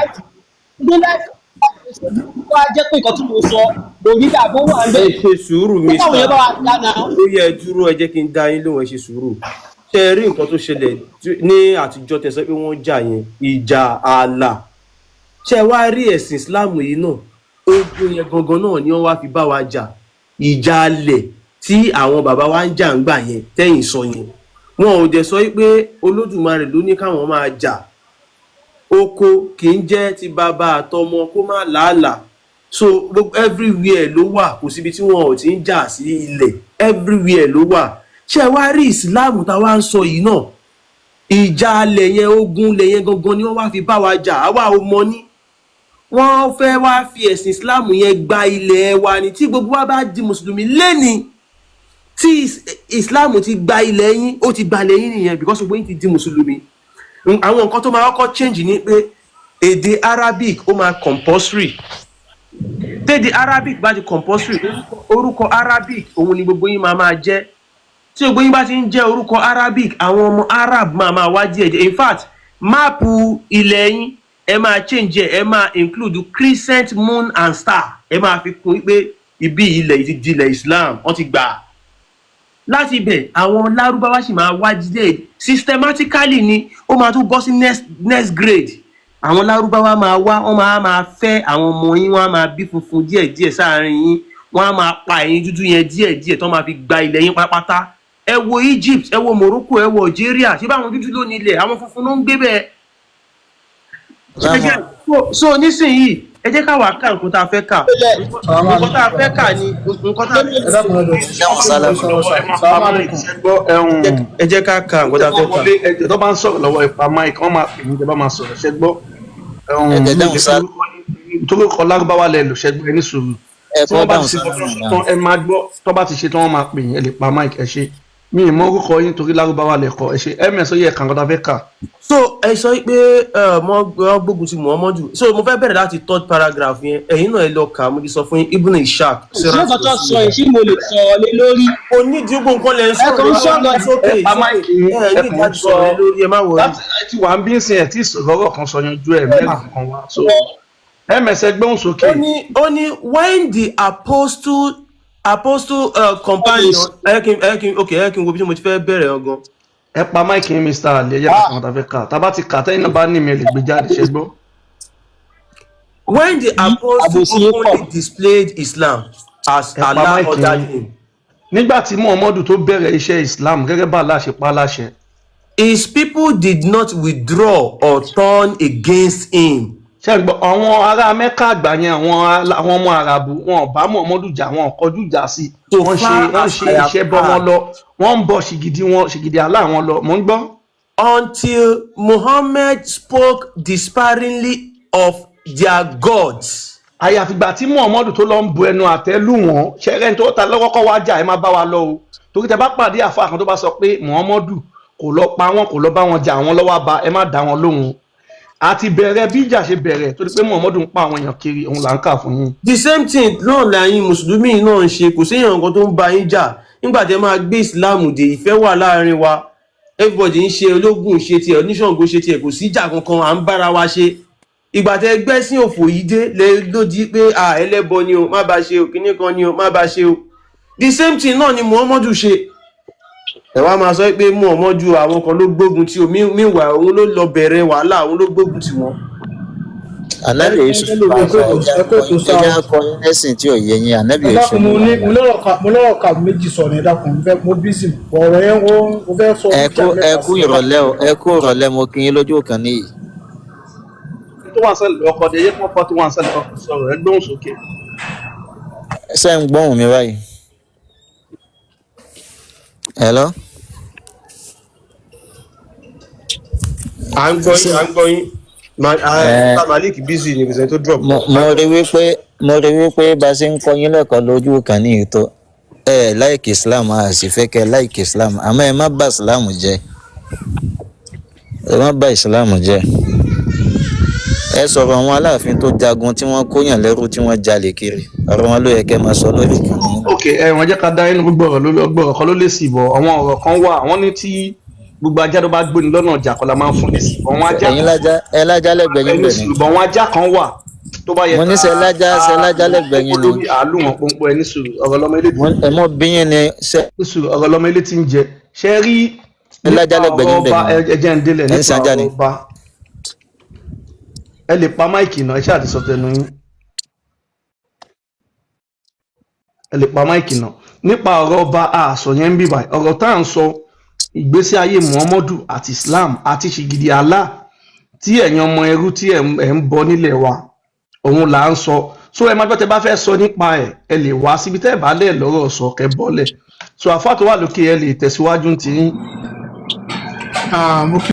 Wá jẹ́ pé nǹkan tí mo sọ kò rí dàbó wà ń bẹ̀. Ẹ ṣe sùúrù, Mr. Báwo yẹn bá wa dáná? Ó yẹ, ẹ dúró, ẹ jẹ́ kí n dá yín lóhùn. Ẹ ṣe sùúrù. Ṣe é rí nǹkan tó ṣẹlẹ̀ ní àtijọ́ tẹ́ sọ pé wọ́n jà yẹn, ìjà ààlà. Ṣe wá rí ẹ̀sìn Islam yìí náà, ogun yẹn gangan náà ni wọ́n wá fi bá wa jà. Ìjà alẹ̀ tí àwọn bàbá wa ń jà ń gbà yẹn tẹ́yìn sọ yẹn, wọn ò dẹ̀ sọ pé Olódùmarè ló ní káwọn máa jà. Oko kì í jẹ́ ti bàbá àtọmọ kó má làálàá. So gbogbo everywhere ló wà, kò síbi tí wọn ò ti ń jà sí ilẹ̀, everywhere ló wà. Ṣé ẹ wá rí ìsìláàmù tá a wá ń sọ yìí náà? Ìjà alẹ̀ yẹn, ogun ilẹ̀ yẹn gangan ni wọ́n wá fi bá wa jà. Àwa ò mọ ní wọ́n fẹ́ wá fi ẹ̀sìn Islam yẹn gba ilẹ̀ wa ni. Tí gbogbo wa bá di mùsùlùmí lẹ́ni tí Islam ti gba ilẹ̀ yín, ó ti gba ilẹ̀ yín nìyẹn, because gbogbo yín ti di mùsùlùmí. Àwọn nǹkan tó máa kọ́kọ́ change ni pé èdè Arabic ó máa compulsory. Tédè Arabic bá ti compulsory, orúkọ Arabic òun ni gbogbo yín máa máa jẹ́. Tí gbogbo yín bá ti ń jẹ́ orúkọ Arabic, àwọn ọmọ Arab máa máa wá díẹ̀ díẹ̀. In fact, map ilẹ̀ yín, ẹ máa change ẹ, ẹ máa include crescent moon and star. Ẹ máa fi kún pé ibi ilẹ̀ yìí ti di ilẹ̀ Islam, wọ́n ti gbà á. Láti ibẹ̀, àwọn Lárúbáwá sì máa wá díẹ̀ systematically ni. Ó máa tún bọ́ sí next grade. Àwọn Lárúbáwá máa wá, wọ́n máa máa fẹ́ àwọn ọmọ yín, wọ́n á máa bí funfun díẹ̀díẹ̀ sáàárín yín, wọ́n á máa pa ẹ̀yin dúdú yẹn díẹ̀díẹ̀ tó máa fi gba ilẹ̀ yín pátápátá. Ẹ wo Egypt, ẹ wo Morocco, ẹ wo Algeria. Ṣé báwọn dúdú ló ní ilẹ̀? Àwọn funfun ló ń gbé bẹ́ẹ̀. So nísìnyìí, ẹ jẹ́ ká wá ká nǹkan tá a fẹ́ kà. Nǹkan tá a fẹ́ kà ni nǹkan tá a Ẹ jẹ́ ká ka nǹkan tá a fẹ́ kà. Ẹjọ tó bá ń sọ̀rọ̀ lọ́wọ́, ẹ pa mic. Wọ́n máa pè ní ìjọba máa sọ̀rọ̀, ṣẹ gbọ́? Ẹ dáhùn sá. Torí kọ Lárúbáwá lẹ lò, ṣẹ gbọ́? Ẹ ní sùúrù. Ẹ Tí wọ́n kọ́ bá dáhùn ti ṣe sálámù tán náà. ẹ máa gbọ́. Tó bá ti ṣe tán, wọ́n máa pè yín. Ẹ lè pa mic. Ẹ ṣe, mi ì mọ orúkọ yín torí Lárúbáwá lẹ kọ. Ẹ ṣe, ms ó yẹ kàn kó tá a fẹ́ kà. So ẹ sọ pé wọ́n gbógun ti Muhammadu. So mo fẹ́ bẹ̀rẹ̀ láti third paragraph yẹn. Ẹ̀yin náà ẹ lọ kà á. Mo ti sọ fún yín, Ibn Ishaq. Ṣé nǹkan tó sọ yìí, ṣé mo lè sọ̀rọ̀ lé lórí? Onídìí gbogbo nǹkan lẹ ń Ẹ sọ̀rọ̀ kàn ń sọ̀rọ̀ sókè. Ẹ pa mic yín. Ẹ Ẹ ní kàn ń ìdájú sọ sọ̀rọ̀ lé lórí, ẹ má worry. Láti ẹ ti wà ń bí ń sin ẹ tí ìsọ̀rọ̀ kan sọ yanjú ẹ mẹ́rin kan wá. So ms, ẹ gbóhùn sókè. Ó ní when the apostle companion, ẹ kí n, ok, ẹ kí n wo bí mo ti fẹ́ bẹ̀rẹ̀ ọgàn. Ẹ pa mic yín, Mr Ali. Ẹ jẹ́ ká kàn tá a fẹ́ kà. Tá a bá ti kà, tẹ́yìn náà bá ní mi, ẹ lè gbé jáde, ṣẹ gbọ́. When the apostle Àbòsí yín pọ̀. openly displayed Islam as Ẹ pa Allah mic ordered yín. him, Nígbà tí Muhammadu tó bẹ̀rẹ̀ iṣẹ́ Islam gẹ́gẹ́ bá Allah ṣe pa á láṣẹ, his people did not withdraw or turn against him. Ṣe ń gbọ́? Àwọn ará Mẹ́kà àgbà yẹn, àwọn ọmọ Àràbù, wọn ò bá Muhammadu jà, wọn ò kọjú ìjà sí i. So Wọ́n ṣe far wọ́n as ṣe I have iṣẹ́ bọ́ wọn heard, lọ, wọ́n ń bọ ṣìgìdì wọn, ṣìgìdì Allah wọn lọ. Mò ń gbọ́. Until Muhammad spoke disparagingly of their gods. Àyàfìgbà tí Muhammadu tó lọ ń bu ẹnu àtẹ́ lù wọ́n. Ṣẹrẹ́ tó ta lọ́wọ́ kọ́ wá jà, ẹ má bá wa lọ o, torí tẹ bá pàdé àfa kan tó bá sọ pé Muhammadu kò lọ pa wọn, kò lọ bá wọn jà, àwọn lọ́wọ́ bá, ẹ má dá wọn lóhùn. Àti bẹ̀rẹ̀ bí ìjà ṣe bẹ̀rẹ̀ torí pé Muhammadu ń pa àwọn èèyàn kiri, òun là ń kà fún yín. The same thing náà lẹ́yìn mùsùlùmí náà ń ṣe. Kò séèyàn kan tó ń bá yín jà nígbà tí ẹ máa gbé ìsìláàmù dé. Ìfẹ́ wà láàrin wa. Everybody ń ṣe, ológun ṣe tiẹ̀, oníṣàngó ṣe tiẹ̀, kò sí ìjà kankan, à ń bára wa ṣe. Ìgbà tẹ gbẹ́sìn òfò yìí dé lè ló di pé à ẹlẹ́bọ ni o, má bá ṣe o, kíní kan ni o, má bá ṣe o. The same thing náà ni Muhammadu ṣe. Ẹ wá máa sọ pé Muhammadu, àwọn kan ló gbógun tí o. Meanwhile, òun ló lọ bẹ̀rẹ̀ wàhálà, òun ló gbógun tì wọ́n. Ànábì Yusuf ẹja kọyin lẹ́sìn tí ò yé yín. Ànábì Ẹ Yusuf dákun, mo ní mo lọ́rọ̀ kan méjì sọ ni. Ẹ dákun, mo fẹ́, mo busy ọ̀rọ̀ yẹn, ó mo fẹ́ sọ. Ẹ kú, ẹ kú ìrọ̀lẹ́ o, ẹ kú ìrọ̀lẹ́. Mo kí yín lójú kan níyì. Tó wà sẹ́lẹ̀ ọkọ̀ dé yẹ kó fọ́ tó wà sẹ́lẹ̀ ọkọ̀ sọ̀rọ̀. Ẹ gbóhùn sókè. Ṣé ń gbóhùn mi báyìí? Hello. À ń gbọ́ yín, à ń gbọ́ yín. Mr. Malik busy ni, kò sẹ́ni tó drop. Mo rí wípé bá a ṣe ń kọ́ yín lẹ́kọ̀ọ́ lójú kan ní ìtọ́ ẹ like Islam, a sì fẹ́ kẹ́ like Islam, àmọ́ ẹ má bà Islam jẹ́, ẹ má bà Islam jẹ́. Ẹ sọ̀rọ̀ àwọn aláàfin tó jagun, tí wọ́n kóyàn lẹ́rú, tí wọ́n jalè kiri, ọ̀rọ̀ wọn ló yẹ kẹ́ máa sọ lórí ìkànnì yín. Ok, ẹ wọn jẹ́ ká dá inú gbogbo ọ̀rọ̀ lórí ọgbọ́n ọ̀rọ̀ kan ló lè sì bọ̀. Àwọn ọ̀rọ̀ kan wà, wọ́n ní tí gbogbo ajá tó bá gbóni lọ́nà ọjà kọ́ la máa ń fún ní sí. Àwọn ajá Ẹ̀yin lájá, ẹ lájá lẹ́gbẹ̀ẹ́ yín ẹni bẹ̀ ni. sùúrù bọ̀. Àwọn ajá kan wà tó bá yẹ Mo ní ṣe lájá, ṣe lájá lẹ́gbẹ̀ẹ́ yín ni. Lórí àálù wọn pọ́npọ́n. Ẹni sùúrù, ọ̀rọ̀ lọ́mọ ilé Ẹ mọ bí yín ni ṣe ní sùúrù, ọ̀rọ̀ lọ́mọ ilé ti ń jẹ ṣe rí. Ẹ lájá Nípa lẹ́gbẹ̀ẹ́ ọ̀rọ̀ yín bẹ̀ ọba ni. ẹ jẹ́ ń délẹ̀. Ẹ ń Nípa sanjá ọ̀rọ̀ ni. ọba, ẹ lè pa mic náà. Ẹ ṣáà ti sọ tẹnu yín. Ẹ lè pa mic náà. Nípa ọ̀rọ̀ ọba àṣọ yẹn ń bíbà, ọ̀rọ̀ tá à ń sọ, ìgbésí ayé Muhammadu àti Islam àti ṣìgìdì Allah tí ẹ̀yin ọmọ ẹrú tí ẹ̀ ń bọ nílẹ̀ wa, òun là ń sọ. So ẹ máa gbọ́, tẹ bá fẹ́ sọ nípa ẹ̀, ẹ lè wá síbi. Tẹ́ ẹ bá lẹ̀ lọ́rọ̀ sọ, kẹ́ bọ́lẹ̀. So àfáà tó wà lókè, ẹ lè tẹ̀síwájú ti yín. Ah, mo kí